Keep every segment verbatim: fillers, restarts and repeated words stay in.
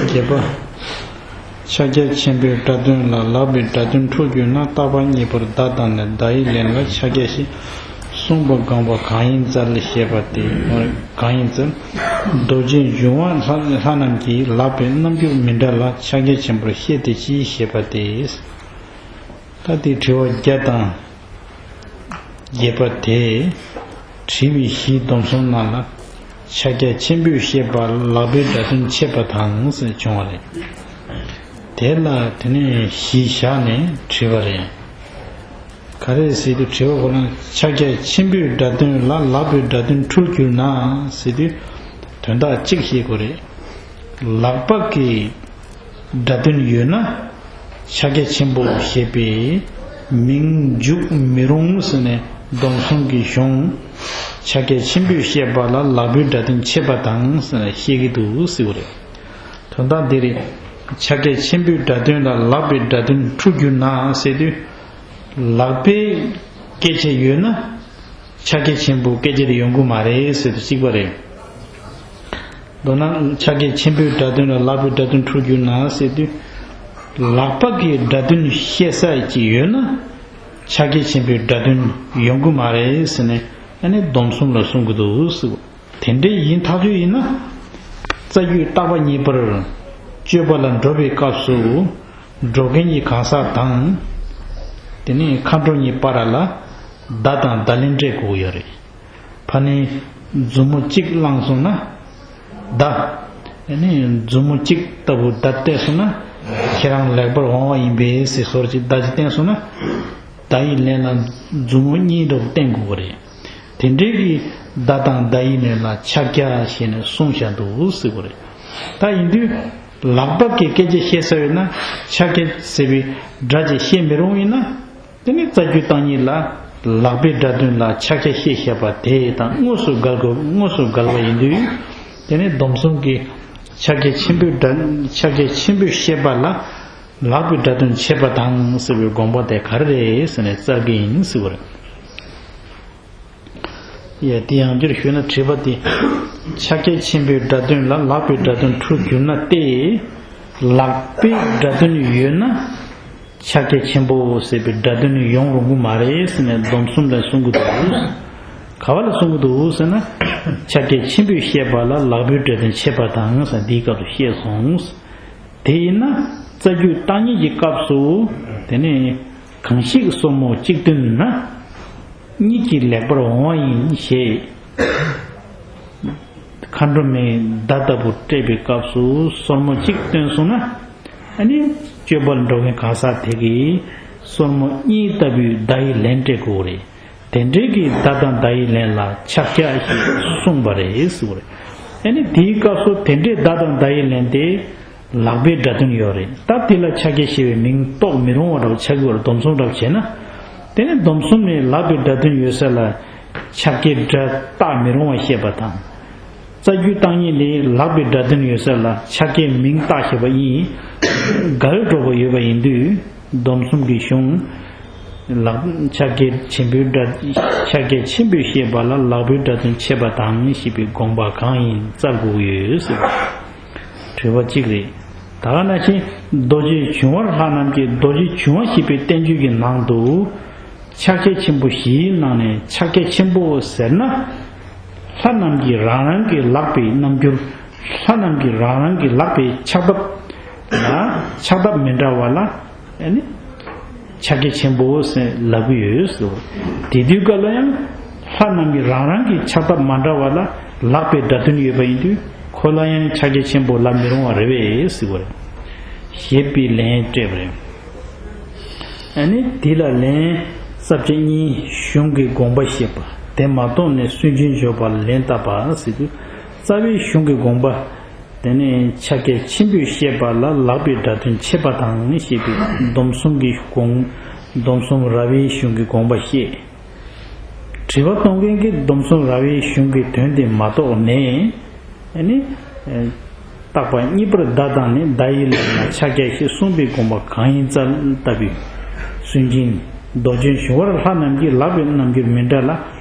བརྒྱད་པ། ཕྱག་རྒྱ་ཆེན་པོའི་སྒྲ་དོན་ལ་ལག་པའི་སྒྲ་དོན་འཁྲུལ་གྱུར་ན། རྟག་པ་གཉིས་པར་བརྡ་དང་ནི་བརྡ་ཡི་ལན་ལ་ཕྱག་རྒྱ་ཞེས་གསུངས་པ་དགོངས་པ་གང་ཡིན་རྩལ་ཞེས་པ་སྟེ། གང་ཡིན་རྩལ། རྡོ་རྗེ་འཇུག་པ་ལྷ་ལྷ་རྣམས་ཀྱིས་ལག་པའི་རྣམ་འགྱུར་མི་འདྲ་ལ་ཕྱག་རྒྱ་ཆེན་པོར་བཤད་དེ་ཅི་ཞེས་པ་སྟེ། ད་དེའི་དྲི་བ་བརྒྱ་དང་བརྒྱད་པ་དེ། དྲི་བའི་གཞིའི་སྡོམ་གསུམ་ནང་ལ་ཕྱག་རྒྱ་ཆེན་པོས་བཤད་པ་ལག་པའི་སྒྲ་དོན་འཆད་པ་དང་ཟེར་བྱུང་བ་རེད། དེ་ལ་དེ་ནས་གཞི་བཞག་ནས་དྲིས་པ་རེད། ག་རེ་ཟེར་དུས་དྲི་བ་ཁོ་ན་ཕྱག་རྒྱ་ཆེན་པོའི་སྒྲ་དོན་ལ་ལག་པའི་སྒྲ་དོན་འཁྲུལ་གྱུར་ན་ཟེར་དུས་དོན་དག་གཅིག་བཤད་དགོས་རེད། ལག་པ་གི་སྒྲ་དོན་ཡོད་ན་ཕྱག་རྒྱ་ཆེན་པོ་ཞེས་པའི་མིང་འཇུག་མི་རུང་ཟེར་ནས་སྡོམ་གསུམ་གྱི་གཞུང་ཕྱག་རྒྱ་ཆེན་པོས་བཤད་པ་ལ་ལག་པའི་སྒྲ་དོན་འཆད་པ་དང་ཟེར་ནས་བཤད་ཀྱི་འདུག་ཟེར་བ་རེད། དོན་དག་འདི་རེད། ཕྱག་རྒྱ་ཆེན་པོའི་སྒྲ་དོན་ལ་ལག་པའི་སྒྲ་དོན་འཁྲུལ་གྱུར་ན་ཟེར་དུས། ལག་པའི་སྐད་ཆ་ཡོད་ན་ཕྱག་རྒྱ་ཆེན་པོའི་སྐད་ཆ་དེ་ཡོང་གི་མ་རེད་ཟེར་དུས་གཅིག་པ་རེད། མདོར་ན་ཕྱག་རྒྱ་ཆེན་པོའི་སྒྲ་དོན་ལ་ལག་པའི་སྒྲ་དོན་འཁྲུལ་གྱུར་ན་ཟེར་དུས། ལག་པ་གི་སྒྲ་དོན་བཤད་ས་ཅིག་ཡོད་ན་ཕྱག་རྒྱ་ཆེན་པོའི་སྒྲ་དོན་ཡོང་གི་མ་རེད་ཟེར་ནས་ཨ་ནི་སྡོམ་གསུམ་ལ་གསུང་གི་འདུག་ཟེར། དེ་འདྲའི་ཡིན་ཐག་ཆོད་ཡིན་ན། རྩ་རྒྱུད་རྟག་པ་གཉིས་པར་དཔྱོད་པ་ལ་འགྲོ་བའི་སྐབས་སུ། འགྲོ་མཁན་གྱི་གང་ཟག་དང་། དེ་ནས་མཁའ་འགྲོ་གཉིས་བར་ལ་བརྡ་དང་བརྡ་ལན་སྤྲད་དགོས་ཀྱི་ཡོད་རེད། ཕ་ནི་མཛུབ་མོ་གཅིག་བླངས་སོང་ན་བརྡ། དེ་ནས་མཛུབ་མོ་གཅིག་ལྟ་བུ་བརྡ་བསྟན་སོང་ན་ཁྱེད་རང་ལེགས་པར་འོང་བ་ཡིན་པས་ཟེར་ཟུར་གྱིས་བརྡ་གཅིག་བསྟན་སོང་ན་བརྡ་ཡི་ལན་ལ་མཛུབ་མོ་གཉིས་འདྲ་བོ་བསྟན་དགོས་ཀྱི་རེད། དེ་འདྲའི་གི་བརྡ་དང་བརྡ་ཡི་ལན་ལ་ཕྱག་རྒྱ་ཞེས་ནས་གསུངས་བཞག་འདུག་ཟེར་བ་རེད། ད་ཡིན་དུས་ལག་པ་གི་སྐད་ཆ་བཤད་ས་ཡོད་ན་ཕྱག་རྒྱ་ཟེར་བའི་སྒྲ་ཅིག་བཤད་མི་རུང་ཡིན་ན། དེ་ནི་རྩ་རྒྱུད་བརྟག་གཉིས་ལ་ལག་པའི་སྒྲ་དོན་ལ་ཕྱག་རྒྱ་བཤད་བཞག་པ་དེ་དང་དངོས་སུ་འགལ་དགོས་དངོས་སུ་འགལ་བ་ཡིན་དུས། དེ་ནི་སྡོམ་གསུམ་གྱི་ཕྱག་རྒྱ་ཆེན་པོའི་སྒྲ་ཕྱག་རྒྱ་ཆེན་པོས་བཤད་པ་ལ་ལག་པའི་སྒྲ་དོན་འཆད་པ་དང་ཟེར་བའི་དགོངས་པ་དེ་ག་རེ་རེད་ཟེར་ནས་བཙལ་གྱི་ཡིན་ཟེར་བ་རེད། ཡ། དེ་ཡང་བསྐྱར་ཞུས་ན་དྲི་བ་དེ། ཕྱག་རྒྱ་ཆེན་པོའི་སྒྲ་དོན་ལ་ལག་པའི་སྒྲ་དོན་འཁྲུལ་གྱུར་ན་སྟེ། ལག་པའི་སྒྲ་དོན་ཡོད་ན་ཕྱག་རྒྱ་ཆེན་པོ་ཟེར་བའི་སྒྲ་དོན་ཡོང་རུང་གི་མ་རེད་ཟེར་ནས་སྡོམ་གསུམ་ལ་གསུང་གི་འདུག། ག་བ་ལ་གསུང་གི་འདུག་ཟེར་ན། ཕྱག་རྒྱ་ཆེན་པོས་བཤད་པ་ལ་ལག་པའི་སྒྲ་དོན་འཆད་པ་དང་ཟེར་འདིའི་སྐབས་སུ་བཤད་སོང་། དེ་ཡིན་ན་རྩ་རྒྱུད་བརྟག་གཉིས་ཀྱི་སྐབས་སུ་དེ་ནི་གང་ཞིག་སོར་མོ་གཅིག་བཏོན་ན་གཉིད་ཀྱིས་ལེགས་པར་འོང་བ་ཡིན་ཞེས་མཁའ་འགྲོ་མའི་བརྡ་ལྟ་བུ་སྤྲད་པའི་སྐབས་སུ་སོར་མོ་གཅིག་བཏོན་སོང་ན་ཨ་ནི་སྤྱོད་པར་འགྲོ་མཁན་གང་ཟག་དེ་གིས་སོར་མོ་གཉིས་ལྟ་བུའི་བརྡ་ཡི་ལན་སྤྲད་དགོས་རེད། དེ་འདྲའི་གི་བརྡ་དང་བརྡ་ཡི་ལན་ལ་ཕྱག་རྒྱ་ཞེས་གསུངས་པ་རེད་ཟེར་བ་རེད། ཨ་ནི་དེའི་སྐབས་སུ་དེ་འདྲའི་བརྡ་དང་བརྡ་ཡི་ལན་དེ་ལག་པའི་སྒྲ་དོན་ཡོད་རེད། ད་དེ་ལ་ཕྱག་རྒྱ་ཞེས་པའི་མིང་གཏོགས་མི་རུང་བ་འདྲ་བོ་ཆགས་ཀྱི་ཡོད་རེད། སྡོམ་གསུམ་འདྲ་བོ་བྱས་ན། དེ་ནི་སྡོམ་གསུམ་ནི་ལག་པའི་སྒྲ་དོན་ཡོད་ས་ལ་ཕྱག་རྒྱའི་སྒྲ་བཏགས་མི་རུང་བ་བཤད་པ་དང་། རྩ་རྒྱུད་བརྟག་གཉིས་ལས་ལག་པའི་སྒྲ་དོན་ཡོད་ས་ལ་ཕྱག་རྒྱའི་མིང་བཏགས་བཞག་པ་ཡིན། འགལ་འགྲོ་དགོས་ཡོད་པ་ཡིན་དུས་སྡོམ་གསུམ་གྱི་གཞུང་། ལག་ཕྱག་རྒྱ་ཆེན་པོའི་སྒྲ་ཕྱག་རྒྱ་ཆེན་པོས་བཤད་པ་ལ་ལག་པའི་སྒྲ་དོན་འཆད་པ་དང་ཞེས་པའི་དགོངས་པ་གང་ཡིན་བཙལ་དགོས་ཡོད་ཟེར། དྲི་བ་གཅིག་རེད། ད་ག་ནང་བཞིན་རྡོ་རྗེ་འཆང་ལྷ་རྣམས་ཀྱིས་རྡོ་རྗེ་འཆང་ཞེས་པའི་བསྟན་བཅོས་ཀྱི་ནང་དུ། ཕྱག་རྒྱ་ཆེན་པོ་བཞིའི་ནང་ནས་ཕྱག་རྒྱ་ཆེན་པོ་ཟེར་ན། ལྷ་རྣམས་ཀྱིས་རང་རང་གི་ལག་པའི་རྣམ་འགྱུར། ལྷ་རྣམས་ཀྱིས་རང་རང་གི་ལག་པའི་ཕྱག་ཐབས་ལ་ཕྱག་ཐབས་མི་འདྲ་བ་ལ་ཨ་ནི་ཕྱག་རྒྱ་ཆེན་པོ་ཟེར་ལབ་ཀྱི་ཡོད་ཟེར། དེ་དུས་སྐབས་ལ་ཡང་ལྷ་རྣམས་ཀྱིས་རང་རང་གི་ཕྱག་ཐབས་མ་འདྲ་བ་ལ་ལག་པའི་སྒྲ་དོན་ཡོད་པ་ཡིན་དུས་ཁོ་ལ་ཡང་ཕྱག་རྒྱ་ཆེན་པོ་ལབ་མི་རུང་བ་རེད་པས་ཟེར་བ་རེད། ཞེས་པའི་ལན་སྤྲད་པ་རེད། ཨ་ནི་དེ་ལ་ལན། རྩ་བཅད་གཉིས་གཞུང་གི་དགོངས་པ་བཤད་པ་དེ་མ་གཏོགས་ནས་སུན་འབྱིན་བརྗོད་པ་ལ་ལན་བཏབ་པ་ཟེར་དུས། རྩ་བའི་གཞུང་གི་དགོངས་པ། དེ་ནས་ཕྱག་རྒྱ་ཆེན་པོས་བཤད་པ་ལ་ལག་པའི་སྒྲ་དོན་འཆད་པ་དང་ཞེས་པའི་སྡོམ་གསུམ་གྱི་དགོངས། སྡོམ་གསུམ་ར་བའི་གཞུང་གི་དགོངས་པ་བཤད། དྲི་བ་གཏོང་མཁན་གྱིས་སྡོམ་གསུམ་ར་བའི་གཞུང་གི་དོན་དེ་མ་རྟོགས་ནས། ཨ་ནི། ཨ། བརྟག་པ་གཉིས་པར་བརྡ་དང་ནི་བརྡ་ཡི་ལན་ལ་ཕྱག་རྒྱ་ཞེས་གསུངས་པའི་དགོངས་པ་གང་ཡིན་རྩལ་ལྟ་བུའི། སུན་འབྱིན། རྡོ་རྗེ་འཆང་ལྷ་རྣམས་ཀྱིས་ལག་པའི་རྣམ་འགྱུར་མི་འདྲ་ལ་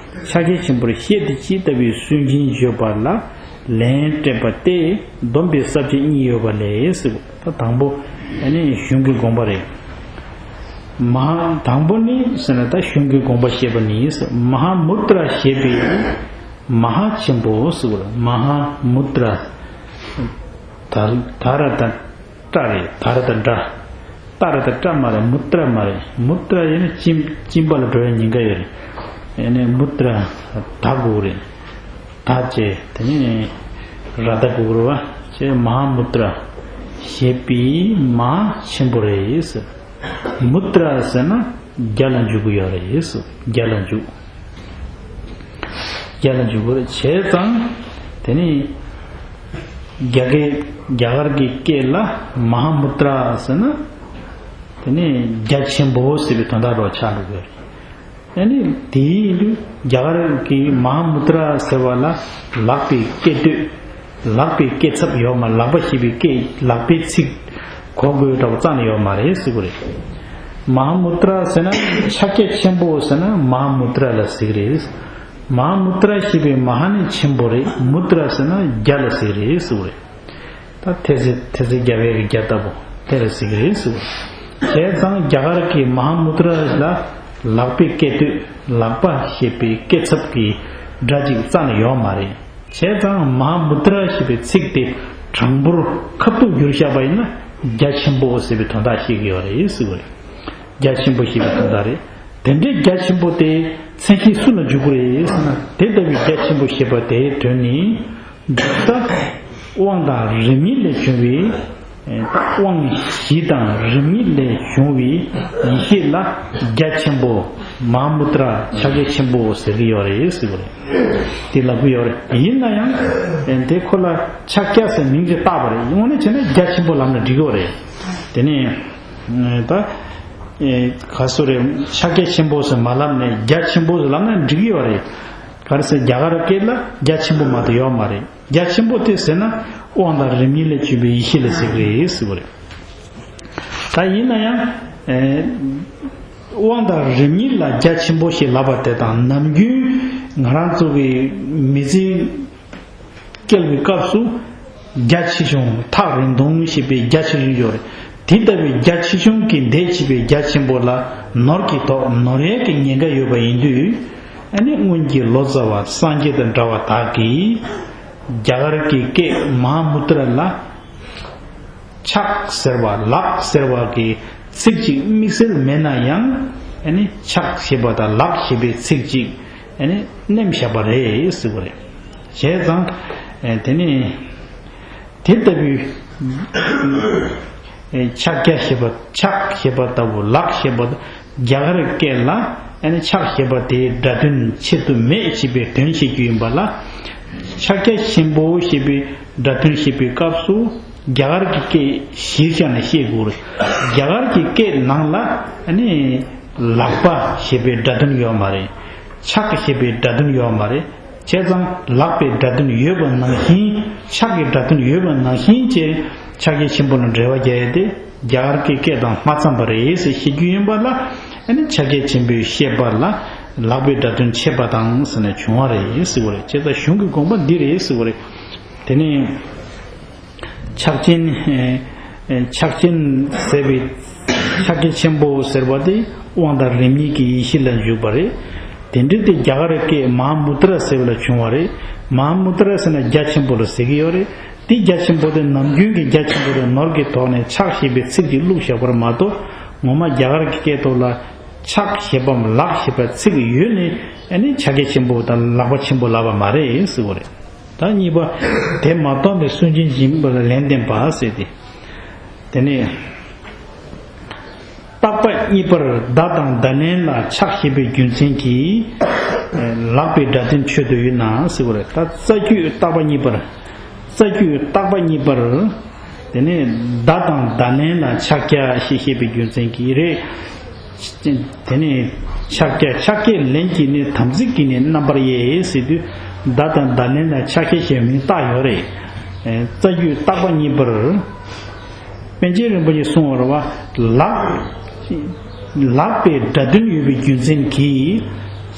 ཕྱག་རྒྱ་ཆེན་པོར་བཤད་དེ་ཅི་ལྟ་བུའི་སུན་འབྱིན་བརྗོད་པ་ལ་ ལན་སྤྲད་པ་སྟེ། བསྡོམས་པའི་ས་བཅད་གཉིས་ཡོད་པ་ལས་ཟེར། ད་དང་པོ་ཨ་ནི་གཞུང་གི་དགོངས་པ་རེད། མ་ཧཱ་དང་པོ་ནི་ཟེར་ན་ད་གཞུང་གི་དགོངས་པ་བཤད་པ་ནི་ཟེར། མ་ཧཱ་མུ་ཏྲ་ཞེས་པའི་མ་ཧཱ་ཆེན་པོ་ཟེར་བ་རེད། མ་ཧཱ་མུ་ཏྲ། ད་ད་ར་ད་ཏྲ་རེད། ད་ར་ད་ཏྲ། ཏ་ར་ད་ཏྲ་མ་རེད། མུ་ཏྲ་མ་རེད། མུ་ཏྲ་ཡིན་ན་གཅིན་གཅིན་པ་ལ་འགྲོ་ཡ་ཉེན་ཁ་ཡོད་རེད། ཡིན་ནའི་མུ་ཏྲ་ད་དགོས་རེད། ད་བྱས་དེ་ནས་ར་ད་དགོས་རེད་བ། བྱས་མ་ཧཱ་མུ་ཏྲ་ཞེས་པའི་མ་ཧཱ་ཆེན་པོ་རེད་ཟེར། མུ་ཏྲ་ཟེར་ན་བརྒྱ་ལ་འཇུག་གི་ཡོད་རེད་ཟེར། བརྒྱ་ལ་འཇུག་རྒྱ་ལ་འཇུག་དགོས་རེད། བྱས་ཙང་དེ་ནི་རྒྱ་སྐད་རྒྱ་གར་གྱི་སྐད་ལ་མ་ཧཱ་མུ་ཏྲ་ཟེར་ན་དེ་ནི་རྒྱ་ཆེན་པོ་ཟེར་བའི་དོན་དག་རོ་ཆགས་འགྲོ་དགོས་རེད། ཨ་ནི་དེའི་རྒྱ་གར་གྱི་མ་ཧཱ་མུ་ཏྲ་ཟེར་བ་ལ་ལག་པའི་སྐད་དོད། ལག་པའི་སྐད་ཚབ་ཡོད་མ། ལག་པ་ཞེས་པའི་སྐད་ལག་པའི་ཚིག་གོ་དགོས་འདྲ་བོ་རྩ་ནས་ཡོད་མ་རེད་ཟེར་གྱི་རེད། མ་ཧཱ་མུ་ཏྲ་ཟེར་ན་ཕྱག་རྒྱ་ཆེན་པོ་ཟེར་ན་མ་ཧཱ་མུ་ཏྲ་ལ་ཟེར་གྱི་རེད། མ་ཧཱ་མུ་ཏྲ་ཞེས་པའི་མ་ཧཱ་ནི་ཆེན་པོ་རེད། མུ་ཏྲ་ཟེར་ན་རྒྱ་ལ་ཟེར་གྱི་རེད་ཟེར་གྱི་རེད། ད་ཐེ་ཚེ་ཐེ་ཚེ་རྒྱ་བལ་གྱི་རྒྱ་ལྟ་བུ་དེ་ལ་ཟེར་གྱི་རེད་ཟེར་གྱི་རེད། བྱས་ཙང་རྒྱ་གར་གྱི་མ་ཧཱ་མུ་ཏྲ་ལ་ལག་པའི་སྐད་དོད། ལག་པ་ཞེས་པའི་སྐད་ཚབ་ཀྱི་སྒྲ་ཅིག་རྩ་ནས་ཡོད་མ་རེད། བྱས་ཙང་མ་ཧཱ་མུ་ཏྲ་ཞེས་པའི་ཚིག་དེ་དྲང་པོར་ཁ་ཐུག་བསྒྱུར་བཞག་པ་ཡིན་ན་རྒྱ་ཆེན་པོ་ཟེར་བའི་དོན་དག་ཤེས་ཀྱི་ཡོད་རེད་ཟེར་བ་རེད། རྒྱ་ཆེན་པོ་ཞེས་པའི་དོན་དག་རེད། དེ་འདྲའི་རྒྱ་ཆེན་པོ་དེ་མཚན་གཞི་སུ་ལ་འཇུག་དགོས་རེད་ཟེར་ན། དེ་ལྟ་བུའི་རྒྱ་ཆེན་པོ་ཞེས་པ་དེའི་དོན་ནི། འདི་ལྟར་དབང་དང་རིམ་གཉིས་ལས་བྱུང་བའི། ཨེ། དབང་བཞི་དང་རིམ་གཉིས་ལས་བྱུང་བའི་ཡེ་ཤེས་ལ་རྒྱ་ཆེན་པོ། མ་ཧཱ་མུ་ཏྲ་ཕྱག་རྒྱ་ཆེན་པོ་ཟེར་གྱི་ཡོད་རེད་ཟེར་བ་རེད། དེ་ལབ་ཀྱི་ཡོད་རེད། ཡིན་ན་ཡང་། ཨེ། དེ་ཁོ་ལ་ཕྱག་རྒྱ་ཟེར་མིང་ཅིག་བཏགས་པ་རེད། དངོས་གནས་བྱས་ན་རྒྱ་ཆེན་པོ་ལབ་ན་འགྲིག་གི་ཡོད་རེད། དེ་ནས་ད། ཨེ། ག་སུ་རེད། ཕྱག་རྒྱ་ཆེན་པོ་ཟེར་མ་ལབ་ནས་རྒྱ་ཆེན་པོ་ཟེར་ལབ་ན་འགྲིག་གི་ཡོད་རེད། ག་རེ་ཟེར། རྒྱ་གར་སྐད་ལ་རྒྱ་ཆེན་པོ་མ་གཏོགས་ཡོད་མ་རེད། རྒྱ་ཆེན་པོ་དེ་ཟེར་ན་དབང་དང་རིམ་གཉིས་ལས་བྱུང་བའི་ཡེ་ཤེས་ལ་ཟེར་གྱི་རེད་ཟེར་བ་རེད། ད་ཡིན་ན་ཡང་། ཨེ། དབང་དང་རིམ་གཉིས་ལ་རྒྱ་ཆེན་པོ་ཞེས་ལབ་པ་དེ་དང་། ནམ་རྒྱུན་ང་རང་ཚོ་གི་མི་ཚེ་སྐྱེལ་བའི་སྐབས་སུ་རྒྱ་ཆེ་ཆུང་ཐག་རིང་ཐུང་ཞེས་པའི་རྒྱ་ཆེ་ཆུང་ཡོད་རེད། དེ་ལྟ་བུའི་རྒྱ་ཆེ་ཆུང་གི་འདས་ཕྱིན་པའི་རྒྱ་ཆེན་པོ་ལ་ནོར་གྱི་དོགས། ནོར་ཡས་ཀྱི་ཉེན་ཁ་ཡོད་པ་ཡིན་དུས། ཨ་ནི་སྔོན་གྱི་ལོ་ཙཱ་བ་སངས་རྒྱས་དང་འདྲ་བ་དག་གིས་རྒྱ་གར་གྱི་སྐད་མ་ཧཱ་མུ་ཏྲ་ལ་ཕྱག་ཟེར་བ། ལག་ཟེར་བ་གི་ཚིག་ཅིག་དམིགས་བསལ་མེད་ན་ཡང་། ཨ་ནི་ཕྱག་ཞེས་པ་དང་ལག་ཞེས་པའི་ཚིག་ཅིག་ཨ་ནི་མནན་བཞག་པ་རེད་ཟེར་བ་རེད། བྱས་ཙང་། ཨ། དེ་ནི་དེ་ལྟ་བུའི། ཨ། ཕྱག་རྒྱ་ཞེས་པ། ཕྱག་ཞེས་པ་ལྟ་བུ། ལག་ཞེས་པ། རྒྱ་གར་སྐད་ལ་ཨ་ནི་ཕྱག་ཞེས་པ་དེའི་སྒྲ་དོན་ཆེད་དུ་མེད་ཅེས་པའི་དོན་བཤད་རྒྱུ་ཡིན་པ་ལ། ཕྱག་རྒྱ་ཆེན་པོ་ཞེས་པའི་སྒྲ་དོན་བཤད་པའི་སྐབས་སུ་རྒྱ་གར་གྱི་སྐད་གཞིར་བཞག་ནས་བཤད་དགོས་རེད། རྒྱ་གར་གྱི་སྐད་ནང་ལ་ཨ་ནི་ལག་པ་ཞེས་པའི་སྒྲ་དོན་ཡོད་མ་རེད། ཕྱག་ཞེས་པའི་སྒྲ་དོན་ཡོད་མ་རེད། བྱས་ཙང་ལག་པའི་སྒྲ་དོན་ཡོད་པ་ནང་བཞིན། ཕྱག་གི་སྒྲ་དོན་ཡོད་པ་ནང་བཞིན་བྱས་ཕྱག་རྒྱ་ཆེན་པོ་ལ་འགྲེལ་བ་རྒྱག་ཡས་དེ་རྒྱ་གར་གྱི་སྐད་དང་མ་འཚམས་པ་རེད་ཟེར་བཤད་རྒྱུ་ཡིན་པ་ལ། ཨ་ནི་ཕྱག་རྒྱ་ཆེན་པོའི་བཤད་པ་ལ་ལག་པའི་སྒྲ་དོན་ཆད་པ་དང་ཟེར་ནས་བྱུང་བ་རེད་ཟེར་བ་རེད། བྱས་ཙང་གཞུང་གི་དགོངས་པ་འདི་རེད་ཟེར་བ་རེད། དེ་ནས། ཕྱག་ཆེན། ཨེ། ཕྱག་ཆེན་ཟེར་བའི། ཕྱག་རྒྱ་ཆེན་པོ་ཟེར་བ་དེ་དབང་དང་རིམ་གཉིས་ཀྱི་ཡེ་ཤེས་ལ་འཇུག་པ་རེད། དེ་འདྲ་དེ་རྒྱ་གར་སྐད་མ་ཧཱ་མུ་ཏྲ་ཟེར་བ་ལ་བྱུང་བ་རེད། མ་ཧཱ་མུ་ཏྲ་ཟེར་ན་རྒྱ་ཆེན་པོ་ལ་ཟེར་གྱི་ཡོད་རེད། དེ་རྒྱ་ཆེན་པོ་དེ་ནམ་རྒྱུན་གྱི་རྒྱ་ཆེན་པོ་དེ་ནོར་གྱི་དོགས་ནས་ཕྱག་ཞེས་པའི་ཚིག་དེ་བླུགས་བཞག་པར་མ་གཏོགས། ངོ་མ་རྒྱ་གར་གྱི་སྐད་ཐོག་ལ་ཕྱག་ཞེས་པའམ་ལག་ཞེས་པའི་ཚིག་ཡོད་ནས་ཨ་ནི་ཕྱག་རྒྱ་ཆེན་པོ་དང་ལག་པ་ཆེན་པོ་ལབ་པ་མ་རེད་ཟེར་བ་རེད། ད་གཉིས་པ། དེ་མ་སྟོན་པའི་སུན་འབྱིན་སྦྱིན་པ་ལ་ལན་བསྟན་པ་ཟེར་ཏེ། དེ་ནས། བརྟག་པ་གཉིས་པར་བརྡ་དང་བརྡ་ལན་ལ་ཕྱག་བྱེད་པའི་རྒྱུ་མཚན་གྱིས། ལག་པའི་སྒྲ་དོན་ཆོད་དུ་ཡོད་ན་ཟེར་བ་རེད། ད་རྩ་རྒྱུད་བརྟག་པ་གཉིས་པར། རྩ་རྒྱུད་བརྟག་པ་གཉིས་པར། དེ་ནས་བརྡ་དང་བརྡ་ལན་ལ་ཕྱག་རྒྱ་ཞེས་བཤད་པའི་རྒྱུ་མཚན་གྱིས་རེད། དེ་ནས་ཕྱག་རྒྱ། ཕྱག་རྒྱའི་ལན་གྱིས་ནི་དམ་ཚིག་གིས་ནི་རྣམ་པར་དབྱེ་ཟེར་དུས། བརྡ་དང་བརྡ་ལན་ལ་ཕྱག་རྒྱ་ཞེས་མིང་བཏགས་ཡོད་རེད། རྩ་རྒྱུད་བརྟག་པ་གཉིས་པར། པཎ་ཆེན་རིན་པོ་ཆེས་གསུངས་པ་རེད་བ། ལག་ལག་པའི་སྒྲ་དོན་ཡོད་པའི་རྒྱུ་མཚན་གྱིས།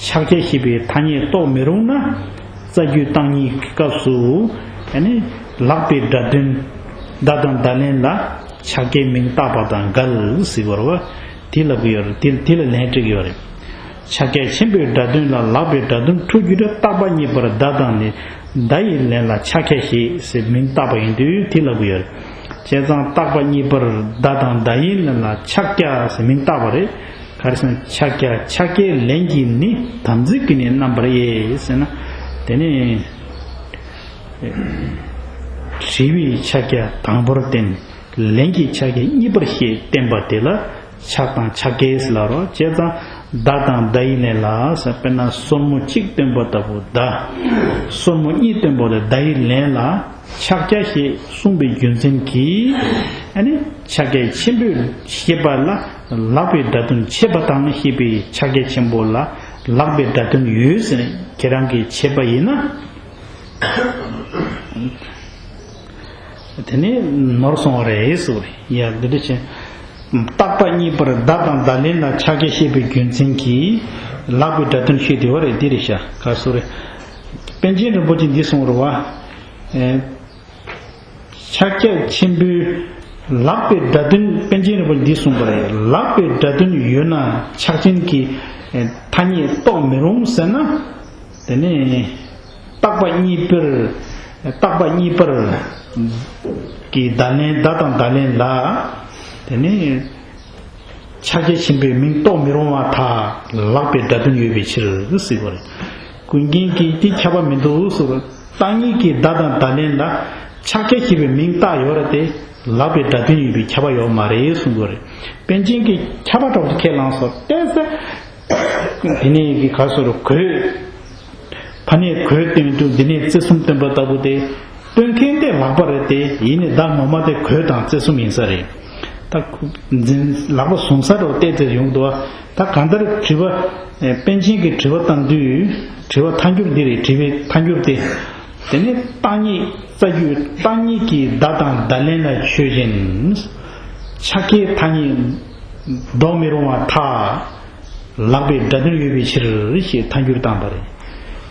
ཕྱག་རྒྱ་ཞེས་པའི་ཐ་སྙད་རྟོགས་མི་རུང་ན། རྩ་རྒྱུད་བརྟག་གཉིས་ཀྱི་སྐབས་སུ། ཨ་ནི་ལག་པའི་སྒྲ་དོན་བརྡ་དང་བརྡ་ལན་ལ་ཕྱག་རྒྱའི་མིང་བཏགས་པ་དང་འགལ་ཟེར་བ་རེད་བ། དེ་ལབ་ཀྱི་ཡོད་རེད། དེ་དེ་ལ་ལན་སྤྲད་ཀྱི་ཡོད་རེད། ཕྱག་རྒྱ་ཆེན་པོའི་སྒྲ་དོན་ལ་ལག་པའི་སྒྲ་དོན་འཁྲུལ་རྒྱུ་རེད། རྟག་པ་གཉིས་པར་བརྡ་དང་ནི་བརྡ་ཡི་ལན་ལ་ཕྱག་རྒྱ་ཞེས་ཟེར་མིང་བཏགས་པ་ཡིན་དུས་དེ་ལབ་ཀྱི་ཡོད་རེད། བྱས་ཙང་རྟག་པ་གཉིས་པར་བརྡ་དང་བརྡ་ཡི་ལན་ལ་ཕྱག་རྒྱ་ཟེར་མིང་བཏགས་པ་རེད། ག་རེ་ཟེར་ན་ཕྱག་རྒྱ་ཕྱག་རྒྱའི་ལན་གྱིས་ནི་དམ་ཚིག་གིས་ནི་རྣམ་པར་དབྱེ་ཟེར་ན། དེ་ནི་དྲི་བའི་ཕྱག་རྒྱ་དང་པོར་བསྟན། ལན་གྱི་ཕྱག་རྒྱ་གཉིས་པར་བཤད་བསྟན་པ་དེ་ལ་ཕྱག་དང་ཕྱག་རྒྱའི་ཟེར་ལབ་རོ། བྱས་ཙང་བརྡ་དང་བརྡ་ཡི་ལན་ལ་ཟེར། དཔེར་ན་སོར་མོ་གཅིག་སྟོན་པ་ལྟ་བུ་བརྡ། སོར་མོ་གཉིས་སྟོན་པ་ལ་བརྡ་ཡི་ལན་ལ་ཕྱག་རྒྱ་ཞེས་གསུངས་པའི་རྒྱུ་མཚན་གྱིས། ཨ་ནི་ཕྱག་རྒྱ་ཆེན་པོས་བཤད་པ་ལ་ལག་པའི་སྒྲ་དོན་ཆད་པ་དང་ཞེས་པའི་ཕྱག་རྒྱ་ཆེན་པོ་ལ་ལག་པའི་སྒྲ་དོན་ཡོད་ཟེར་ནས་ཁྱེད་རང་གིས་བྱས་པ་ཡིན་ན། དེ་ནི་ནོར་སོང་བ་རེད་ཟེར་བ་རེད། ཡ་འདི་འདྲ་བྱས། རྟག་པ་གཉིས་པར་བརྡ་དང་བརྡ་ལན་ལ་ཕྱག་རྒྱ་བཤད་པའི་རྒྱུ་མཚན་གྱིས་ལག་པའི་སྒྲ་དོན་བཤད་དེ་བ་རེད། འདི་རེད་ཤག་ག་སོ་རེད། པཎ་ཆེན་རིན་པོ་ཆེ་འདི་གསུངས་རེད་བ། ཨེ། ཕྱག་རྒྱ་ཆེན་པོའི་ལག་པའི་སྒྲ་དོན། པཎ་ཆེན་རིན་པོ་ཆེ་འདི་གསུངས་པ་རེད། ལག་པའི་སྒྲ་དོན་ཡོད་ན་ཕྱག་ཆེན་གྱི་ཐ་སྙད་རྟོགས་མི་རུང་ཟེར་ན། དེ་ནས་རྟག་པ་གཉིས་པར། རྟག་པ་གཉིས་པར་གྱི་བརྡ་ལན། བརྡ་དང་བརྡ་ལན་ལ། དེ་ནས་ཕྱག་རྒྱ་ཆེན་པོའི་མིང་རྟོགས་མི་རུང་བར་ཐལ། ལག་པའི་སྒྲ་དོན་ཡོད་པའི་ཕྱིར་ཟེར་བ་རེད། ཀུན་མཁྱེན་གྱིས་དེ་ཁྱབ་པ་མི་འདུག་ཟེར། རྟག་གཉིས་ཀྱི་བརྡ་དང་བརྡ་ལན་ལ་ཕྱག་རྒྱ་ཞེས་པའི་མིང་བཏགས་ཡོད་རེད་དེ། ལག་པའི་སྒྲ་དོན་ཡོད་པའི་ཁྱབ་པ་ཡོད་མ་རེད་གསུང་གི་རེད། པཎ་ཆེན་གྱིས་ཁྱབ་པ་འདྲ་པོ་ཁས་བླངས་སོ། ཏོག་ཙམ། དེ་ནས་གི་ག་སོ་རུ་གོས། ཕ་ནས་གོས་སྟོན་དུས་འདི་ནས་རྩེ་གསུམ་སྟོན་པ་ལྟ་བུ་དེ། སྟོན་མཁན་དེ་ལག་པ་རེད་དེ། ཡིན་ནའི་བརྡ་ངོ་མ་དེ་གོས་དང་རྩེ་གསུམ་ཡིན་ས་རེད། ད་འཛིན། ལག་པ་བཟུང་ས་འདྲ་པོ་ཏོག་ཙམ་ཡོང་གི་འདུག་བ། ད་གང་ལྟར་དྲི་བ། པཎ་ཆེན་གྱིས་དྲི་བ་བཏང་དུས། དྲི་བ་ཐལ་འགྱུར་འདི་རེད། དྲི་བའི་ཐལ་འགྱུར་དེ། དེ་ནས་རྟག་གཉིས། རྩ་རྒྱུད་རྟག་གཉིས་ཀྱི་བརྡ་དང་བརྡ་ལན་ལ་ཆོས་ཅན། ཕྱག་རྒྱའི་ཐ་སྙད་འདོགས་མི་རུང་བར་ཐལ། ལག་པའི་སྒྲ་དོན་ཡོད་པའི་ཕྱིར་ཞེས་ཐལ་འགྱུར་བཏང་བ་རེད།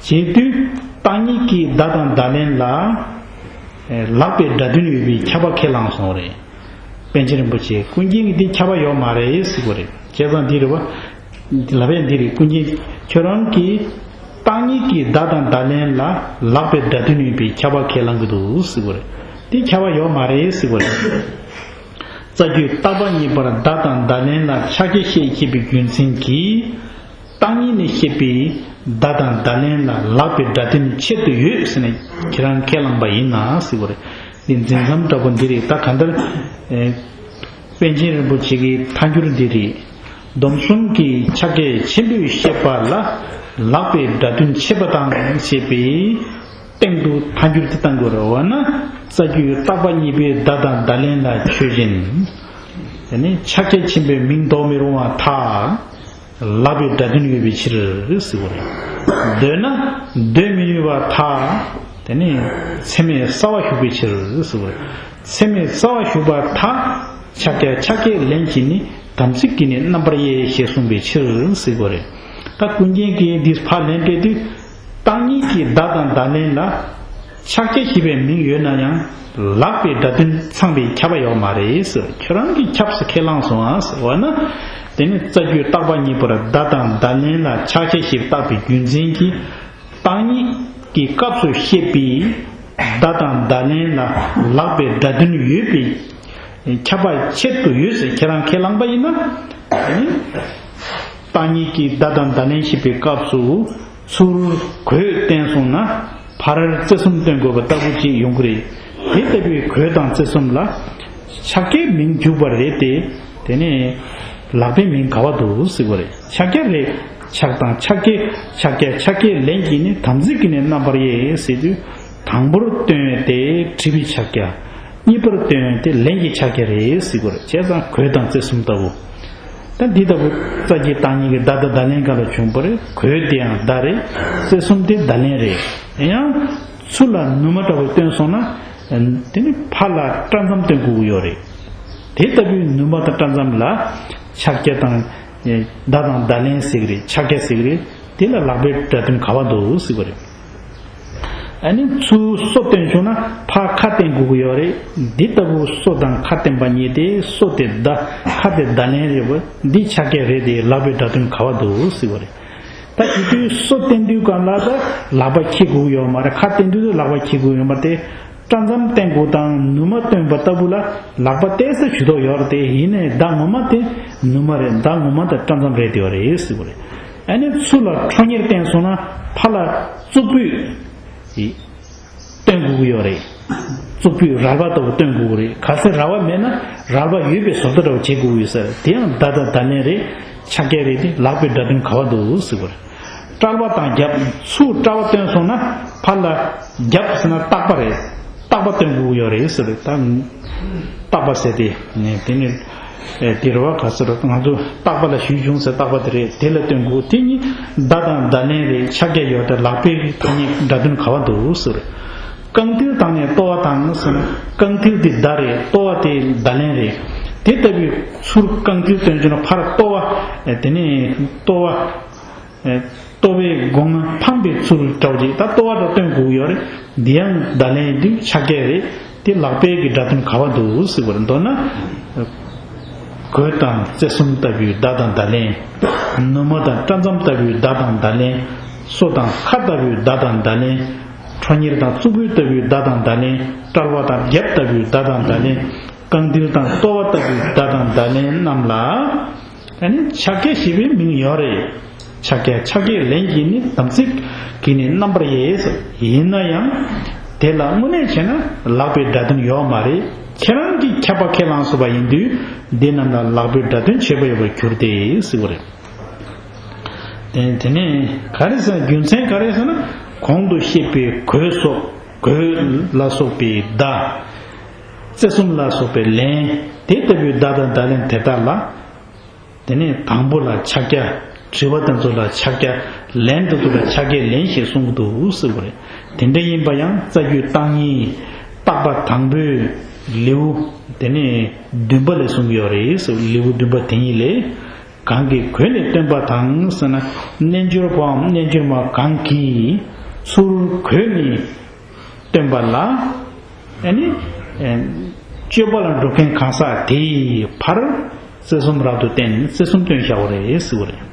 བྱེད་དུས་རྟག་གཉིས་ཀྱི་བརྡ་དང་བརྡ་ལན་ལ། ལག་པའི་སྒྲ་དོན་ཡོད་པའི་ཁྱབ་པ་ཁས་བླངས་སོང་བ་རེད། པཎ་ཆེན་རིན་པོ་ཆེ་ཀུན་མཁྱེན་གྱིས་འདི་ཁྱབ་པ་ཡོད་མ་རེད་ཟེར་གྱི་རེད། བྱས་ཙང་འདི་རེད་བ། ལབ་ཡ་འདི་རེད། ཀུན་མཁྱེན་ཁྱོད་རང་གིས་རྟག་གཉིས་ཀྱི་བརྡ་དང་བརྡ་ལན་ལ་ལག་པའི་སྒྲ་དོན་ཡོད་པའི་ཁྱབ་པ་ཁས་བླངས་ཀྱི་འདུག་ཟེར་གྱི་རེད། འདི་ཁྱབ་པ་ཡོད་མ་རེད་ཟེར་གྱི་རེད། རྩ་རྒྱུད་རྟག་པ་གཉིས་པར་བརྡ་དང་བརྡ་ལན་ལ་ཕྱག་རྒྱ་བཤད་ཅེས་པའི་རྒྱུ་མཚན་གྱིས། རྟག་གཉིས་ནས་བཤད་པའི་བརྡ་དང་བརྡ་ལན་ལ་ལག་པའི་སྒྲ་དོན་ཆེད་དུ་ཡོད་ཟེར་ནས་ཁྱེད་རང་ཁས་བླངས་པ་ཡིན་ན་ཟེར་བ་རེད། འདི་འཛིན་མཚམས་འདྲ་པོ་འདི་རེད། ད་གང་ལྟར། ཨེ། པཎ་ཆེན་རིན་པོ་ཆེ་གི་ཐལ་འགྱུར་འདི་རེད། སྡོམ་གསུམ་གྱི་ཕྱག་རྒྱ་ཆེན་པོས་བཤད་པ་ལ་ལག་པའི་སྒྲ་དོན་ཆད་པ་དང་ཞེས་པའི་སྟེང་དུ་ཐལ་འགྱུར་དེ་བཏང་དགོས་རེད། འོ་ན་རྩ་རྒྱུད་རྟག་པ་གཉིས་པའི་བརྡ་དང་བརྡ་ལན་ལ་ཆོས་ཅན། དེ་ནི་ཕྱག་རྒྱ་ཆེན་པོའི་མིང་འདོགས་མི་རུང་བར་ཐལ། ལག་པའི་སྒྲ་དོན་ཡོད་པའི་ཕྱིར་ཟེར་བ་རེད། འདོད་ན་འདོད་མི་ནུས་པར་ཐལ། དེ་ནི་ཚད་མས་གསལ་བར་ཞུགས་པའི་ཕྱིར་ཟེར་བ་རེད། ཚད་མས་གསལ་བར་ཞུགས་པར་ཐལ། ཕྱག་རྒྱ་ཕྱག་རྒྱའི་ལན་གྱིས་ནི་དམ་ཚིག་གིས་ནི་རྣམ་པར་དབྱེ་ཞེས་གསུངས་པའི་ཕྱིར་ཟེར་བ་རེད། ད་ཀུན་མཁྱེན་གྱིས་འདིར་ཕར་ལན་སྤྲད་དུས། རྟག་གཉིས་ཀྱི་བརྡ་དང་བརྡ་ལན་ལ་ཕྱག་རྒྱ་ཞེས་པའི་མིང་ཡོད་ན་ཡང་ལག་པའི་སྒྲ་དོན་ཚང་བའི་ཁྱབ་པ་ཡོད་མ་རེད་ཟེར། ཁྱོད་རང་གིས་ཁྱབ་ཟེར་ཁས་བླངས་སོང་ཨ་ཟེར་བ་ན། དེ་ནི་རྩ་རྒྱུད་རྟག་པ་གཉིས་པར་བརྡ་དང་བརྡ་ལན་ལ་ཕྱག་རྒྱ་ཞེས་བཏགས་པའི་རྒྱུ་མཚན་གྱིས། རྟག་གཉིས་ཀྱི་སྐབས་སུ་བཤད་པའི་བརྡ་དང་བརྡ་ལན་ལ་ལག་པའི་སྒྲ་དོན་ཡོད་པའི་ཁྱབ་པ་ཆེད་དུ་ཡོད་ཟེར་ཁྱེད་རང་ཁས་བླངས་པ་ཡིན་ན། དེ་ནི་རྟག་གཉིས་ཀྱི་བརྡ་དང་བརྡ་ལན་བཤད་པའི་སྐབས་སུ། ཚུར་གོས་བསྟན་སོང་ན་ཕར་རྩེ་གསུམ་སྟོན་དགོས་པ་ལྟ་བུ་ཅིག་ཡོང་གི་རེད། དེ་ལྟ་བུའི་གོས་དང་རྩེ་གསུམ་ལ་ཕྱག་རྒྱའི་མིང་འཇུག་པ་རེད་དེ། དེ་ནས་ལག་པའི་མིང་ག་བ་འདུག་ཟེར་བ་རེད། ཕྱག་རྒྱ་རེད། ཕྱག་དང་ཕྱག་རྒྱའི། ཕྱག་རྒྱ་ཕྱག་རྒྱའི་ལན་གྱིས་ནི་དམ་ཚིག་གིས་ནི་རྣམ་པར་དབྱེ་ཟེར་དུས། དང་པོར་སྟོན་ཡོད་དེ་དྲི་བའི་ཕྱག་རྒྱ། གཉིས་པར་སྟོན་ཡོད་དེ་ལན་གྱི་ཕྱག་རྒྱ་རེད་ཟེར་བ་རེད། བྱས་ཙང་གོས་དང་རྩེ་གསུམ་ལྟ་བུ། ད་འདི་ལྟ་བུ་རྩ་རྒྱུད་རྟག་གཉིས་ཀྱི་བརྡ་དང་བརྡ་ལན་སྒང་ལ་བྱུང་བ་རེད། གོས་དེ་ཡང་བརྡ་རེད། རྩེ་གསུམ་དེ་བརྡ་ལན་རེད། ཡང་ཚུར་ལ་ནུ་མ་འདྲ་བོ་སྟོན་སོང་ན། དེ་ནི་ཕར་ལ་སྐྲ་མཚམས་སྟོན་དགོས་ཀྱི་ཡོད་རེད། དེ་ལྟ་བུའི་ནུ་མ་དང་སྐྲ་མཚམས་ལ་ཕྱག་རྒྱ་དང་། བརྡ་དང་བརྡ་ལན་ཟེར་གྱི་རེད། ཕྱག་རྒྱ་ཟེར་གྱི་རེད། དེ་ལ་ལག་པའི་སྒྲ་དོན་ག་བ་འདུག་ཟེར་བ་རེད། ཨ་ནི་ཚུར་སོ་བསྟན་བྱུང་ན་ཕར་ཁ་བསྟན་དགོས་ཀྱི་ཡོད་རེད། འདི་ལྟ་བུ་སོ་དང་ཁ་བསྟན་པ་གཉིས་ཏེ་སོ་དེ་བརྡ་ཁ་དེ་བརྡ་ལན་རེད་བ། འདི་ཕྱག་རྒྱ་རེད་དེ་ལག་པའི་སྒྲ་དོན་ག་བ་འདུག་ཟེར་བ་རེད། ད་དེ་དུས་སོ་བསྟན་དུས་གང་ལ་ད་ལག་པ་འཁྱེར་དགོས་ཀྱི་ཡོད་མ་རེད། ཁ་བསྟན་དུས་ད་ལག་པ་འཁྱེར་དགོས་ཀྱི་ཡོད་མ་རེད་དེ། སྐྲ་མཚམས་བསྟན་དགོས་དང་ནུ་མ་བསྟན་པ་ལྟ་བུ་ལ་ལག་པ་ཏོག་ཙམ་ཇུས་གཏོགས་ཡོད་རེད་དེ། ཡིན་ནའི་བརྡ་ངོ་མ་དེ་ནུ་མ་རེད། བརྡ་ངོ་མ་དེ་སྐྲ་མཚམས་རེད་དེ་ཡོད་རེད་ཟེར་བ་རེད། ཨ་ནི་ཚུར་ལ་ཁྲོ་གཉེར་བསྟན་སོང་ན་ཕར་ལ་གཙུག་ཕུད་སྟོན་དགོས་ཀྱི་ཡོད་རེད། གཙུག་ཕུད་རལ་པ་ལྟ་བུ་སྟོན་དགོས་ཀྱི་རེད། གལ་སྲིད་རལ་པ་མེད་ན་རལ་པ་ཡོད་པའི་བཟོ་ལྟ་འདྲ་བོ་བྱེད་དགོས་ཀྱི་ཡོད་ས་རེད། དེ་ཡང་བརྡ་དང་བརྡ་ལན་རེད། ཕྱག་རྒྱ་རེད་དེ་ལག་པའི་སྒྲ་དོན་ག་བ་འདུག་ཟེར་བ་རེད། བཀྲལ་བ་དང་རྒྱབ། ཚུར་བཀྲལ་བ་སྟོན་སོང་ན་ཕར་ལ་རྒྱབ་ཟེར་ན་བརྟག་པ་རེད། བརྟག་པ་སྟོན་དགོས་ཀྱི་ཡོད་རེད་ཟེར་རེད། ད་བརྟག་པ་ཟེར་དེ་ནས་དེ་ནི་ཨེ་དེ་རེད་བ། ག་ཚོད་རེད། ང་ཚོ་བརྟག་པ་ལ་ཞུགས་བྱུང་ཟེར་བརྟག་པ་དེ་རེད། དེ་ལ་སྟོན་དགོས། དེ་གཉིས་བརྡ་དང་བརྡ་ལན་རེད། ཕྱག་རྒྱ་ཡོད་དེ་ལག་པའི་ཐ་སྙད་སྒྲ་དོན་ག་བ་འདུག་ཟེར་རེད། རྐང་མཐིལ་དང་ནི་ལྟོ་བ་དང་ཟེར་ན། རྐང་མཐིལ་དེ་བརྡ་རེད། ལྟོ་བ་དེ་བརྡ་ལན་རེད། དེ་ལྟ་བུའི་ཚུར་རྐང་མཐིལ་སྟོན་བྱུང་ན་ཕར་ལྟོ་བ་ཨེ་དེ་ནི་ལྟོ་བ། ལྟོ་བའི་སྒོ་ང་འཕངས་པའི་ཚུལ་འདྲ་བོ་ཅིག་ད་ལྟོ་བ་འདྲ་སྟོན་དགོས་ཡོད་རེད། འདི་ཡང་བརྡ་ལན་འདི་ཕྱག་རྒྱ་རེད། དེ་ལག་པའི་གི་སྒྲ་དོན་ག་བ་འདུག་ཟེར་བར་མདོར་ན། གོས་དང་རྩེ་གསུམ་ལྟ་བུའི་བརྡ་དང་བརྡ་ལན། ནུ་མ་དང་སྐྲ་མཚམས་ལྟ་བུའི་བརྡ་དང་བརྡ་ལན། སོ་དང་ཁ་ལྟ་བུའི་བརྡ་དང་བརྡ་ལན། ཁྲོ་གཉེར་དང་གཙུག་ཕུད་ལྟ་བུའི་བརྡ་དང་བརྡ་ལན། བཀྲལ་བ་དང་རྒྱབ་ལྟ་བུའི་བརྡ་དང་བརྡ་ལན། རྐང་མཐིལ་དང་ལྟོ་བ་ལྟ་བུའི་བརྡ་དང་བརྡ་ལན་རྣམས་ལ། ཨ་ནི་ཕྱག་རྒྱ་ཞེས་པའི་མིང་ཡོད་རེད། ཕྱག་རྒྱ་ཕྱག་རྒྱའི་ལན་གྱིས་ནི་དམ་ཚིག་གིས་ནི་རྣམ་པར་དབྱེ། ཡིན་ན་ཡང་དེ་ལ་དངོས་གནས་བྱས་ན་ལག་པའི་སྒྲ་དོན་ཡོད་མ་རེད། ཁྱེད་རང་གིས་ཁྱབ་པ་ཁས་བླངས་སོང་བ་ཡིན་དུས་འདི་རྣམས་ལ་ལག་པའི་སྒྲ་དོན་བྱེད་པ་ཡོད་པར་གྱུར་ཏེ་ཟེར་བ་རེད། དེ་དེ་ནས་ག་རེ་ཟེར་ན་རྒྱུ་མཚན་ག་རེ་ཟེར་ན་གོང་དུ་བཤད་པའི་གོས་སོགས་གོས་ལ་སོགས་པའི་བརྡ། རྩེ་གསུམ་ལ་སོགས་པའི་ལན་དེ་ལྟ་བུའི་བརྡ་དང་བརྡ་ལན་དེ་དག་ལ། དེ་ནས་དང་པོ་ལ་ཕྱག་རྒྱ། དྲི་བ་དེ་ཚོ་ལ་ཕྱག་རྒྱ། ལན་དེ་ཚོ་ལ་ཕྱག་རྒྱའི་ལན་ཞེས་གསུང་གི་འདུག་ཟེར་བ་རེད། དེ་འདྲ་ཡིན་པ་ཡང་རྩ་རྒྱུད་བརྟག་གཉིས་བརྟག་པ་དང་པོའི་ལེའུ་དེ་ནས་བདུན་པ་ལས་གསུང་གི་ཡོད་རེད་ཟེར། ལེའུ་བདུན་པ་དེ་ཉིད་ལས། གང་གིས་གོས་ནི་སྟོན་པ་དང་ཟེར་ན། རྣལ་འབྱོར་པའམ་རྣལ་འབྱོར་མ་གང་གིས་ཚུར་གོས་ནི་སྟོན་པ་ལ། ཨ་ནི། ཨེ། སྤྱོད་པ་ལ་འགྲོ་མཁན་གང་ཟག་དེས་ཕར་རྩེ་གསུམ་རབ་ཏུ་བསྟན། རྩེ་གསུམ་སྟོན་བཞག་པ་རེད་ཟེར་བ་རེད།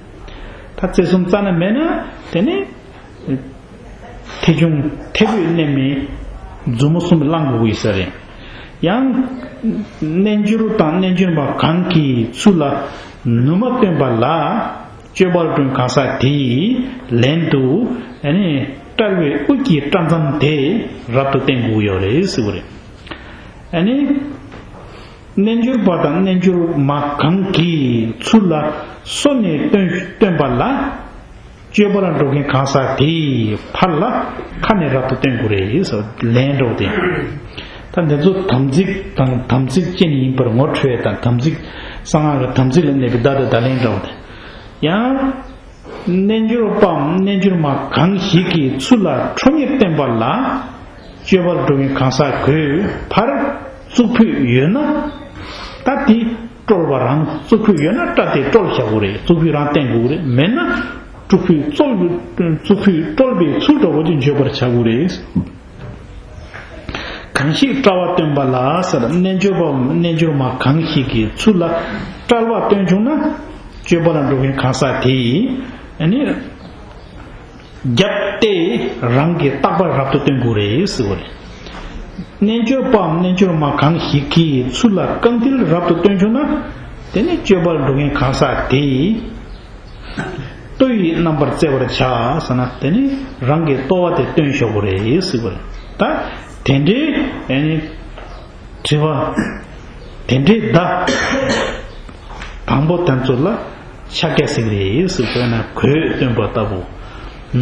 ད་རྩེ་གསུམ་རྩ་ནས་མེད་ན་དེ་ནི། མཐེ་ཆུང་མཐེ་བོས་མནན་མི་མཛུབ་མོ་གསུམ་བླང་དགོས་ཀྱི་ས་རེད། ཡང་། རྣལ་འབྱོར་དང་རྣལ་འབྱོར་མ་གང་གིས་ཚུར་ལ་ནུ་མ་སྟོན་པ་ལ། སྤྱོད་པ་ལ་འགྲོ་མཁན་གང་ཟག་དེས་ལན་དུ། ཨ་ནི། བཀྲལ་བའི་དབུས་ཀྱི་སྐྲ་མཚམས་དེ་རབ་ཏུ་བསྟན་དགོས་ཡོད་རེད་ཟེར་བ་རེད། ཨ་ནི། རྣལ་འབྱོར་པ་དང་རྣལ་འབྱོར་མ་གང་གིས་ཚུར་ལ་སོ་ནས་སྟོན་སྟོན་པ་ལ། སྤྱོད་པ་ལ་འགྲོ་མཁན་གང་ཟག་དེས་ཕར་ལ་ཁ་ནས་རབ་ཏུ་བསྟན་དགོས་རེད་ཟེར་ལན་འདྲ་བོ་དེ། ད་འདི་ཚོ་དམ་ཚིག་དང་དམ་ཚིག་ཅན་ཡིན་པར་ངོ་འཕྲོད་དང་། དམ་ཚིག་གསང་སྔགས་ཀྱི་དམ་ཚིག་ལ་གནས་པའི་བརྡ་དང་བརྡ་ལན་འདྲ་བོ་དེ། ཡང་། རྣལ་འབྱོར་པའམ་རྣལ་འབྱོར་མ་གང་ཞིག་གིས་ཚུར་ལ་ཁྲོ་གཉེར་བསྟན་པ་ལ། སྤྱོད་པར་འགྲོ་མཁན་གང་ཟག་གོས་ཕར་གཙུག་ཕུད་ཡོད་ན། ད་དེ་དཀྲོལ་བ་རང་། གཙུག་ཕུད་ཡོད་ན་སྐྲ་དེ་དཀྲོལ་བཞག་དགོས་རེད། གཙུག་ཕུད་རང་བསྟན་དགོས་རེད། མེད་ན་གཙུག་ཕུད་གཙོལ། གཙུག་ཕུད་དཀྲོལ་བའི་ཚུལ་འདྲ་བོ་དེ་འཇོག་པར་བྱ་དགོས་རེད། གང་ཞིག་བཀྲལ་བ་སྟོན་པ་ལ་ཟེར། རྣལ་འབྱོར་པའམ་རྣལ་འབྱོར་མ་གང་ཞིག་གིས་ཚུར་ལ་བཀྲལ་བ་སྟོན་བྱུང་ན། སྤྱོད་པ་ལ་འགྲོ་མཁན་གང་ཟག་དེས་ནི། རྒྱབ་སྟེ་རང་གི་བརྟག་པ་རབ་ཏུ་སྟོན་དགོས་རེད་ཟེར་བ་རེད། རྣལ་འབྱོར་པའམ་རྣལ་འབྱོར་མ་གང་ཞིག་གིས་ཚུར་ལ་རྐང་མཐིལ་རབ་ཏུ་སྟོན་བྱུང་ན། དེ་ནི་སྤྱོད་པ་ལ་འགྲོ་མཁན་གང་ཟག་དེས། ལྟོ་ཡི་རྣམ་པར་རྩེ་བར་བྱ་ཟེར་ན། དེ་ནི་རང་གི་ལྟོ་བ་དེ་སྟོན་ཞོག་གི་རེད་ཟེར་བ་རེད། ད་དེ་འདྲའི་ཨ་ནི་དྲི་བ་དེ་འདྲའི་བརྡ་དང་པོ་དེ་ཚོ་ལ་ཕྱག་རྒྱ་ཟེར་གི་རེད་ཟེར། དཔེར་ན་གོས་སྟོན་པ་ལྟ་བུ།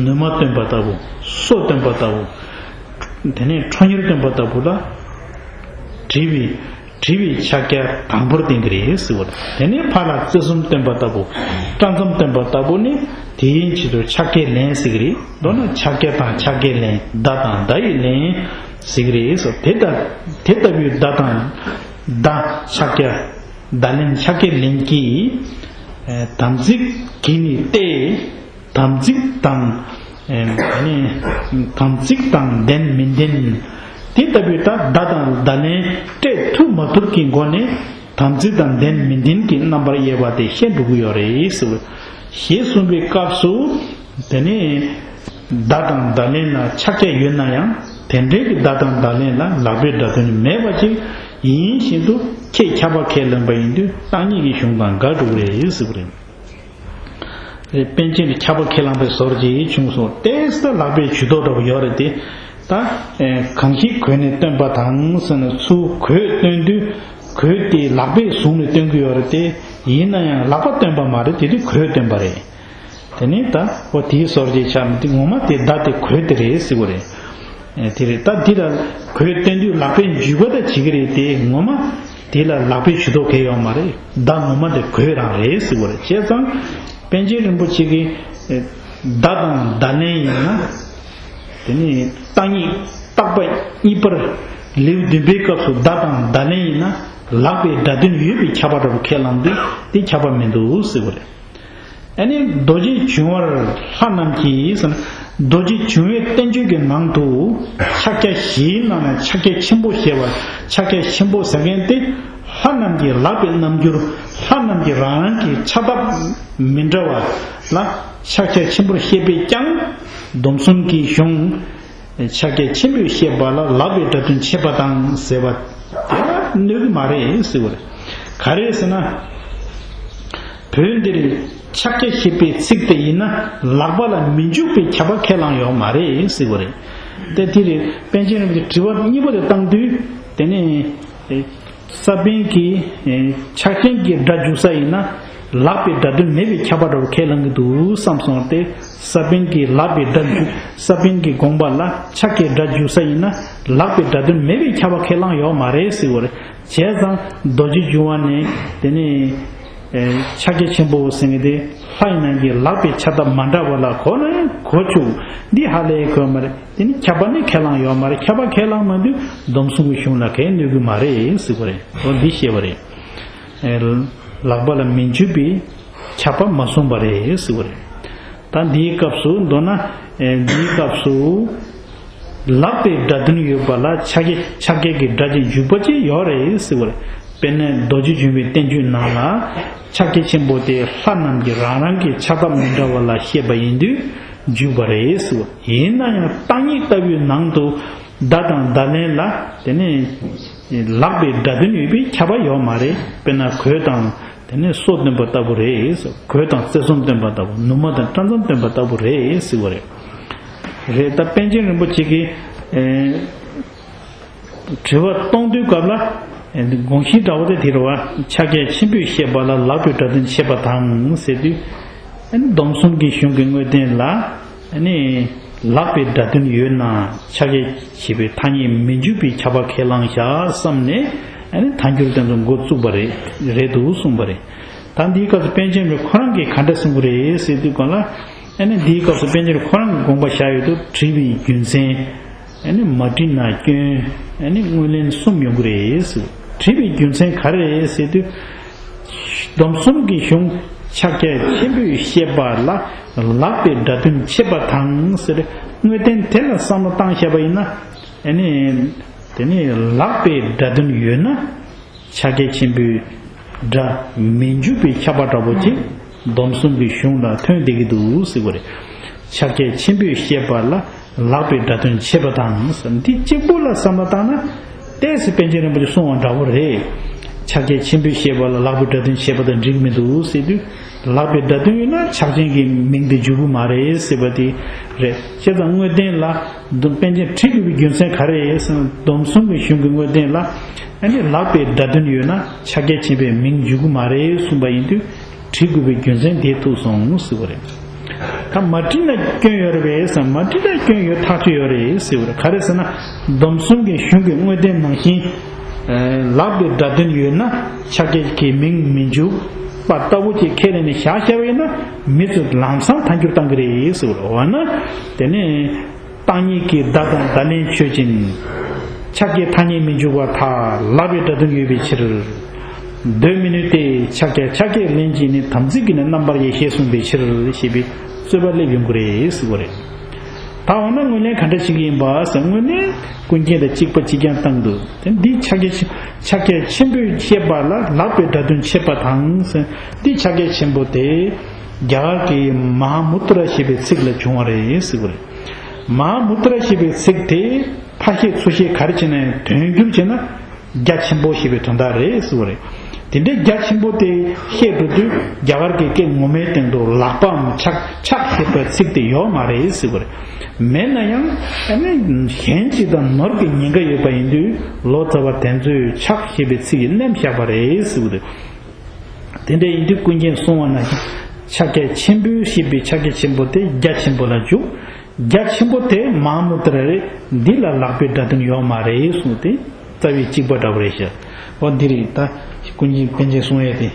ནུ་མ་སྟོན་པ་ལྟ་བུ། སོ་སྟོན་པ་ལྟ་བུ། དེ་ནས་ཁྲོ་གཉེར་སྟོན་པ་ལྟ་བུ་ལ་དྲི་བའི། དྲི་བའི་ཕྱག་རྒྱ་དང་པོར་བསྟན་གྱི་རེད་ཟེར་བ་རེད། དེ་ནས་ཕར་ལ་རྩེ་གསུམ་སྟོན་པ་ལྟ་བུ། སྐྲ་མཚམས་སྟོན་པ་ལྟ་བུ་ནི་དེའི་ཕྱིར་དུ་ཕྱག་རྒྱའི་ལན་ཟེར་གྱི་རེད། མདོར་ན་ཕྱག་རྒྱ་དང་ཕྱག་རྒྱའི་ལན། བརྡ་དང་བརྡ་ཡི་ལན་ཟེར་གྱི་རེད་ཟེར། དེ་ལྟ་དེ་ལྟ་བུའི་བརྡ་དང་བརྡ་ཕྱག་རྒྱ་བརྡ་ལན་ཕྱག་རྒྱའི་ལན་གྱིས་དམ་ཚིག་གིས་ནི་སྟེ། དམ་ཚིག་དང་ ཨེ་ནི་དམ་ཚིག་དང་ལྡན་མི་ལྡན། དེ་ལྟ་བུའི་ད་བརྡ་དང་བརྡ་ལན་སྤྲད་ཐུབ་མ་ཐུབ་ཀྱི་སྒོ་ནས་དམ་ཚིག་དང་ལྡན་མི་ལྡན་གྱི་རྣམ་པར་དབྱེ་བ་དེ་ཤེས་འགྲོ་གི་ཡོད་རེད་ཟེར་བ། ཞེས་གསུངས་པའི་སྐབས་སུ། དེ་ནས་བརྡ་དང་བརྡ་ལན་ལ་ཕྱག་རྒྱ་ཡོད་ན་ཡང་དེ་འདྲའི་གི་བརྡ་དང་བརྡ་ལན་ལ་ལག་པའི་སྒྲ་དོན་མེད་པ་ཅིག་ཡིན་བཞིན་དུ་ཁྱེད་ཁྱབ་པ་ཁས་ལེན་པ་ཡིན་དུས་བརྟག་གཉིས་ཀྱི་གཞུང་དང་འགལ་འགྲོ་གི་རེད་ཟེར་བ་རེད། པཎ་ཆེན་གྱིས་ཁྱབ་པ་ཁས་བླངས་པའི་ཟོར་གྱིས་བྱུང་སོང་། ཏོག་ཙམ་ལག་པས་ཇུས་གཏོགས་འདྲ་པོ་ཡོད་རེད་དེ། ད་གང་ཞིག་གོས་ནས་སྟོན་པ་དང་ཟེར་ན་ཚུར་གོས་སྟོན་དུས་གོས་དེ་ལག་པས་བཟུང་ནས་སྟོན་གྱི་ཡོད་རེད་དེ། ཡིན་ན་ཡང་ལག་པ་སྟོན་པ་མ་རེད། དེ་དུས་གོས་སྟོན་པ་རེད། དེ་ནས་ད་འོ་དེའི་ཟོར་གྱིས་ཆགས་ནས་དེ་ངོ་མ་དེ་བརྡ་དེ་གོས་དེ་རེད་ཟེར་བ་རེད། ཨེ་དེ་རེད། ད་འདི་ལ་གོས་སྟོན་དུས་ལག་པས་འཇུས་པ་ད་བྱེད་ཀྱི་རེད་དེ། ངོ་མ་དེ་ལ་ལག་པས་ཇུས་གཏོགས་གང་ཡང་ཡོད་མ་རེད། བརྡ་ངོ་མ་དེ་གོས་རང་རེད་ཟེར་བ་རེད། བྱས་ཙང་པཎ་ཆེན་རིན་པོ་ཆེ་གིས་ཨེ་བརྡ་དང་བརྡ་ལན་ཡིན་ན། དེ་ནས་བརྟག་གཉིས་བརྟག་པ་གཉིས་པར་ལེའུ་བདུན་པའི་སྐབས་སུ་བརྡ་དང་བརྡ་ལན་ཡིན་ན་ལག་པའི་སྒྲ་དོན་ཡོད་པའི་ཁྱབ་པ་འདྲ་པོ་ཁས་བླངས་དུས་དེ་ཁྱབ་པ་མི་འདུག་ཟེར་བ་རེད། ཨ་ནི་རྡོ་རྗེ་འབྱུང་བར་ལྷ་རྣམས་ཀྱིས་ཟེར་ན། རྡོ་རྗེ་འབྱུང་བའི་བསྟན་བཅོས་ཀྱི་ནང་དུ་ཕྱག་རྒྱ་བཞིའི་ནང་ནས་ཕྱག་རྒྱ་ཆེན་པོ་ཞེས་པ། ཕྱག་རྒྱ་ཆེན་པོ་ཟེར་མཁན་དེ་ལྷ་རྣམས་ཀྱི་ལག་པའི་རྣམ་འགྱུར། ལྷ་རྣམས་ཀྱི་རང་རང་གི་ཕྱག་ཐབས་མི་འདྲ་བ་ལ་ཕྱག་རྒྱ་ཆེན་པོར་བཤད་པས་ཀྱང་། སྡོམ་གསུམ་གྱི་གཞུང་། ཕྱག་རྒྱ་ཆེན་པོས་བཤད་པ་ལ་ལག་པའི་སྒྲ་དོན་ཆད་པ་དང་ཟེར་བ་དེ་ལ་གནོད་ཀྱི་མ་རེད་ཟེར་བ་རེད། ག་རེ་ཟེར་ན། བོད་འདིར་ཕྱག་རྒྱ་ཞེས་པའི་ཚིག་དེ་ཡིན་ན་ལག་པ་ལ་མི་འཇུག་པའི་ཁྱབ་པ་ཁས་བླངས་ཡོད་མ་རེད་ཟེར་བ་རེད། དེ་དེ་རེད། པཎ་ཆེན་རིན་པོ་ཆེས་དྲི་བ་གཉིས་པ་དེ་བཏང་དུས་དེ་ནས། ས་པཎ་གྱིས་ཕྱག་ཆེན་གྱི་སྒྲ་འཇུག་ས་ཡིན་ན་ལག་པའི་སྒྲ་དོན་མེད་པའི་ཁྱབ་པ་འདྲ་བོ་ཁས་བླངས་ཀྱི་འདུག་བསམ་སོང་སྟེ། ས་པཎ་གྱིས་ལག་པའི་སྒྲ་འཇུག་ས་པཎ་གྱི་དགོངས་པ་ལ་ཕྱག་གི་སྒྲ་འཇུག་ས་ཡིན་ན་ལག་པའི་སྒྲ་དོན་མེད་པའི་ཁྱབ་པ་ཁས་བླངས་ཡོད་མ་རེད་ཟེར་བ་རེད། བྱས་ཙང་རྡོ་རྗེ་འབྱུང་བ་ནས་དེ་ནས་ཕྱག་རྒྱ་ཆེན་པོ་ཟེར་མཁན་དེ་ལྷ་ཡི་ནང་གི་ལག་པའི་ཕྱག་ཐབས་མ་འདྲ་བ་ལ་གོ་ན་གོ་ཆོག་འདི་ཧ་ལས་གོ་མ་རེད། དེ་ནི་ཁྱབ་པ་ནི་ཁས་བླངས་ཡོད་མ་རེད། ཁྱབ་པ་ཁས་བླངས་མ་དུས་སྡོམ་གསུམ་གྱི་གཞུང་ལ་གས་གནོད་ཀྱི་མ་རེད་ཟེར་བ་རེད། འོ་འདི་བཤད་པ་རེད། ལག་པ་ལ་མི་འཇུག་པའི་ཁྱབ་པ་མ་གསུངས་པ་རེད་ཟེར་བ་རེད། ད་འདིའི་སྐབས་སུ་མདོར་ན་འདིའི་སྐབས་སུ་ལག་པའི་སྒྲ་དོན་ཡོད་པ་ལ་ཕྱག་རྒྱ་ཕྱག་རྒྱ་གི་སྒྲ་གཅིག་འཇུག་པ་ཅིག་ཡོད་རེད་ཟེར་བ་རེད། དཔེར་ན་རྡོ་རྗེ་འཇུག་པའི་བསྟན་བཅོས་ནང་ལ་ཕྱག་རྒྱ་ཆེན་པོ་དེ་ལྷ་རྣམས་ཀྱི་རང་རང་གི་ཕྱག་ཐབས་མི་འདྲ་བ་ལ་བཤད་པ་ཡིན་དུས་འཇུག་པ་རེད་ཟེར་བ། ཡིན་ན་ཡང་བརྟག་གཉིས་ལྟ་བུའི་ནང་དུ་བརྡ་དང་བརྡ་ལན་ལ་དེ་ནས་ལག་པའི་སྒྲ་དོན་ཡོད་པའི་ཁྱབ་པ་ཡོད་མ་རེད། དཔེར་ན་གོས་དང་དེ་ནས་སོ་སྟོན་པ་ལྟ་བུ་རེད། གོས་དང་རྩེ་གསུམ་སྟོན་པ་ལྟ་བུ། ནུ་མ་དང་སྐྲ་མཚམས་སྟོན་པ་ལྟ་བུ་རེད་ཟེར་བ་རེད། རེད། ད་པཎ་ཆེན་རིན་པོ་ཆེ་གིས་དྲི་བ་གཏོང་དུས་སྐབས་ལ་དགོངས་གཞི་འདྲ་བོ་དེ་དེ་རེད་བ། ཕྱག་རྒྱ་ཆེན་པོས་བཤད་པ་ལ་ལག་པའི་སྒྲ་དོན་ཆད་པ་དང་ཟེར་དུས། སྡོམ་གསུམ་གྱི་གཞུང་གི་དངོས་བསྟན་ལ་ལག་པའི་སྒྲ་དོན་ཡོད་ན་ཕྱག་རྒྱ་ཞེས་པའི་ཐ་སྙད་མི་འཇུག་པའི་ཁྱབ་པ་ཁས་བླངས་བཞག་བསམ་ནས་ཐལ་འགྱུར་དེ་ཚོ་འགོ་བཙུགས་པ་རེད། རེད་འདུག་གསུངས་པ་རེད། ད་འདིའི་སྐབས་སུ་པཎ་ཆེན་པས་ཁོ་རང་གིས་ག་འདྲ་གསུང་གི་རེད་ཟེར་དུས་སྒང་ལ། ཨ་ནི་འདིའི་སྐབས་སུ་པཎ་ཆེན་ཁོ་རང་གི་དགོངས་པ་བཞག་ཡོད་དུས་དྲིས་པའི་རྒྱུ་མཚན། ཨ་ནི་མ་དྲིས་ན་སྐྱོན། ཨ་ནི་དངོས་ལན་གསུམ་ཡོང་གི་རེད་ཟེར། དྲིས་པའི་རྒྱུ་མཚན་ག་རེ་རེད་ཟེར་དུས། སྡོམ་གསུམ་གྱི་གཞུང་ཕྱག་རྒྱ་ཆེན་པོས་བཤད་པ་ལ་ལག་པའི་སྒྲ་དོན་ཆད་པ་དང་ཟེར། དངོས་བསྟན་དེ་ལ་བསམ་བློ་བཏང་བཞག་པ་ཡིན་ན། ཨ་ནི་དེ་ནི་ལག་པའི་སྒྲ་དོན་ཡོད་ན། ཕྱག་རྒྱ་ཆེན་པོའི་སྒྲ་མི་འཇུག་པའི་ཁྱབ་པ་འདྲ་པོ་ཅིག་སྡོམ་གསུམ་གྱི་གཞུང་ལ་ཐོན་བསྡད་ཀྱི་འདུག་ཟེར་བ་རེད། ཕྱག་རྒྱ་ཆེན་པོས་བཤད་པ་ལ་ལག་པའི་སྒྲ་དོན་ཆད་པ་དང་ཟེར། འདི་གཅིག་པོ་ལ་བསམ་བློ་བཏང་ན་ཏོག་ཙམ་པཎ་ཆེན་རིན་པོ་ཆེས་གསུངས་པ་འདྲ་པོ་རེད། ཕྱག་རྒྱ་ཆེན་པོས་བཤད་པ་ལ་ལག་པའི་སྒྲ་དོན་ཆད་པ་དང་འགྲིག་མི་འདུག་ཟེར་དུས། ལག་པའི་སྒྲ་དོན་ཡོད་ན་ཕྱག་ཆེན་གྱི་མིང་དེ་འཇུག་གི་མ་རེད་ཟེར་བ་དེ་རེད། བྱས་ཙང་དངོས་བསྟན་ལ། སྡོམ་པཎ་ཆེན་དྲི་དགོས་པའི་རྒྱུ་མཚན་ག་རེ་རེད་ཟེར་ན། སྡོམ་གསུམ་གྱི་གཞུང་གི་དངོས་བསྟན་ལ། ཨ་ནི་ལག་པའི་སྒྲ་དོན་ཡོད་ན་ཕྱག་རྒྱ་ཆེན་པོའི་མིང་འཇུག་གི་མ་རེད་གསུངས་པ་ཡིན་དུས། དྲི་དགོས་པའི་རྒྱུ་མཚན་དེ་ཐུག་སོང་ཟེར་བ་རེད། ད་མ་དྲིས་ན་སྐྱོན་ཡོད་རེད་པས་ཟེར། མ་དྲིས་ན་སྐྱོན་ཡོད་ཐག་ཆོད་ཡོད་རེད་ཟེར་བ་རེད། ག་རེ་ཟེར་ན། སྡོམ་གསུམ་གྱི་གཞུང་གི་དངོས་བསྟན་ནང་བཞིན། ལག་པའི་སྒྲ་དོན་ཡོད་ན་ཕྱག་རྒྱ་གི་མིང་མི་འཇུག་པ་ལྟ་བུ་ཅིག་ཁས་ལེན་ནས་བཞག་བཞག་པ་ཡིན་ན་མི་ཚོས་ལམ་སང་ཐལ་འགྱུར་བཏང་གི་རེད་ཟེར་བ་རེད། འོ་ན་དེ་ནས། བརྟག་གཉིས་ཀྱི་བརྡ་དང་བརྡ་ལན་ཆོས་ཅན། ཕྱག་རྒྱའི་ཐ་སྙད་མི་འཇུག་པར་ཐལ། ལག་པའི་སྒྲ་དོན་ཡོད་པའི་ཕྱིར། གདོད་མི་ནུས་ཏེ་ཕྱག་རྒྱ་ཕྱག་རྒྱས་ལན་གཅིག་ནི་དམ་ཚིག་གི་ནི་རྣམ་པར་དབྱེ་ཞེས་གསུངས་པའི་ཕྱིར་ཞེས་པའི་རྩོད་པ་སླེབས་ཡོང་གི་རེད་ཟེར་བ་རེད། ད་འོ་ན་དངོས་ལན་ག་འདྲ་ཞིག་ཡིན་པ་ཟེར། དངོས་ལན་ཀུན་མཁྱེན་དང་གཅིག་པ་གཅིག་རྐྱང་བཏང་འདུག་དེ་འདི་ཕྱག་རྒྱ་ཆེ་ཕྱག་རྒྱ་ཆེན་པོས་བཤད་པ་ལ་ལག་པའི་སྒྲ་དོན་འཆད་པ་དང་ཟེར། འདི་ཕྱག་རྒྱ་ཆེན་པོ་དེ་རྒྱ་གར་གྱི་མ་ཧཱ་མུ་ཏྲ་ཞེས་པའི་ཚིག་ལ་བྱུང་བ་རེད་ཟེར་བ་རེད། མ་ཧཱ་མུ་ཏྲ་ཞེས་པའི་ཚིག་དེ་ཕར་བཤད་ཚུར་བཤད་ག་རེ་བྱས་ན་ཡང་དོན་བསྒྱུར་བྱས་ན་རྒྱ་ཆེན་པོ་ཞེས་པའི་དོན་དག་རེད་ཟེར་བ་རེད། དེ་འདྲའི་རྒྱ་ཆེན་པོ་དེ་བཤད་འགྲོ་དུས་རྒྱ་གར་གྱི་སྐད་ངོ་མའི་སྟེང་དུ་ལག་པའམ་ཕྱག་ཕྱག་ཞེས་པའི་ཚིག་དེ་ཡོད་མ་རེད་ཟེར་བ་རེད། མེད་ན་ཡང་ཨ་ནི་གཞན་ཅིག་དང་ནོར་གྱི་ཉེན་ཁ་ཡོད་པ་ཡིན་དུས་ལོ་ཙཱ་བ་དེ་ཚོས་ཕྱག་ཞེས་པའི་ཚིག་གིས་མནན་བཞག་པ་རེད་ཟེར་བ་རེད། དེ་འདྲ་ཡིན་དུས་ཀུན་མཁྱེན་གསུང་བ་ནང་བཞིན་ཕྱག་རྒྱ་ཆེན་པོས་ཞེས་པའི་ཕྱག་རྒྱ་ཆེན་པོ་དེ་རྒྱ་ཆེན་པོ་ལ་འཇུག་རྒྱ་ཆེན་པོ་དེ་མ་ཧཱ་མུ་ཏྲ་རེད། འདི་ལ་ལག་པའི་སྒྲ་དོན་ཡོད་མ་རེད་གསུངས་ཏེ། རྩ་བའི་གཅིག་པ་འདྲ་བོ་རེད་ཤག་འོ་འདི་རེད། ད་ཀུན་མཁྱེན་པཎ་ཆེན་གསུང་ཡས་དེ།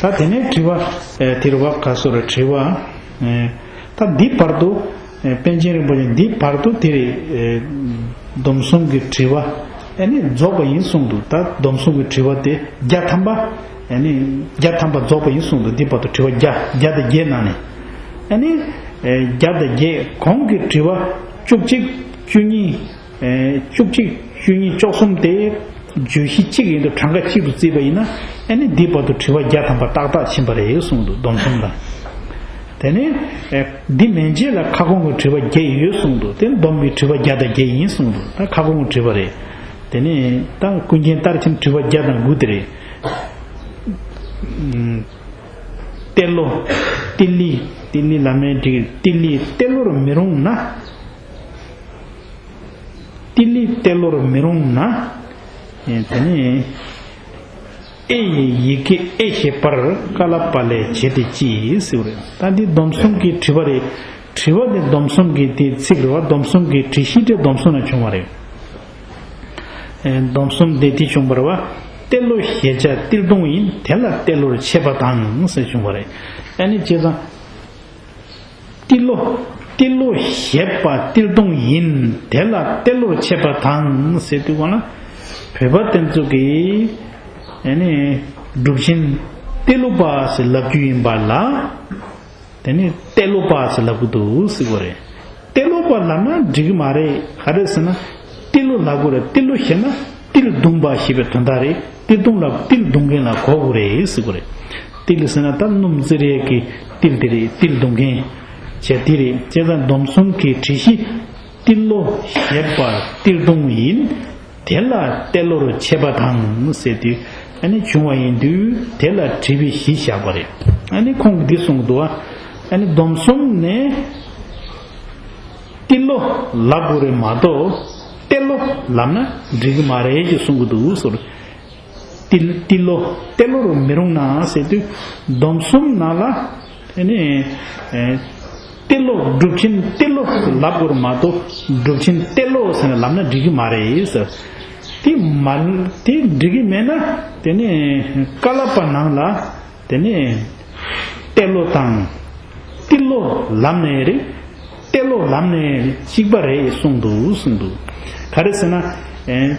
ད་དེ་ནས་དྲི་བ་ཨེ་དེ་རུ་བ་ག་སོ་ར་དྲི་བ་ཨེ་ད་འདི་བར་དུ་ཨེ་པཎ་ཆེན་རིན་པོ་ཆེ་འདི་བར་དུ་དེ་རེད། ཨེ་སྡོམ་གསུམ་གྱི་དྲི་བ་ཨེ་ནི་རྫོགས་པ་ཡིན་གསུངས་འདུག་ད་སྡོམ་གསུམ་གྱི་དྲི་བ་དེ་བརྒྱ་ཐམ་པ་ཨེ་ནི་བརྒྱ་ཐམ་པ་རྫོགས་པ་ཡིན་གསུངས་འདུག་འདི་བར་དུ་དྲི་བ་བརྒྱ་བརྒྱ་དང་བརྒྱད་ནང་ནས་ཨེ་ནི་ཨེ་བརྒྱ་དང་བརྒྱད། གོང་གི་དྲི་བ་བཅུ་གཅིག་བཅུ་གཉིས། ཨེ་བཅུ་གཅིག་བཅུ་གཉིས་བཅུ་གསུམ་དེ་བརྗོད་གཞི་གཅིག་ཡིན་དུས་གྲངས་ཀ་གཅིག་ཏུ་བརྩིས་པ་ཡིན་ན་ཨ་ནི་འདི་བར་དུ་དྲི་བ་བརྒྱ་ཐམ་པ་ཏག་ཏག་ཕྱིན་པ་རེད་གསུངས་འདུག་སྡོམ་གསུམ་དང་། དེ་ནས་ཨེ་འདི་མན་ཆད་ལ་ཁ་སྐོང་གི་དྲི་བ་བརྒྱད་ཡོད་གསུངས་འདུག་དེ་སྡོམ་པའི་དྲི་བ་བརྒྱ་དང་བརྒྱད་ཡིན་གསུངས་འདུག་ད་ཁ་སྐོང་གི་དྲི་བ་རེད། དེ་ནས་ད་ཀུན་མཁྱེན་ལྟར་ཕྱིན་དྲི་བ་བརྒྱ་དང་དགུ་དེ་རེད། ཨུམ། ཏེ་ལོ། ཏི་ལི། ཏི་ལི་ལབ་ནའི་འགྲིག་ཏི་ལི་ཏེ་ལོར་མི་རུང་ན། ཏི་ལི་ཏེ་ལོར་མི་རུང་ན། ཨེ་དེ་ནི། ཨེ་ཡི་ཡི་གེ་ཨེ་ཞེས་པར་ཀ་ལ་པ་ལས་བྱེད་དེ་ཅི་ཟེར་བ་རེད། ད་འདི་སྡོམ་གསུམ་གྱི་དྲི་བ་རེད། དྲི་བ་འདི་སྡོམ་གསུམ་གྱི་དེ་ཚིག་རེད་བ། སྡོམ་གསུམ་གྱི་དྲི་གཞི་དེ་སྡོམ་གསུམ་ལ་བྱུང་བ་རེད། ཨེ་སྡོམ་གསུམ་དེ་དེ་བྱུང་བ་རེད་བ། ཏེ་ལོ་ཞེས་བྱ་ཏིལ་སྡོང་ཡིན། དེ་ལ་ཏེ་ལོར་བྱེད་པ་དང་ཟེར་བྱུང་བ་རེད། ཨ་ནི་བྱས་ཙང་། ཏི་ལོ། ཏི་ལོ་ཞེས་པ་ཏིལ་སྡོང་ཡིན། དེ་ལ་ཏེ་ལོར་བྱེད་པ་དང་ཟེར་དུས་གོང་ལ། བོད་པ་དེ་ཚོ་གིས་ཨ་ནི་སྒྲུབ་ཆེན་ཏི་ལོ་པ་ཟེར་ལབ་རྒྱུ་ཡིན་པ་ལ། དེ་ནི་ཏེ་ལོ་པ་ཟེར་ལབ་ཀྱི་འདུག་ཟེར་བ་རེད། ཏེ་ལོ་པ་ལབ་ན་འགྲིག་གི་མ་རེད། ག་རེ་ཟེར་ན་ཏི་ལོ་ལབ་དགོས་རེད། ཏི་ལོ་ཞེ་ན་ཏིལ་བརྡུངས་པ་ཞེས་པའི་དོན་དག་རེད། ཏིལ་བརྡུངས་ལ་ཏིལ་བརྡུངས་མཁན་ལ་གོ་དགོས་རེད་ཟེར་བ་རེད། ཏིལ་ཟེར་ན་ད་སྣུམ་རྩེ་རེད་ཀྱི་ཏིལ་དེ་རེད། ཏིལ་བརྡུངས་མཁན་བྱས་དེ་རེད། བྱས་ཙང་སྡོམ་གསུམ་གྱི་དྲི་གཞི་ཏི་ལོ་ཞེས་པ་ཏིལ་སྡོང་ཡིན། དེ་ལ་ཏེ་ལོར་བྱེད་པ་དང་ཟེར་དུས་ཨ་ནི་བྱུང་བ་ཡིན་དུས་དེ་ལ་དྲི་བའི་གཞི་བཞག་པ་རེད། ཨ་ནི་ཁོང་གིས་འདི་གསུངས་འདུག་ཨ་ནི་སྡོམ་གསུམ་ནས་ཏི་ལོ་ལབ་དགོས་རེད་མ་གཏོགས་ཏེ་ལོ་ལབ་ན་འགྲིག་གི་མ་རེད་ཅེས་གསུང་གི་འདུག་ཟེར། ཏི་ཏི་ལོ་ཏེ་ལོ་རུ་མི་རུང་ན་ཟེར་དུས་སྡོམ་གསུམ་ནང་ལ། དེ་ནས་ཨེ་ཏེ་ལོ་སྒྲུབ་ཆེན་ཏེ་ལོ་ལབ་དགོས་མ་གཏོགས་སྒྲུབ་ཆེན་ཏེ་ལོ་ཟེར་ནས་ལབ་ན་འགྲིག་གི་མ་རེད་ཟེར། དེ་མ་དེ་འགྲིག་གི་མེད་ན་དེ་ནས་ཀ་ལ་པ་ནང་ལ་དེ་ནས་ཏེ་ལོ་དང་ཏི་ལོ་ལབ་ནས་རེད། ཏེ་ལོ་ལབ་ནས་གཅིག་པ་རེད་གསུངས་འདུག་གསུངས་འདུག་ག་རེ་ཟེར་ན་ཨེ།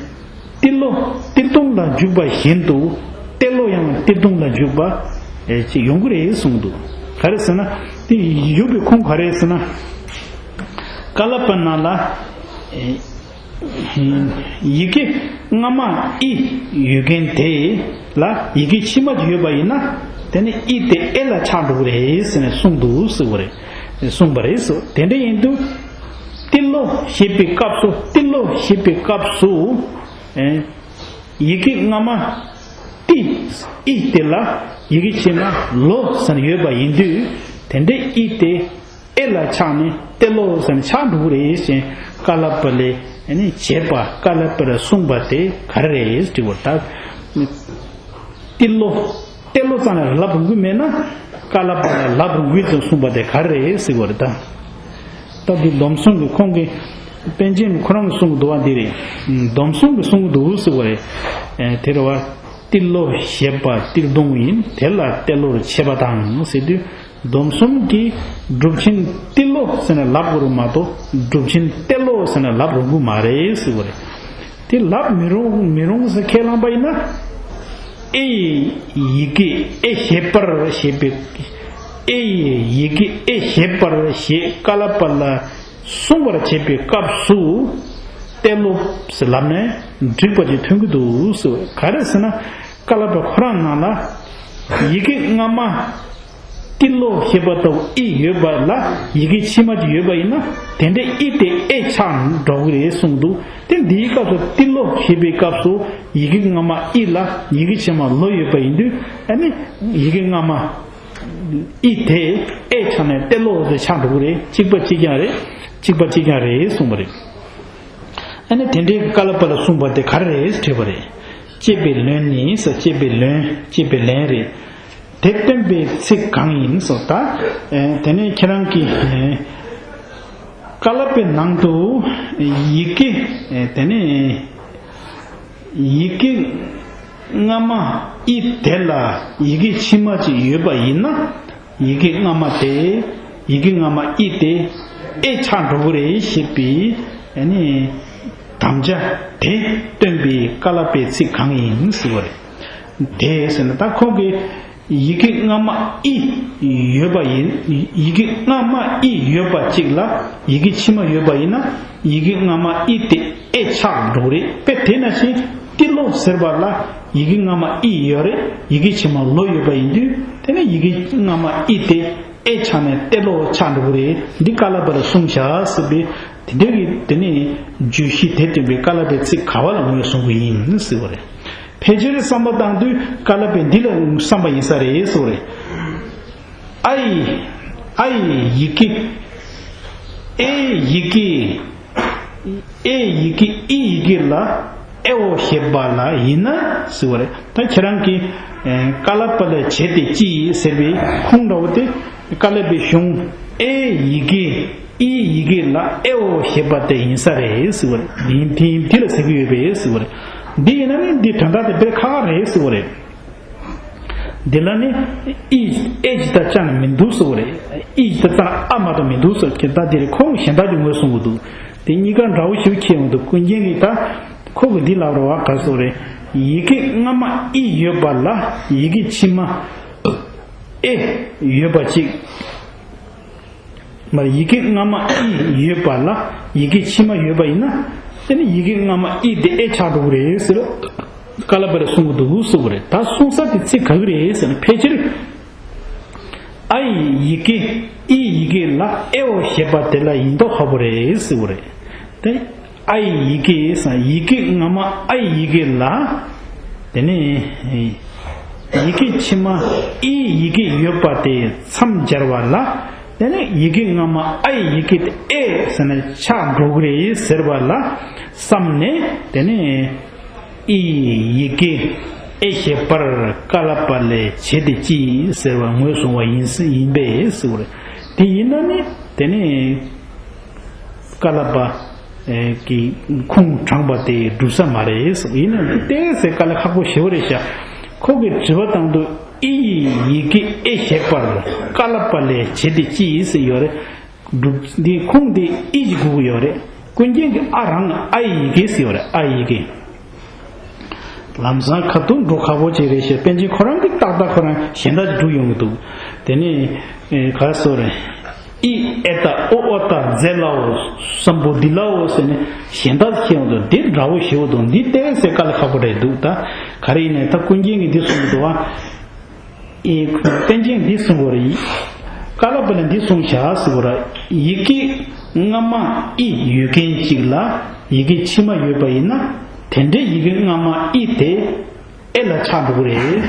ཏི་ལོ་ཏིལ་སྡོང་ལ་འཇུག་པ་བཞིན་དུ་ཏེ་ལོ་ཡང་ཏིལ་སྡོང་ལ་འཇུག་པ་ཨེ་ཅིག་ཡོང་གི་རེད་གསུངས་འདུག་ག་རེ་ཟེར་ན་དེ་ཡོད་པའི་ཁུངས་ག་རེ་ཟེར་ན་ཀ་ལ་པ་ན་ལ་ཨེ་ཡི་གེ་སྔ་མ་ཨི་ཡོད་མཁན་དེ་ལ་ཡི་གེ་ཕྱི་མ་ཅིག་ཡོད་པ་ཡིན་ན་དེ་ནི་ཨི་དེ་ཨེ་ལ་ཆགས་འགྲོ་གི་རེད་ཟེར་ནས་གསུངས་འདུག་ཟེར་བ་རེད། གསུངས་པ་རེད་ཟེར། དེ་འདྲ་ཡིན་དུས་ཏི་ལོ་ཞེས་པའི་སྐབས་སུ་ཏི་ལོ་ཞེས་པའི་སྐབས་སུ། ཨེ། ཡི་གེ་སྔ་མ་ཏི་ཨི་དེ་ལ་ཡི་གེ་ཕྱི་མ་ལོ་ཟེར་ཡོད་པ་ཡིན་དུས་དེ་འདྲའི་ཨི་དེ་ཨེ་ལ་ཆགས་ནས་ཏེ་ལོ་ཟེར་ནས་ཆགས་འགྲོ་གི་རེད་ཟེར། ཀ་ལ་པ་ལས་ཨེ་ནི་བྱས་པ་ཀ་ལ་པ་ལ་གསུངས་པ་དེ་ག་རེ་རེད་དྲི་བ་ད། ཏི་ལོ། ཏེ་ལོ་ཙམ་ལ་ལབ་རུང་གི་མེད་ན་ཀ་ལ་པ་ལ་ལབ་རུང་གི་ཙམ་གསུངས་པ་དེ་ག་རེ་རེད་ཟེར་བ་རེད་ད། ད་འདི་སྡོམ་གསུམ་གྱི་ཁོང་གི་པཎ་ཆེན་ཁོ་རང་གིས་གསུང་གི་འདུག་བ་འདི་རེད། སྡོམ་གསུམ་གྱིས་གསུང་གི་འདུག་ཟེར་བ་རེད། ཨེ་དེ་རེད་བ། ཏི་ལོ་ཞེས་པ་ཏིལ་སྡོང་ཡིན། དེ་ལ་ཏེ་ལོར་བྱེད་པ་དང་ཟེར་དུས་སྡོམ་གསུམ་གྱིས་སྒྲུབ་ཆེན་ཏི་ལོ་ཟེར་ནས་ལབ་དགོས་རེད་མ་གཏོགས་སྒྲུབ་ཆེན་ཏེ་ལོ་ཟེར་ནས་ལབ་རུང་གི་མ་རེད་ཟེར་བ་རེད། དེ་ལབ་མི་རུང་མི་རུང་ཟེར་ཁས་བླངས་པ་ཡིན་ན། ཨེ་ཡི་ཡི་གེ་ཨེ་ཞེས་པར་ཞེས་པའི་ཨེ་ཡི་ཡི་གེ་ཨེ་ཞེས་པར་ཞེས་ཀ་ལ་པ་ལ་ གསུངས་པར་བྱེད་པའི་སྐབས་སུ་ཏེ་ལོ་ཟེར་ལབ་ནས་འགྲིག་པ་ཅིག་ཐོན་གྱི་འདུག་ཟེར། ག་རེ་ཟེར་ན། ཀ་ལ་པ་ཁོ་རང་ནང་ལ་ཡི་གེ་སྔ་མ་ཏི་ལོ་ཞེས་པ་ལྟ་བུ་ཨི་ཡོད་པ་ལ་ཡི་གེ་ཕྱི་མ་ཅིག་ཡོད་པ་ཡིན་ན། དེ་འདྲའི་ཨི་དེ་ཨེ་ཆགས་འགྲོ་གི་རེད་གསུངས་འདུག། དེ་འདིའི་སྐབས་སུ་ཏི་ལོ་ཞེས་པའི་སྐབས་སུ་ཡི་གེ་སྔ་མ་ཨི་ལ་ཡི་གེ་ཕྱི་མ་ལོ་ཡོད་པ་ཡིན་དུས། ཨ་ནི་ཡི་གེ་སྔ་མ་ཨི་དེ་ཨེ་ཆགས་ནས་ཏེ་ལོ་དེ་ཆགས་འགྲོ་གི་རེད། གཅིག་པ་གཅིག་རྐྱང་རེད། གཅིག་པ་གཅིག་རྐྱང་རེད་གསུངས་པ་རེད། ཨ་ནི་དེ་འདྲའི་ཀ་ལ་པ་ལ་གསུངས་པ་དེ་ག་རེ་རེད་དྲིས་པ་རེད། ཅེས་པའི་ལན་ནི་ཟེར། ཅེས་པའི་ལན། ཅེས་པའི་ལན་རེད། དེ་སྟོན་པའི་ཚིག་གང་ཡིན་ཟེར། ད་དེ་ནས་ཁྱེད་རང་གིས་ཀ་ལ་པའི་ནང་དུ་ཡི་གེ་དེ་ནས་ཡི་གེ་སྔ་མ་ཨི་དེ་ལ་ཡི་གེ་ཕྱི་མ་ཅིག་ཡོད་པ་ཡིན་ན། ཡི་གེ་སྔ་མ་དེ། ཡི་གེ་སྔ་མ་ཨི་དེ་ཨེ་ཆགས་འགྲོ་གི་རེད་ཞེས་པའི་ཨ་ནི་དམ་བཅའ་དེ་སྟོན་པའི་ཀ་ལ་པའི་ཚིག་གང་ཡིན་ཟེར་བ་རེད། དེ་ཟེར་ན་ད་ཁོང་གིས་ཡི་གེ་སྔ་མ་ཨི་ཡོད་པ་ཡིན། ཡི་གེ་སྔ་མ་ཨི་ཡོད་པ་གཅིག་ལ་ཡི་གེ་ཕྱི་མ་ཡོད་པ་ཡིན་ན། ཡི་གེ་སྔ་མ་ཨི་དེ་ཨེ་ཆགས་འགྲོ་གི་རེད། དཔེ་དེ་ནང་བཞིན་ཏི་ལོ་ཟེར་བ་ལ་ཡི་གེ་སྔ་མ་ཨི་ཡོད་རེད། ཡི་གེ་ཕྱི་མ་ལོ་ཡོད་པ་ཡིན་དུས། དེ་ནས་ཡི་གེ་སྔ་མ་ཨི་དེ་ཨེ་ཆགས་ནས་ཏེ་ལོ་ཆགས་འགྲོ་གི་རེད། འདི་ཀ་ལ་པ་ལ་གསུངས་བཞག་ཟེར་བའི་དེ་འདྲའི་གི་དེ་ནས་བརྗོད་གཞི་དེ་སྟོན་པའི་ཀ་ལ་པའི་ཚིག་ག་བ་ལ་ངོས་བཟུང་གི་ཡིན་ཟེར་བ་རེད། ཕལ་ཆེར་བསམ་པ་བཏང་དུས་ཀ་ལ་པའི་འདི་ལ་བསམ་པ་ཡིན་ས་རེད་ཟེར་བ་རེད། ཨའི་ཨའི་ཡི་གེ། ཨེ་ཡི་གེ། ཨེ་ཡི་གེ་ཨི་ཡི་གེ་ལ་ཨེ་འོ་ཞེས་པ་ལ་ཡིན་ན་ཟེར་བ་རེད། ད་ཁྱེད་རང་གིས་ཀ་ལ་པ་ལ་བྱེད་དེ་ཅི་ཟེར་བའི་ཁུངས་འདྲ་བོ་དེ་ཀ་ལ་པའི་གཞུང་ཨེ་ཡི་གེ་ཨི་ཡི་གེ་ལ་ཨེ་འོ་ཞེས་པ་དེ་ཡིན་ས་རེད་ཟེར་བ་རེད། ཡིན་དེ་ཡིན་དེ་ལ་ཟེར་གྱི་ཡོད་པས་ཟེར་བ་རེད། འདི་ཡིན་ན་ནི་འདི་དོན་དག་དེ་དཔེ་ཁག་ཁག་རེད་ཟེར་བ་རེད། འདི་ལ་ནི་ཨི་ཨེ་ཇི་ད་ཅང་མི་འདུག་ཟེར་བ་རེད། ཨི་ཇི་ད་ཙང་ཨ་མ་ད་མི་འདུག་ཟེར་གྱི། ད་འདི་རེད། ཁོ་གཞན་དག་གི་ངོས་བཟུང་གི་འདུག། དེ་གཉིས་ཀ་འདྲ་བོ་ཞིག་ཁྱེད་ཡོང་འདུག། ཀུན་མཁྱེན་གྱིས་ད་ཁོ་གི་འདི་ལབ་རེད་བ། ག་ཟེར་རེད། ཡི་གེ་སྔ་མ་ཨི་ཡོད་པ་ལ་ཡི་གེ་ཕྱི་མ་ཨེ་ཡོད་པ་ཅིག། མར་ཡི་གེ་སྔ་མ་ཨི་ཡོད་པ་ལ་ཡི་གེ་ཕྱི་མ་ཡོད་པ་ཡིན་ན། དེ་ནི་ཡི་གེ་སྔ་མ་ཨི་དེ་ཨེ་ཆགས་འགྲོ་གི་རེད་ཟེར། ཀ་ལ་པ་ལ་གསུང་གི་འདུག་གསུང་གི་རེད། ད་གསུང་ས་དེ་ཚིག་ག་གི་རེད་ཟེར་ན། ཕལ་ཆེར་ཨའི་ཡི་གེ་ཨི་ཡི་གེ་ལ་ཨེ་འོ་ཞེས་པ་དེ་ལ་ཡིན་མདོག་ཁ་པོ་རེད་ཟེར་གི་རེད། དེ་ཨའི་ཡི་གེ་ཟེར་ཡི་གེ་སྔ་མ་ཨའི་ཡི་གེ་ལ། དེ་ནས་ཡི་གེ་ཕྱི་མ་ཨི་ཡི་གེ་ཡོད་པ་དེ་མཚམས་སྦྱར་བ་ལ། དེ་ནས་ཡི་གེ་སྔ་མ་ཨའི་ཡི་གེ་དེ་ཨེ་ཟེར་ནས་ཆགས་འགྲོ་གི་རེད་ཟེར་བ་ལ་བསམ་ནས། དེ་ནས་ཨི་ཡི་གེ་ཨེ་ཞེས་པར་ཀ་ལ་པ་ལས་བྱེད་དེ་ཅི་ཟེར་བ་ངོས་བཟུང་བ་ཡིན་ཡིན་པས་ཟེར་བ་རེད། དེ་ཡིན་ན་ནི་དེ་ནས་ཀ་ལ་པ་གི་ཁུངས་དྲངས་པ་དེ་འགྲུབ་ས་མ་རེད་ཟེར། ཡིན་ན་ཏེ་ཟེར་དཀའ་ལས་ཁག་པོ་ཞེ་པོ་རེད་ཤག། ཁོ་གི་དྲི་བ་དང་དུ་ཨི་ཡི་ཡི་གེ་ཨེ་ཞེས་པར་ཀ་ལ་པ་ལས་བྱེད་དེ་ཅི་ཟེར་ཡོད་རེད། འགྲུབ་འདི་ཁུངས་དེ་ཨི་ཡི་གུ་ཡོད་རེད། ཀུན་མཁྱེན་གྱི་ཨ་རང་ཨའི་ཡི་གེ་ཟེར་ཡོད་རེད། ཨའི་ཡི་གེ། ལམ་སང་ཁ་ཐུག་འགྲོ་ཁག་པོ་ཅིག་རེད་ཤག། པཎ་ཆེན་ཁོ་རང་གིས་ཏག་ཏག་ཁོ་རང་གཞན་དག་ཅིག་སྒྲུག་ཡོང་གི་འདུག། དེ་ནས་ཨེ་ག་སོ་རེད། ཨི་ཨེ་ད་ཨོ་ཨོ་ད་ཛེ་ལའོ་སམ་བྷོ་དྷི་ལའོ་ཟེར་ནས་གཞན་དག་ཅིག་ཡོང་འདུག། འདི་འདྲ་བོ་ཞེ་པོ་འདུག། འདི་ཏེ་ཟེར་དཀའ་ལས་ཁག་པོ་རེད་འདུག། ད་ག་རེ་ཡིན་ནའི་ད་ཀུན་མཁྱེན་གྱིས་འདི་གསུངས་འདུག་བ། ཨེ་པཎ་ཆེན་འདི་གསུངས་པ་རེད། ཀ་ལ་པ་ལ་འདི་གསུངས་བཞག་ཟེར་བ་རེད། ཡི་གེ་སྔ་མ་ཨི་ཡོད་མཁན་ཅིག་ལ་ཡི་གེ་ཕྱི་མ་ཡོད་པ་ཡིན་ན། དེ་འདྲའི་ཡི་གེ་སྔ་མ་ཨི་དེ་ཨེ་ལ་ཆགས་འགྲོ་གི་རེད།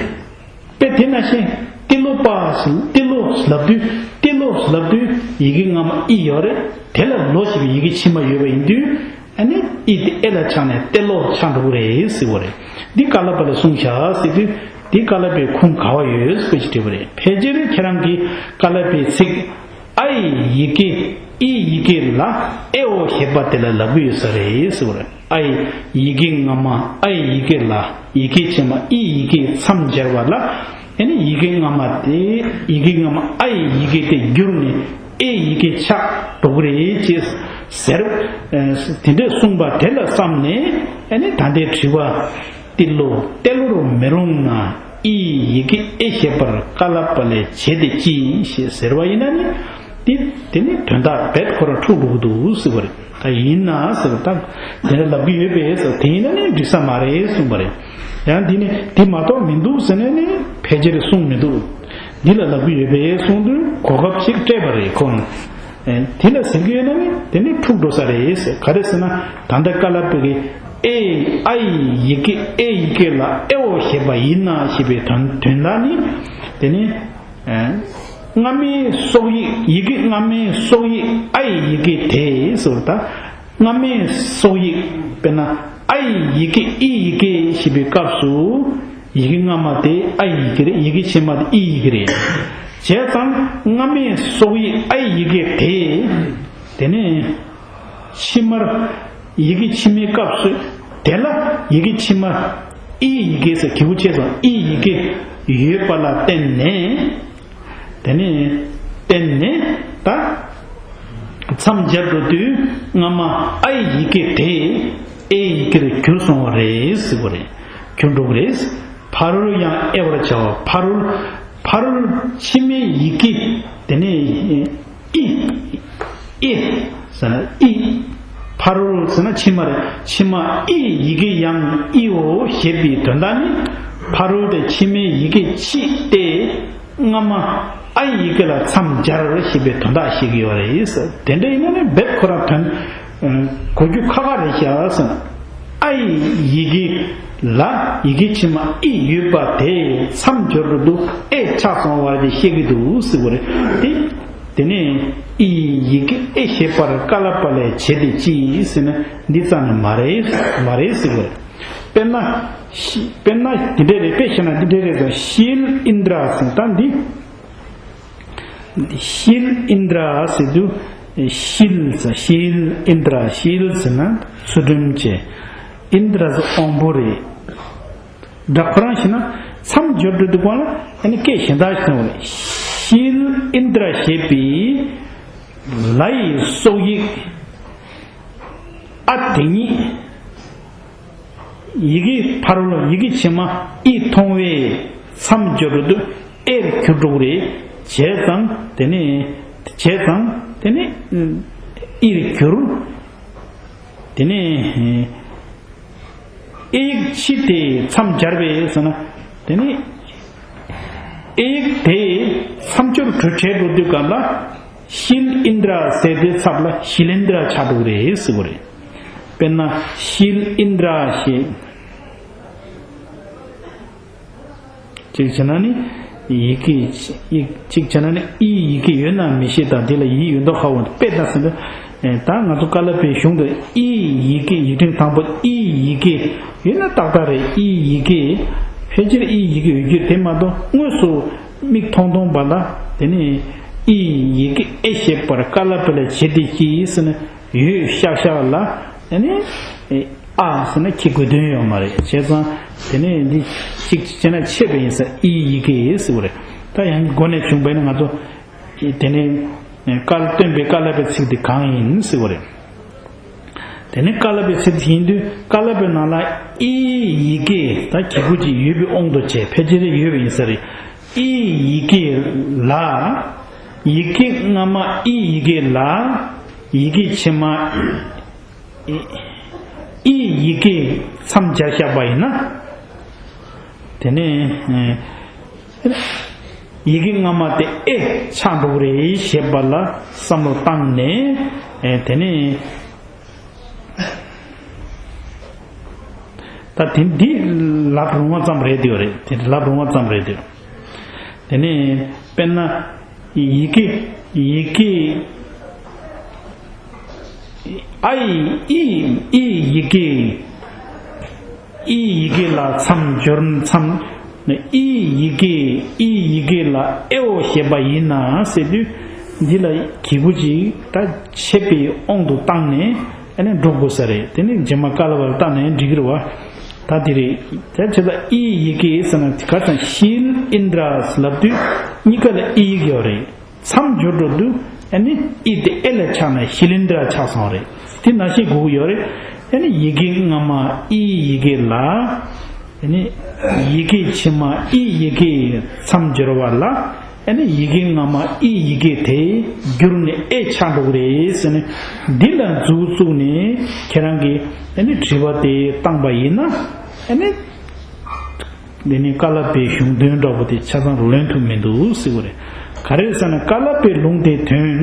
དཔེ་དེ་ནང་བཞིན་ཏི་ལོ་པ་ཟེར་ཏི་ལོ་ལབ་དུས་ཏི་ལོ་ལབ་དུས་ཡི་གེ་སྔ་མ་ཨི་ཡོད་རེད། དེ་ལ་ལོ་ཞེས་པའི་ཡི་གེ་ཕྱི་མ་ཡོད་པ་ཡིན་དུས། ཨ་ནི་ཨི་དེ་ཨེ་ལ་ཆགས་ནས་ཏེ་ལོ་ཆགས་འགྲོ་གི་རེད་ཟེར་བ་རེད། འདི་ཀ་ལ་པ་ལ་གསུངས་བཞག་ཟེར་དུས། འདི་ཀ་ལ་པའི་ཁུངས་ག་བ་ཡོད་ཟེར་བ་ཞིག་དྲིས་པ་རེད། ཕལ་ཆེར་ཁྱེད་རང་གིས་ཀ་ལ་པའི་ཚིག་ཨའི་ཡི་གེ་ཨི་ཡི་གེ་ལ་ཨེ་འོ་ཞེས་པ་དེ་ལ་ལབ་ཀྱི་ཡོད་ས་རེད་ཟེར་བ་རེད། ཨའི་ཡི་གེ་སྔ་མ་ཨའི་ཡི་གེ་ལ་ཡི་གེ་ཕྱི་མ་ཨི་ཡི་གེ་མཚམས་སྦྱར་བ་ལ། ཨ་ནི་ཡི་གེ་སྔ་མ་དེ་ཡི་གེ་སྔ་མ་ཨའི་ཡི་གེ་དེ་བསྒྱུར་ནས་ཨེ་ཡི་གེ་ཆགས་འགྲོ་གི་རེད་ཅེས་ཟེར། ཨ་དེ་འདྲས་གསུངས་པ་དེ་ལ་བསམ་ནས། ཨ་ནི་ད་ལྟའི་དྲི་བ་ཏི་ལོ་ཏེ་ལོ་རུ་མི་རུང་ན་ཨི་ཡི་གེ་ཨེ་ཞེས་པར་ཀ་ལ་པ་ལས་བྱེད་དེ་ཅི་ཞེས་ཟེར་བ་ཡིན་ན་ནི། དེ་དེ་ནི་དོན་དག་རྦད་ཁོ་རང་འཁྲུག་འགྲོ་གི་འདུག་ཟེར་བ་རེད། ད་ཡིན་ན་ཟེར་བ་ད་དེ་འདྲ་ལབ་ཀྱི་ཡོད་པས་ཟེར་བ་དེ་ཡིན་ན་ནི་འགྲིག་ས་མ་རེད་གསུངས་པ་རེད། ཡང་འདི་ནི་དེ་མ་གཏོགས་མི་འདུག་ཟེར་ནས་ནི་ཕལ་ཆེར་གསུངས་མི་འདུག་འདི་ལ་ལབ་ཀྱི་ཡོད་པས་གསུངས་དུས་གོ་སྐབས་ཤིག་སྤྲད་པ་རེད་ཁོང་། དེ་ལ་ཟེར་གྱི་ཡོད་ན་ནི་དེ་ནི་འཁྲུག་འགྲོ་ས་རེད་ཟེར། ག་རེ་ཟེར་ན་ད་ལྟ་ཀ་ལ་པའི་གི་ཨེ་ཨའི་ཡི་གེ་ཨེ་ཡི་གེ་ལ་ཨེའོ་ཞེས་པ་ཡིན་ན་ཞེས་པའི་དོན་དོན་དག་ནི་དེ་ནི། སྔ་མའི་སོག་ཡིག་ཡི་གེ་སྔ་མའི་སོག་ཡིག་ཨའི་ཡི་གེ་དེ་ཟེར་བ་ད། སྔ་མའི་སོག་ཡིག་དཔེར་ན་ཨའི་ཡི་གེ་ཨི་ཡི་གེ་ཞེས་པའི་སྐབས་སུ་ཡི་གེ་སྔ་མ་དེ་ཨའི་ཡི་གེ་རེད། ཡི་གེ་ཕྱི་མ་དེ་ཨི་ཡི་གེ་རེད། བྱས་ཙང་སྔ་མའི་སོག་ཡིག་ཨའི་ཡི་གེ་དེ་དེ་ནས་ཕྱི་མར་ཡི་གེ་ཕྱི་མའི་སྐབས་སུ་དེ་ལ་ཡི་གེ་ཕྱི་མ་ཨི་ཡི་གེ་ཟེར་གི་གུ་བྱས་ཙང་ཨི་ཡི་གེ་ཡོད་པ་ལ་བརྟེན་ནས། དེ་ནས་བརྟེན་ནས་ད་མཚམས་སྦྱར་འགྲོ་དུས་སྔ་མ་ཨའི་ཡི་གེ་དེ་ཨེ་ཡི་གེར་གྱུར་སོང་བ་རེད་ཟེར་བ་རེད། གྱུར་འགྲོ་གི་རེད། ཕ་རོལ་ཡང་དབྱེ་བར་བྱའོ། ཕ་རོལ་ཕ་རོལ་ཕྱི་མའི་ཡི་གེ་དེ་ནས་ཨི་ཨི་ཟེར་ན་ཨི། ཕ་རོལ་ཟེར་ན་ཕྱི་མ་རེད། ཕྱི་མ་ཨི་ཡི་གེ་ཡང་ཨིའོ་ཞེས་པའི་དོན་དག་ནི་ཕ་རོལ་ཏེ་ཕྱི་མའི་ཡི་གེ་ཕྱི་སྟེ། སྔ་མ་ཨའི་ཡི་གེ་ལ་མཚམས་སྦྱར་ཞེས་པའི་དོན་དག་ཤེས་ཀྱི་ཡོད་རེད། དེ་འདྲ་ཡིན་ན་ནི་རྦད་ཁོ་རང་དོན་གོ་རྒྱུ་ཁག་ཁག་རེད་ཤག་ཟེར་ན། ཨའི་ཡི་གེ་ལ་ཡི་གེ་ཕྱི་མ་ཨི་ཡོད་པ་དེ་མཚམས་སྦྱོར་དུ་ཨེ་ཆགས་སོང་བ་དེ་ཤེས་ཀྱི་འདུག་ཟེར་བ་རེད་དེ། དེ་ནས་ཨི་ཡི་གེ་ཨེ་ཞེས་པར་ཀ་ལ་པ་ལས་བྱེད་དེ་ཅི་ཟེར་ན་འདི་རྩ་ནས་མ་རེད་མ་རེད་ཟེར་བ་རེད། དཔེར་ན། དཔེར་ན་འདི་འདྲ་རེད། དཔེ་བཤད་ན་འདི་འདྲ་རེད་ཟེར། ཤཱི་ལ་ཨིནྡྲ་ཟེར་ད་འདི། ཤཱི་ལ་ཨིནྡྲ་ཟེར་དུས་ཤཱི་ལ་ཟེར། ཤཱི་ལ་ཨིནྡྲ། ཤཱི་ལ་ཟེར་ན་ཚུལ་ཁྲིམས་ཅན། ཨིནྡྲ་ཟེར་དབང་པོ་རེད། འདྲ་ཁོ་རང་བཤད་ན་མཚམས་སྦྱོར་འགྲོ་དུས་སྒང་ལ་ཨ་ནི་སྐད་གཞན་དག་ཞིག་གསུངས་པ་རེད། ཤཱི་ལ་ཨིནྡྲ་ཞེས་པའི་ལ་ཡི་སོག་ཡིག་ཨ་དེ་ཉིད། ཡི་གེ་ཕ་རོལ་ཡི་གེ་ཕྱི་མ་ཨི་མཐོང་བས་མཚམས་སྦྱོར་དུ་ཨེར་གྱུར་འགྲོ་གི་རེད། བྱས་ཙང་དེ་ནས་བྱས་ཙང་དེ་ནས་ཨིར་གྱུར། དེ་ནས་ཨེ་ཡིག་ཕྱི་དེ་མཚམས་སྦྱར་བས་ཟེར་ན་དེ་ནས་ཨེ་ཡིག་དེ་མཚམས་སྦྱོར་གྲུབ་བྱས་འགྲོ་དུས་སྒང་ལ། ཤཱི་ལ་ཨིནྡྲ་ཟེར་དེ་ཚབ་ལ་ཤཱི་ལེནྡྲ་ཆགས་འགྲོ་གི་རེད་ཟེར་བ་རེད། དཔེར་ན་ཤཱི་ལ་ཨིནྡྲ་ཞེས། གཅིག་བྱས་ན་ནི་ཡི་གེ་ཡིག་གཅིག་བྱས་ན་ནི་ཨི་ཡི་གེ་ཡོད་ན་མི་ཤེས་དང་དེ་ལ་ཡིག་ཡོད་མདོག་ཁ་བོ་དཔེ་ལྟ་ཟིན་ཏེ། ད་ང་ཚོ་ཀ་ལ་པའི་གཞུང་དུ་ཨི་ཡི་གེ་ཡིག་ཕྲེང་དང་པོ་ཨི་ཡི་གེ་ཡོད་ན་ཏག་ཏག་རེད། ཨི་ཡི་གེ་ཕལ་ཆེར་ཨི་ཡི་གེ་ཡོད་རྒྱུ་དེ་མ་གཏོགས་དངོས་སུ། མིག་མཐོང་མཐོང་བ་ལ་དེ་ནི་ཨི་ཡི་གེ་ཨེ་ཞེས་པར་ཀ་ལ་པ་ལས་བྱེད་དེ་ཅི་ཟེར་ན་ཡོད་ཤག་ཤག་ལ་དེ་ནི་ཨ་ཟེར་ན་ཁྱི་དགོས་དོན་ཡོད་མ་རེད། བྱས་ཙང་དེ་ནི་འདི་གཅིག་བྱས་ན་ཆད་པ་ཡིན་ས་ཨི་ཡི་གེ་ཟེར་བ་རེད། ད་ཡང་སྒོ་ནས་བྱུང་བས་ན་ང་ཚོ་དེ་ནི་ཀ་ལ་སྟོན་པའི་ཀ་ལ་པའི་ཚིག་འདི་གང་ཡིན་ཟེར་བ་རེད། དེ་ནི་ཀ་ལ་པའི་ཚིག་ཡིན་དུས་ཀ་ལ་པའི་ནང་ལ་ཨི་ཡི་གེ་ད་གི་གུ་ཅིག་ཡོད་པའི་དབང་དུ་བྱས་ཕལ་ཆེར་ཡོད་པ་ཡིན་ས་རེད། ཨི་ཡི་གེ་ལ་ཡི་གེ་སྔ་མ་ཨི་ཡི་གེ་ལ་ཡི་གེ་ཕྱི་མ་ཨི་ཨི་ཡི་གེ་མཚམས་སྦྱར་བཞག་པ་ཡིན་ན། དེ་ནས་ཡི་གེ་སྔ་མ་དེ་ཨེ་ཆགས་འགྲོ་གི་རེད་ཞེས་པ་ལ་བསམ་བློ་བཏང་ནས་དེ་ནས་ད་དེ་འདི་ལབ་རུང་བ་ཙམ་རེད་དེ་ཡོད་རེད། དེ་ལབ་རུང་བ་ཙམ་རེད་དེ། དེ་ནས་དཔེར་ན་ཡི་གེ་ཡི་གེ་ཨའི་ཨི་ཨི་ཡི་གེ་ཨི་ཡི་གེ་ལ་མཚམས་སྦྱོར་མཚམས་ཨི་ཡི་གེ་ཨི་ཡི་གེ་ལ་ཨེའོ་ཞེས་པ་ཡིན་ན་ཟེར་དུས་འདི་ལ་གི་གུ་ཅིག་ད་ཆད་པའི་དབང་དུ་བཏང་ནས་ཨ་ནི་འགྲོ་དགོས་ས་རེད། དེ་ནི་རྗེས་མ་ཀ་ལ་པ་ལ་བལྟས་ནའང་འགྲིག་གི་རེད་བ། ད་དེ་རེད། དེ་བྱས་ཙང་ཨི་ཡི་གེ་ཟེར་ན་དེ་ག་ཙམ་ཤཱི་ལ་ཨིནྡྲ་ལབ་དུས་གཉིས་ཀ་ལ་ཨི་ཡི་གེ་ཡོད་རེད། མཚམས་སྦྱོར་འགྲོ་དུས་ཨ་ནི་ཨི་དེ་ཨེ་ལ་ཆགས་ནས་ཤཱི་ལེནྡྲ་ཆགས་སོང་རེད། དེ་ནང་བཞིན་དགོས་ཀྱི་ཡོད་རེད། ཨ་ནི་ཡི་གེ་སྔ་མ་ཨི་ཡི་གེ་ལ་ཨ་ནི་ཡི་གེ་ཕྱི་མ་ཨི་ཡི་གེ་མཚམས་སྦྱོར་བ་ལ་ ཨ་ནི་ཡི་གེ་སྔ་མ་ཨི་ཡི་གེ་དེ་འགྱུར་ནས་ཨེ་ཆགས་འགྲོ་གི་རེད་ཟེར་ནས། འདི་ལ་མཛུབ་བཙུགས་ནས་ཁྱེད་རང་གིས་ཨ་ནི་དྲི་བ་དེ་བཏང་པ་ཡིན་ན། ཨ་ནི་འདི་ནི་ཀ་ལ་པའི་གཞུང་དོན་འདྲ་པོ་དེ་ཆ་ཚང་ལོན་ཐུབ་མི་འདུག་ཟེར་གི་རེད། ག་རེ་ཟེར་ན་ཀ་ལ་པའི་ལུང་དེ་དོན།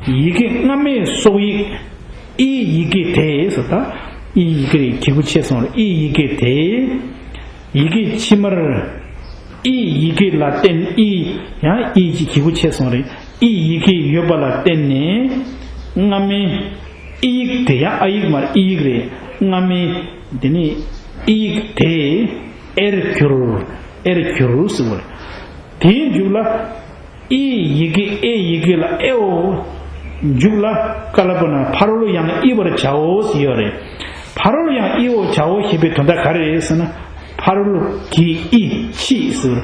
ཡི་གེ་སྔ་མའི་སོག་ཡིག་ཨི་ཡི་གེ་དེ་ཟེར། ད་ཨི་ཡི་གེ་རེད། གི་གུ་ཆད་སོང་རེད། ཨི་ཡི་གེ་དེ། ཡི་གེ་ཕྱི་མར་ཨི་ཡི་གེ་ལ་བརྟེན། ཨི་ཡང་ཨི་གི་གུ་ཆད་སོང་རེད། ཨི་ཡི་གེ་ཡོད་པ་ལ་བརྟེན་ནས་སྔ་མའི་ཨི་ཡིག་དེ་ཡང་ཨ་ཡིག་མ་རེད། ཨི་ཡིག་རེད། སྔ་མའི་དེ་ནི་ཨི་ཡིག་དེ་ཨེར་གྱུར། ཨེར་གྱུར་ཟེར་བ་རེད། དེའི་མཇུག་ལ། ཨི་ཡི་གེ་ཨེ་ཡི་གེ་ལ་ཨེའོ། མཇུག་ལ་ཀ་ལ་པ་ན་ཕ་རོལ་ཡང་ཨི་བར་བྱའོ་ཟེར་ཡོད་རེད། ཕ་རོལ་ཡང་ཨི་བར་བྱའོ་ཞེས་པའི་དོན་དག་ག་རེ་རེད་ཟེར་ན། ཕ་རོལ་གྱི་ཨི་ཕྱིས་ཟེར།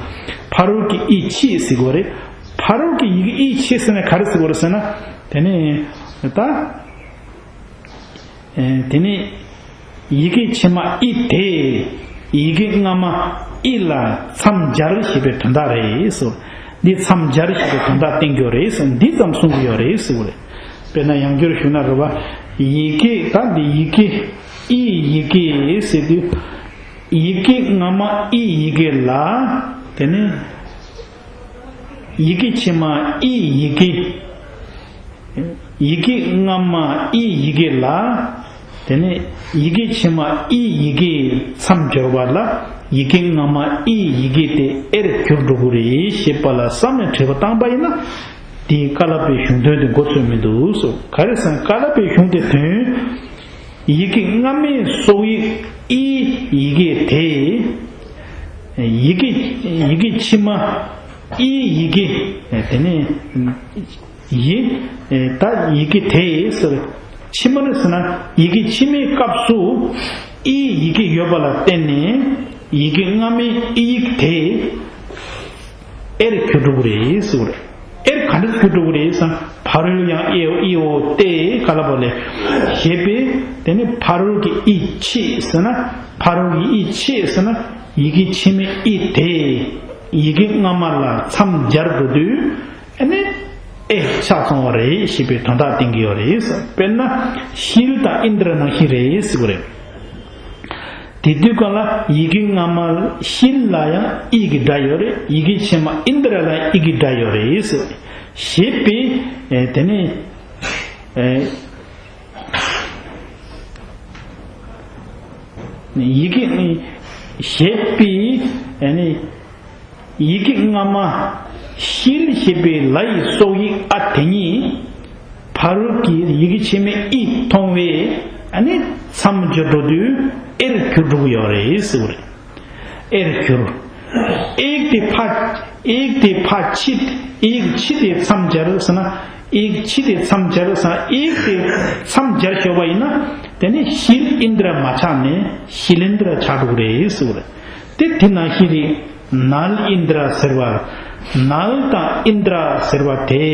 ཕ་རོལ་གྱི་ཨི་ཕྱིས་ཟེར་དགོས་རེད། ཕ་རོལ་གྱི་ཡི་གེ་ཨི་ཕྱིས་ཟེར་ན་ག་རེ་ཟེར་དགོས་རེད་ཟེར་ན། དེ་ནི་ད། ཨེ། དེ་ནི་ཡི་གེ་ཕྱི་མ་ཨི་དེ་ཡི་གེ་སྔ་མ་ཨི་ལ་མཚམས་སྦྱར་ཞེས་པའི་དོན་དག་རེད་ཟེར། འདི་མཚམས་སྦྱར་ཞེས་པའི་དོན་དག་བསྟན་རྒྱུ་རེད་ཟེར། འདི་ཙམ་གསུང་གི་ཡོད་རེད་ཟེར་བ་རེད། དཔེར་ན་ཡང་བསྐྱར་ཞུ་ན་རེད་བ། ཡི་གེ་ད་འདི་ཡི་གེ་ཨི་ཡི་གེ་ཟེར་དུས། ཡི་གེ་སྔ་མ་ཨི་ཡི་གེ་ལ། དེ་ནི། ཡི་གེ་ཕྱི་མ་ཨི་ཡི་གེ། ཡི་གེ་སྔ་མ་ཨི་ཡི་གེ་ལ། དེ་ནས་ཡི་གེ་ཕྱི་མ་ཨི་ཡི་གེ་མཚམས་སྦྱར་བ་ལ། ཡི་གེ་སྔ་མ་ཨི་ཡི་གེ་དེ་ཨེར་གྱུར་འགྲོ་གི་རེད་ཞེས་པ་ལ་བསམ་ནས་དྲི་བ་བཏང་པ་ཡིན་ན། དེའི་ཀ་ལ་པའི་གཞུང་དོན་དེ་མགོ་ཚོས་མི་འདུག་སོ། ག་རེ་ཟེར་ན་ཀ་ལ་པའི་གཞུང་དེ་དོན། ཡི་གེ་སྔ་མའི་སོག་ཡིག་ཨི་ཡི་གེ་དེ། ཡི་གེ་ཡི་གེ་ཕྱི་མ་ཨི་ཡི་གེ་དེ་ནས་ཡི་ད་ཡི་གེ་དེ་ཟེར། ཕྱི་མ་ནི་ཟེར་ན་ཡི་གེ་ཕྱི་མའི་སྐབས་སུ་ཨི་ཡི་གེ་ཡོད་པ་ལ་བརྟེན་ནས་ཡི་གེ་སྔ་མའི་ཨི་ཡིག་དེ། ཨེར་གྱུར་འགྲོ་གི་རེད་ཟེར་བ་རེད། ཨེར་ག་འདྲ་གྱུར་འགྲོ་གི་རེད་ཟེར་ན། ཕ་རོལ་ཡང་ཨེའོ་ཨིའོ་སྟེ་ཀ་ལ་པ་ལས་ཞེས་པས། དེ་ནི་ཕ་རོལ་གྱི་ཨི་ཕྱིས་ཟེར་ན། ཕ་རོལ་གྱི་ཨི་ཕྱིས་ཟེར་ན། ཡི་གེ་ཕྱི་མའི་ཨི་དེ་ཡི་གེ་སྔ་མ་ལ་མཚམས་སྦྱར་འགྲོ་དུས། ཨ་ནི་ཨེ་ཆགས་སོང་བ་རེད་ཞེས་པའི་དོན་དག་བསྟན་གྱི་ཡོད་རེད། དཔེར་ན་ཤིལ་དང་ཨིནྡྲ་ནང་བཞིན་རེད་ཟེར་བ་རེད། དེ་དུས་གང་ལ་ཡི་གེ་སྔ་མ་ཤིལ་ལ་ཡང་ཨི་གི་སྒྲ་ཡོད་རེད། ཡི་གེ་ཕྱི་མ་ཨིནྡྲ་ལ་ཡང་ཨི་གི་སྒྲ་ཡོད་རེད་ཟེར་བ་རེད། ཞེས་པས་དེ་ནི་ཡི་གེ་ཞེས་པས་ནི། ཡི་གེ་སྔ་མ་ཤིལ་ཞེས་པའི་ལ་ཡི་སོག་ཡིག་ཨ་དེ་ཉིད་ཕ་རོལ་གྱི་ཡི་གེ་ཕྱི་མའི་ཨི་མཐོང་བས། ཨ་ནི་མཚམས་སྦྱར་འགྲོ་དུས་ཨེར་གྱུར་འགྲོ་གི་ཡོད་རེད་ཟེར་བ་རེད། ཨེར་གྱུར། ཨེག་དེ་ཕ། ཨེག་དེ་ཕ་ཕྱི། ཨེག་ཕྱི་དེ་མཚམས་སྦྱར་ཟེར་ན། ཨེག་ཕྱི་དེ་མཚམས་སྦྱར་ཟེར་ན། ཨེག་དེ་མཚམས་སྦྱར་ཤོར་བ་ཡིན་ན། དེ་ནི་ཤིལ་ཨིནྡྲ་མ་ཆགས་ནས་ཤིལ་ཨིནྡྲ་ཆགས་འགྲོ་གི་རེད་ཟེར་བ་རེད། དེ་དེ་ནང་བཞིན་རེད། ནལ་ཨིནྡྲ་ཟེར་བ། ནལ་དང་ཨིནྡྲ་ཟེར་བ་དེ།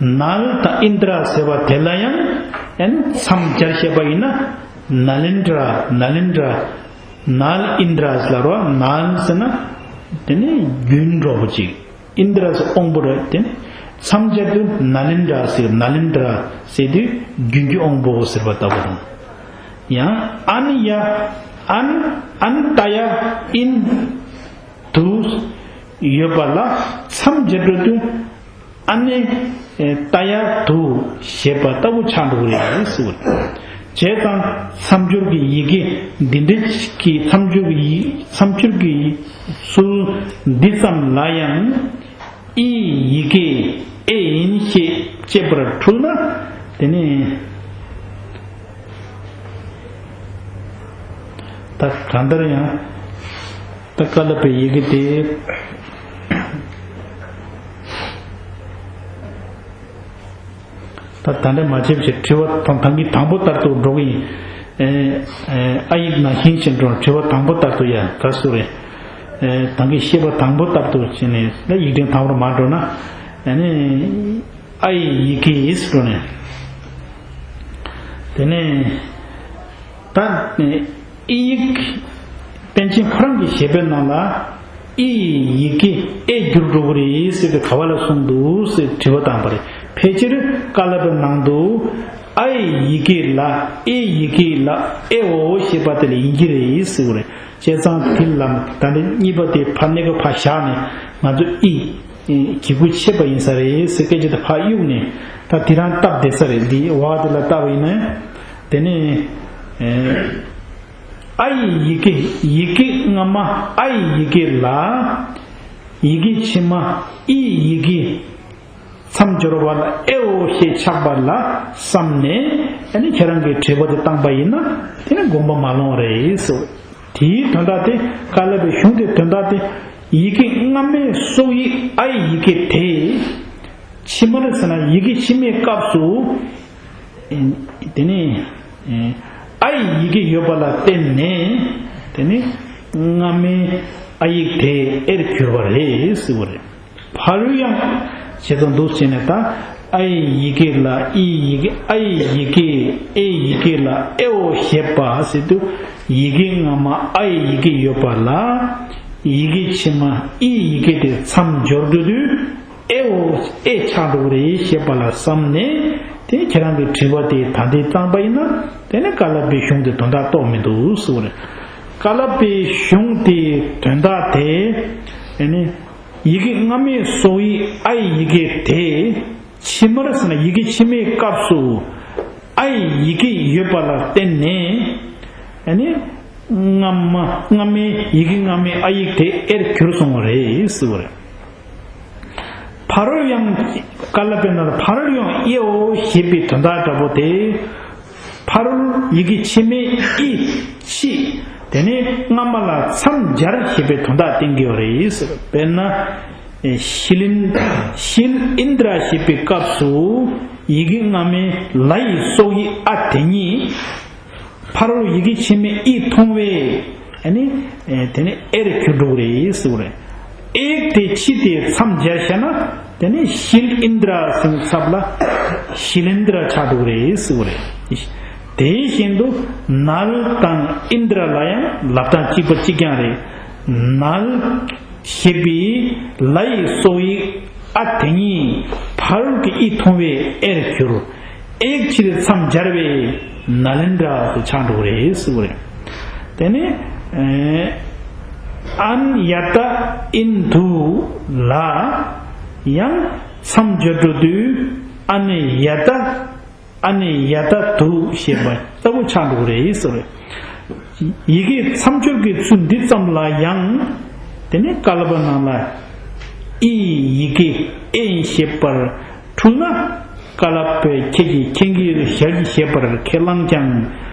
ནལ་དང་ཨིནྡྲ་ཟེར་བ་དེ་ལ་ཡང་ཨན་མཚམས་སྦྱར་བཤད་པ་ཡིན་ན། ནལ་ཨིནྡྲ། ནལ་ཨིནྡྲ། ནལ་ཨིནྡྲ་ཟེར་བ། ནལ་ཟེར་ན་དེ་ནི་རྒྱུན་འགྲོ་བ་ཅིག་ཨིནྡྲ་ཟེར་དབང་པོ་རེད། དེ་ནི་མཚམས་སྦྱར་དུས་ནལ་ཨིནྡྲ་ཟེར། ནལ་ཨིནྡྲ་ཟེར་དུས་རྒྱུན་གྱི་དབང་པོ་ཟེར་བ་ལྟ་བུ་དང་། ཡང་ཨན་ཡ། ཨན། ཨན་ཏ་ཡ་ཨིན་དུ་ཡོད་པ་ལ་མཚམས་སྦྱར་འགྲོ་དུས་ཨ་ནི་ཏ་ཡ་དུ་ཞེས་པ་ལྟ་བུ་ཆགས་འགྲོ་གི་རེད་ཟེར། བྱས་ཙང་མཚམས་སྦྱོར་གྱི་ཡི་གེ་འདི་འདྲ་གི་མཚམས་སྦྱོར་གྱི་ཡི་མཚམས་སྦྱོར་གྱི་ཚུལ་འདི་ཙམ་ལ་ཡང་། ཨི་ཡི་གེ་ཨེ་ཡིན་ཞེས་དཔྱད་པར་འཁྲུལ་ན། དེ་ནི་ད་གང་ལྟར་ཡང་ད་ཀ་ལ་པའི་ཡི་གེ་དེ་ད་ད་འདྲ་མ་བྱེད་པ་ཞིག་དྲི་བ་དང་ད་གིན་དང་པོ་ལྟར་དུ་འགྲོ་གི་ཡིན། ཨ་ཡིག་ནང་བཞིན་ཞིག་འགྲོ། དྲི་བ་དང་པོ་ལྟར་དུ་ཡ་ག་སུ་རེད། ད་གིན་བཤད་པ་དང་པོ་ལྟར་དུ་བྱས་ནས་ད་ཡིག་ཕྲེང་དང་པོར་མ་འགྲོ་ན། ཨ་ནི་ཨ་ཡི་ཡི་གེ་ཡིས་འགྲོ་ནས། དེ་ནས་ད་ཨི་ཡིག་པཎ་ཆེན་ཁོ་རང་གི་བཞེད་པའི་ནང་ལ་ཨི་ཡི་ཡི་གེ་ཨེ་འགྱུར་འགྲོ་གི་རེད་ཟེར་ཏེ་ག་བ་ལ་གསུངས་འདུག་ཟེར་དྲི་བ་བཏང་པ་རེད། ཕལ་ཆེར་ཀ་ལ་པའི་ནང་དུ་ཨའི་ཡི་གེ་ལ་ཨེ་ཡི་གེ་ལ་ཨེ་འོ་ཞེས་པ་དེ་ལ་ཡིན་གྱི་རེད་ཟེར་བ་རེད། བྱས་ཙང་དེ་ལ་ད་ནི་གཉིས་པ་དེ་ཕར་གནས་སྐབས་ཕར་བཞག་ནས་ང་ཚོ་ཨི་གི་གུ་ཆད་པ་ཡིན་ས་རེད་ཟེར་སྐད་ཆ་དེ་ཕར་གཡུགས་ནས་ད་དེ་རང་སྟབས་བདེ་ས་རེད། འདི་འོག་དེ་ལ་བལྟས་པ་ཡིན་ན་དེ་ནི་ཨའི་ཡི་གེ་ཡི་གེ་སྔ་མ་ཨའི་ཡི་གེ་ལ་ཡི་གེ་ཕྱི་མ་ཨི་ཡི་གེ་མཚམས་སྦྱོར་བ་ལ་ཨེ་འོ་ཞེས་ཆགས་པ་ལ་བསམ་ནས་ཨ་ནི་ཁྱེད་རང་གིས་དྲི་བ་དེ་བཏང་པ་ཡིན་ན་དེ་ནི་དགོངས་པ་མ་ལོང་རེད་ཟེར། དེའི་དོན་དག་དེ་ཀ་ལ་པའི་གཞུང་དེ་དོན་དག་དེ་ཡི་གེ་སྔ་མའི་སྲོག་ཡིག་ཨའི་ཡི་གེ་དེ་ཕྱི་མར་ཟེར་ན་ཡི་གེ་ཕྱི་མའི་སྐབས་སུ་དེ་ནི་ཨའི་ཡི་གེ་ཡོད་པ་ལ་བརྟེན་ནས་དེ་ནི་སྔ་མའི་ཨ་ཡིག་དེ་ཨེར་གྱུར་པ་རེད་ཟེར་བ་རེད། ཕ་རོལ་ཡང་བྱེད་དུ་འདུག་ཟེར་ནས་ད་ཨའི་ཡི་གེ་ལ་ཨི་ཡི་གེ་ཨའི་ཡི་གེ་ཨེ་ཡི་གེ་ལ་ཨེ་འོ་ཞེས་པ་ཟེར་དུས་ཡི་གེ་སྔ་མ་ཨའི་ཡི་གེ་ཡོད་པ་ལ་ཡི་གེ་ཕྱི་མ་ཨི་ཡི་གེ་དེ་མཚམས་སྦྱོར་འགྲོ་དུས་ཨེ་འོ་ཨེ་ཆགས་འགྲོ་གི་རེད་ཞེས་པ་ལ་བསམ་ནས་དེ་ཁྱེད་རང་གི་དྲི་བ་དེ་ད་འདི་བཏང་པ་ཡིན་ན་དེ་ནི་ཀ་ལ་པའི་གཞུང་དེ་དོན་དག་རྟོགས་མི་འདུག་ཟེར་བ་རེད། ཀ་ལ་པའི་གཞུང་དེ་དོན་དག་དེ་ཨ་ནི། ཡི་གེ་སྔ་མའི་སྲོག་ཡིག་ཨའི་ཡི་གེ་དེ་ཕྱི་མར་ཟེར་ན་ཡི་གེ་ཕྱི་མའི་སྐབས་སུ་ཨའི་ཡི་གེ་ཡོད་པ་ལ་བརྟེན་ནས་ཨ་ནི་སྔ་མ་སྔ་མའི་ཡི་གེ་སྔ་མའི་ཨ་ཡིག་དེ་ཨེར་གྱུར་སོང་བ་རེད་ཟེར་བ་རེད། ཕ་རོལ་ཡང་ཀ་ལ་པའི་ནང་ལ་ཕ་རོལ་ཡང་ཨེ་འོ་ཞེས་པའི་དོན་དག་འདྲ་པོ་དེ། ཕ་རོལ་ཡི་གེ་ཕྱི་མའི་ཨི་ཕྱི། དེ་ནས་སྔ་མ་ལ་མཚམས་སྦྱར་ཞེས་པའི་དོན་དག་བསྟན་གྱི་ཡོད་རེད་ཟེར། དཔེར་ན། ཤིལ་ལིན། ཤིལ་ཨིན་དྲ་ཞེས་པའི་སྐབས་སུ་ཡི་གེ་སྔ་མའི་ལ་ཡི་སྲོག་ཡིག་ཨ་དེ་ཉིད་ཕ་རོལ་ཡི་གེ་ཕྱི་མའི་ཨི་མཐོང་བས་ཨ་ནི་དེ་ནི་ཨེར་གྱུར་འགྲོ་གི་རེད་ཟེར་བ་རེད། ཨེག་དེ་ཕྱི་དེ་མཚམས་སྦྱར་བྱས་ན། དེ་ནས་ཤིལ་ཨིན་དྲ་ཟེར་ཚབ་ལ་ཤིལ་ཨིན་དྲ་ཆགས་འགྲོ་གི་རེད་ཟེར་བ་རེད། དེ་བཞིན་དུ་ནལ་དང་ཨིན་དྲ་ལ་ཡང་ལབ་སྟངས་གཅིག་པ་གཅིག་རྐྱང་རེད། ནལ་ཞེས་པའི་ལ་ཡི་སྲོག་ཡིག་ཨ་དེ་ཉིད་ཕ་རོལ་གྱི་ཨི་མཐོང་བས་ཨེར་གྱུར། ཨེག་ཕྱིར་མཚམས་སྦྱར་བས་ནལ་ཨིན་དྲ་དུ་ཆགས་འགྲོ་གི་རེད་ཟེར་བ་རེད། དེ་ནས་ཨན་ཡ་ཏ་ཨིན་དུ་ལ་ཡང་མཚམས་སྦྱར་འགྲོ་དུས་ཨ་ནི་ཡ་ཏ་ཨ་ནི་ཡ་ཏ་དུ་ཞེས་པ་ལྟ་བུ་ཆགས་འགྲོ་གི་རེད་ཟེར་བ་རེད། ཡི་གེ་མཚམས་སྦྱོར་གྱི་ཚུལ་འདི་ཙམ་ལ་ཡང་། དེ་ནི་ཀ་ལ་པ་ནང་ལ་ཨི་ཡི་གེ་ཨེ་ཡིན་ཞེས་པར་འཁྲུལ་ན། ཀ་ལ་པའི་ཁྱེད་ཀྱིས་མཁྱེན་གྱི་ཞལ་གྱིས་བཞེས་པར་ཁས་བླངས་ཀྱང་།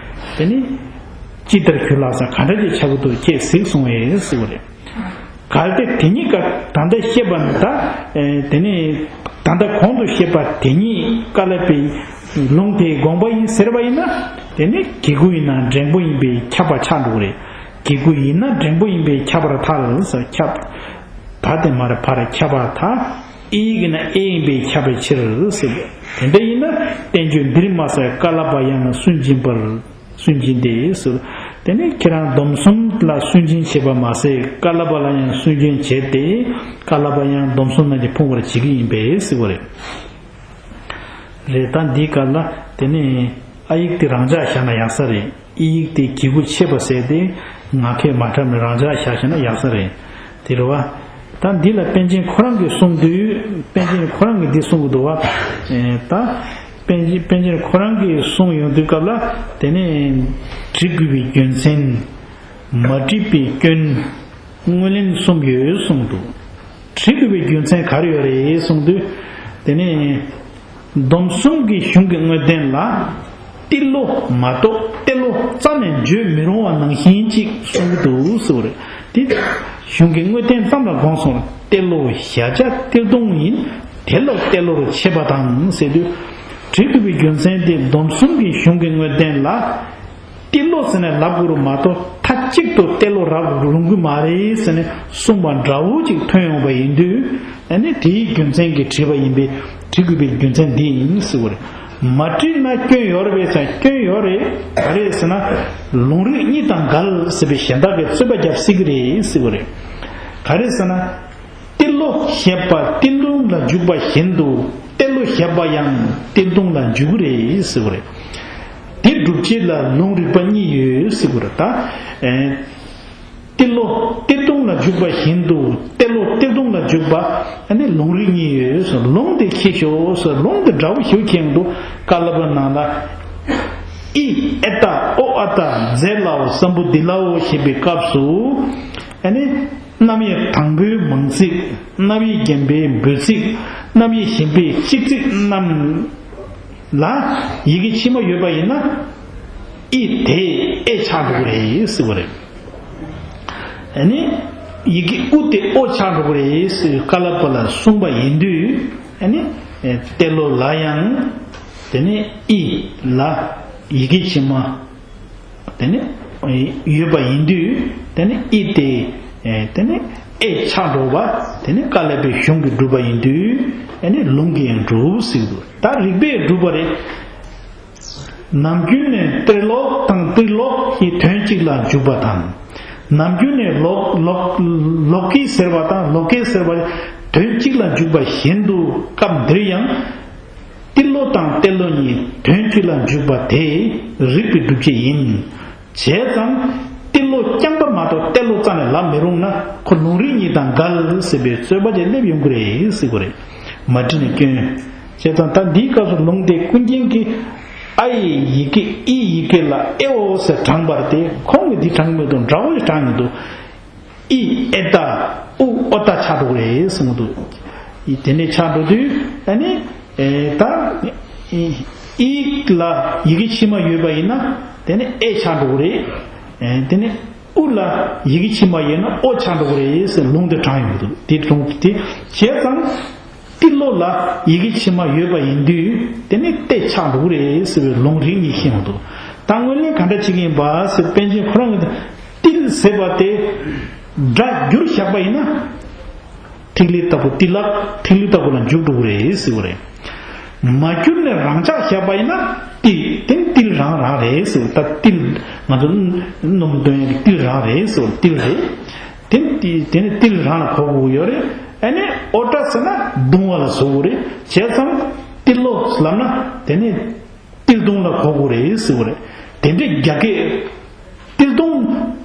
དེ་ནི་ཅི་ལྟར་གྱུར་ལགས་སམ། ག་འདྲ་ཅིག་ཆགས་ཀྱི་འདུག་ཁྱེད་གཟིགས་གསུང་བས་ཟེར་བ་རེད། གལ་ཏེ་དེ་ཉིད་ཀ་ད་ལྟ་བཤད་པ་ནི་ད། དེ་ནི་ད་ལྟ་གོང་དུ་བཤད་པ་དེ་ཉིད་ཀ་ལ་པའི་ལུང་དེའི་དགོངས་པ་ཡིན་ཟེར་བ་ཡིན་ན། དེ་ནི་གི་གུ་ཡིན་ན་འགྲེང་བུ་ཡིན་པས་ཁྱབ་པ་ཆགས་འགྲོ་གི་རེད། གི་གུ་ཡིན་ན་འགྲེང་བུ་ཡིན་པས་ཁྱབ་པར་ཐལ་ཟེར། ཁྱབ། ད་དེ་མ་རེད། ཕ་ར་ཁྱབ་པར་ཐལ། ཨི་ཡིག་ཡིན་ན་ཨེ་ཡིན་པས་ཁྱབ་པའི་ཕྱིར་ཟེར། དེ་འདྲ་ཡིན་ན་བསྟན་བཅོས་འདིར་མ་ཟད་ཀ་ལ་པ་ཡང་སུན་འབྱིན་པར། སུན་འབྱིན་ཏེ་ཟེར། དེ་ནས་ཁྱེད་རང་སྡོམ་གསུམ་ལ་སུན་འབྱིན་བྱེད་པ་མ་ཟད་ཀ་ལ་པ་ལ་ཡང་སུན་འབྱིན་བྱེད་དེ་ཀ་ལ་པ་ཡང་སྡོམ་གསུམ་རྣམས་ཀྱིས་ཕུང་བར་བྱེད་ཀྱི་ཡིན་པས་ཟེར་བ་རེད། རེད། ད་འདིའི་སྐབས་ལ་དེ་ནས་ཨ་ཡིག་དེ་རང་འཇགས་བཞག་ན་ཡག་ས་རེད། ཨི་ཡིག་དེ་གི་གུ་ཆད་པ་བྱས་ཏེ་ངག་ཁྱད་མ་འཁྲབ་ནས་རང་འཇགས་བཞག་བཞག་ན་ཡག་ས་རེད། དེ་རེད་བ། ད་འདི་ལ་པཎ་ཆེན་ཁོ་རང་གིས་གསུངས་དུས། པཎ་ཆེན་ཁོ་རང་གིས་འདི་གསུངས་ཀྱི་འདུག་བ། ཨེ། ད་པཎ་ཆེན་པཎ་ཆེན་ཁོ་རང་གིས་གསུངས་ཡོང་དུས་སྐབས་ལ་དེ་ནས་བྲི་དགོས་པའི་རྒྱུ་མཚན། མ་བྲིས་པའི་སྐྱོན། དངོས་ལན་གསུམ་ཡོད་གསུངས་འདུག་བྲི་དགོས་པའི་རྒྱུ་མཚན་ག་རེ་ཡོད་རེད་གསུངས་དུས། དེ་ནས་སྡོམ་གསུམ་གྱི་གཞུང་གི་དངོས་བསྟན་ལ། ཏི་ལོ་མ་གཏོགས་ཏེ་ལོ་རྩ་ནས་བརྗོད་མི་རུང་བ་ནང་བཞིན་ཅིག་གསུང་གི་འདུག་ཟེར་བ་རེད། དེ་གཞུང་གི་དངོས་བསྟན་ཙམ་ལ་དགོངས་སོང་། ཏེ་ལོ་བཞག་བྱ་ཏེ་སྟོང་ཡིན། དེ་ལ་ཏེ་ལོར་བྱེད་པ་དང་ཟེར་དུས། བྲི་དགོས་པའི་རྒྱུ་མཚན་དེ་སྡོམ་གསུམ་གྱི་གཞུང་གི་དངོས་བསྟན་ལ། ཏེ་ལོ་ཟེར་ནས་ལབ་དགོས་རུང་མ་གཏོགས་མཐའ་གཅིག་ཏུ་ཏེ་ལོ་རག་རུང་གི་མ་རེད་ཟེར་ནས་གསུངས་པ་འདྲ་བོ་ཅིག་ཐོན་ཡོང་བ་ཡིན་དུས། ཨ་ནི་དེའི་རྒྱུ་མཚན་གྱིས་བྲིས་པ་ཡིན་པས་བྲི་དགོས་པའི་རྒྱུ་མཚན་འདི་ཡིན་ཟེར་བ་རེད། མ་བྲིས་ན་སྐྱོན་ཡོད་རེད་པས་ཟེར་ན་སྐྱོན་ཡོད་རེད། ག་རེ་ཟེར་ན་ལུང་རིགས་གཉིས་དང་འགལ་ཟེར་བའི་གཞན་དག་གི་རྩོད་པ་རྒྱབ་སྲིད་ཀྱི་རེད་ཟེར་བ་རེད། ག་རེ་ཟེར་ན། ཏི་ལོ་ཞེས་པ་ཏིལ་ལུང་ལ་འཇུག་པ་བཞིན་དུ་ཏེ་ལོ་ཞེས་པ་ཡང་ཏིལ་ལུང་ལ་འཇུག་གི་རེད་ཟེར་བ་རེད། དེ་སྒྲུབ་བྱེད་ལ་ལུང་རིགས་པ་གཉིས་ཡོད་ཟེར་བ་རེད་ད། ཨེ། ཏི་ལོ་ཏིལ་ལུང་ལ་འཇུག་པ་བཞིན་དུ་ཏེ་ལོ་ཏིལ་ལུང་ལ་འཇུག་པ་ཨ་ནི་ལུང་རིགས་གཉིས་ཡོད་ཟེར། ལུང་དེ་ཁྱེར་ཤོག་ཟེར། ལུང་དེ་འདྲ་བོ་ཞིག་ཁྱེར་འདུག་བཀའ་སློབ་ནང་ལ། ཨི་ཨེ་ཏ་ཨོ་ཨ་ཏ་ཛེ་ལའོ་སམ་བུ་དི་ལའོ་ཞེས་པའི་སྐབས་སུ། ཨ་ནི། རྣམ་དབྱེ་དང་པོའི་མང་ཚིག་རྣམ་དབྱེ་བརྒྱད་པའི་འབོད་ཚིག་རྣམ་དབྱེ་བཞི་པའི་གཅིག་ཚིག་རྣམས་ལ་ཡི་གེ་ཕྱི་མ་ཡོད་པ་ཡིན་ན། ཨི་དེ་ཨེ་ཆགས་འགྲོ་གི་རེད་ཟེར་བ་རེད། ཨ་ནི། ཡི་གེ་ཨུ་དེ་ཨོ་ཆགས་འགྲོ་གི་རེད་ཟེར་བཀའ་སློབ་པ་ལ་གསུངས་པ་ཡིན་དུས། ཨ་ནི། ཏེ་ལོ་ལ་ཡང་། དེ་ནས་ཨི་ལ་ཡི་གེ་ཕྱི་མ། དེ་ནི་ཡོད་པ་ཡིན་དུས། དེ་ནི་ཨི་དེ་དེ་ནི་ཨེ་ཆགས་འགྲོ་བ། དེ་ནི་བཀའ་སློབ་པའི་གཞུང་གིས་སྒྲུབ་པ་ཡིན་དུས། དེ་ནི་ལུང་གིས་ཡང་སྒྲུབ་ཟེར་གྱི་འདུག་ད་རིགས་པས་སྒྲུབ་པ་རེད། ནམ་རྒྱུན་ནས་ཏེ་ལོ་དང་ཏིལ་ལོ་ཞེས་དོན་གཅིག་ལ་འཇུག་པ་དང་། ནམ་རྒྱུན་ནས་ལོ་ལོ་ལོ་ཀི་ཟེར་བ་དང་ལོ་ཀེ་ཟེར་བ་དོན་གཅིག་ལ་འཇུག་པ་བཞིན་དུ་སྐབས་འདིར་ཡང་། ཏི་ལོ་དང་ཏེ་ལོ་གཉིས་དོན་གཅིག་ལ་འཇུག་པ་དེ་རིགས་པའི་སྒྲུབ་བྱེད་ཡིན། བྱས་ཙང་ཏི་ལོ་རྐྱང་པ་མ་གཏོགས་ཏེ་ལོ་རྩ་ནས་ལབ་མི་རུང་ན་ཁོ་ལུང་རིགས་གཉིས་དང་འགལ་ཟེར་བའི་རྩོད་པ་ཅིག་སླེབས་ཡོང་གི་རེད་ཟེར་གྱི་རེད། མ་བྲིས་ནས་སྐྱོན། བྱས་ཙང་ད་འདིའི་སྐབས་སུ་ལུང་དེ་ཀུན་མཁྱེན་གྱིས་ཨ་ཡི་ཡི་གེ་ཨི་ཡི་གེ་ལ་ཨེ་ཨོ་ཟེར་དྲངས་པ་དེ་ཁོང་གིས་འདི་དྲངས་མི་འདུག་འདྲ་བོ་ཞིག་དྲངས་ཡོང་འདུག་ཨི་ཨེ་ཏ་ཨུ་ཨོ་ཏ་ཆགས་འགྲོ་གི་རེད་གསུངས་འདུག་ཨི་དེ་འདྲས་ཆགས་འགྲོ་དུས་ཨ་ནི་ཨེ་ད་ཨི་ལ་ཡི་གེ་ཕྱི་མ་ཡོད་པ་ཡིན་ན་དེ་ནི་ཨེ་ཆགས་འགྲོ་གི་རེད། ཨེ་དེ་ནི་ཨུ་ལ་ཡི་གེ་ཕྱི་མ་ཡོད་ན་ཨོ་ཆགས་འགྲོ་གི་རེད་ཟེར་ལུང་དེ་དྲངས་ཡོང་གི་འདུག་དེ་ལུང་དེ་བྱས་ཙང་། ཏི་ལོ་ལ་ཡི་གེ་ཕྱི་མ་ཡོད་པ་ཡིན་དུས་དེ་ནི་ཏེ་ཆགས་འགྲོ་གི་རེད་ཟེར་བའི་ལུང་རིགས་གཉིས་ཤེས་མི་འདུག་ད་དངོས་གནས་ག་འདྲ་བྱེད་ཀྱི་ཡིན་པ་ཟེར་པཎ་ཆེན་ཁོ་རང་གིས་ཏིལ་ཟེར་བ་དེ་སྒྲ་བསྒྱུར་བཞག་པ་ཡིན་ན། ཐིག་ལེ་ལྟ་བུ་ཏི་ལ་ཐིག་ལེ་ལྟ་བུ་ལ་འཇུག་འགྲོ་གི་རེད་ཟེར་བ་རེད། མ་བསྒྱུར་ནས་རང་འཇགས་བཞག་པ་ཡིན་ན་ཏི་དེ་ནི་ཏིལ་རང་རང་རེད་ཟེར་བ། ད་ཏིལ་ང་ཚོ་སྣུམ་འདོན་ཡག་གི་ཏིལ་རང་རེད་ཟེར་བ་ཏིལ་རེད། དེ་ནི་ཏི་དེ་ནི་ཏིལ་རང་ལ་གོ་དགོས་ཀྱི་ཡོད་རེད། ཨ་ནི་ཨོ་ཏྲ་ཟེར་ན་བརྡུང་བ་ལ་ཟེར་གྱི་རེད། བྱས་ཙང་ཏི་ལོ་ལབ་ན་དེ་ནི་ཏིལ་བརྡུང་ལ་གོ་དགོས་རེད་ཟེར་གྱི་རེད། དེ་འདྲའི་རྒྱ་སྐད་ཏིལ་བརྡུང་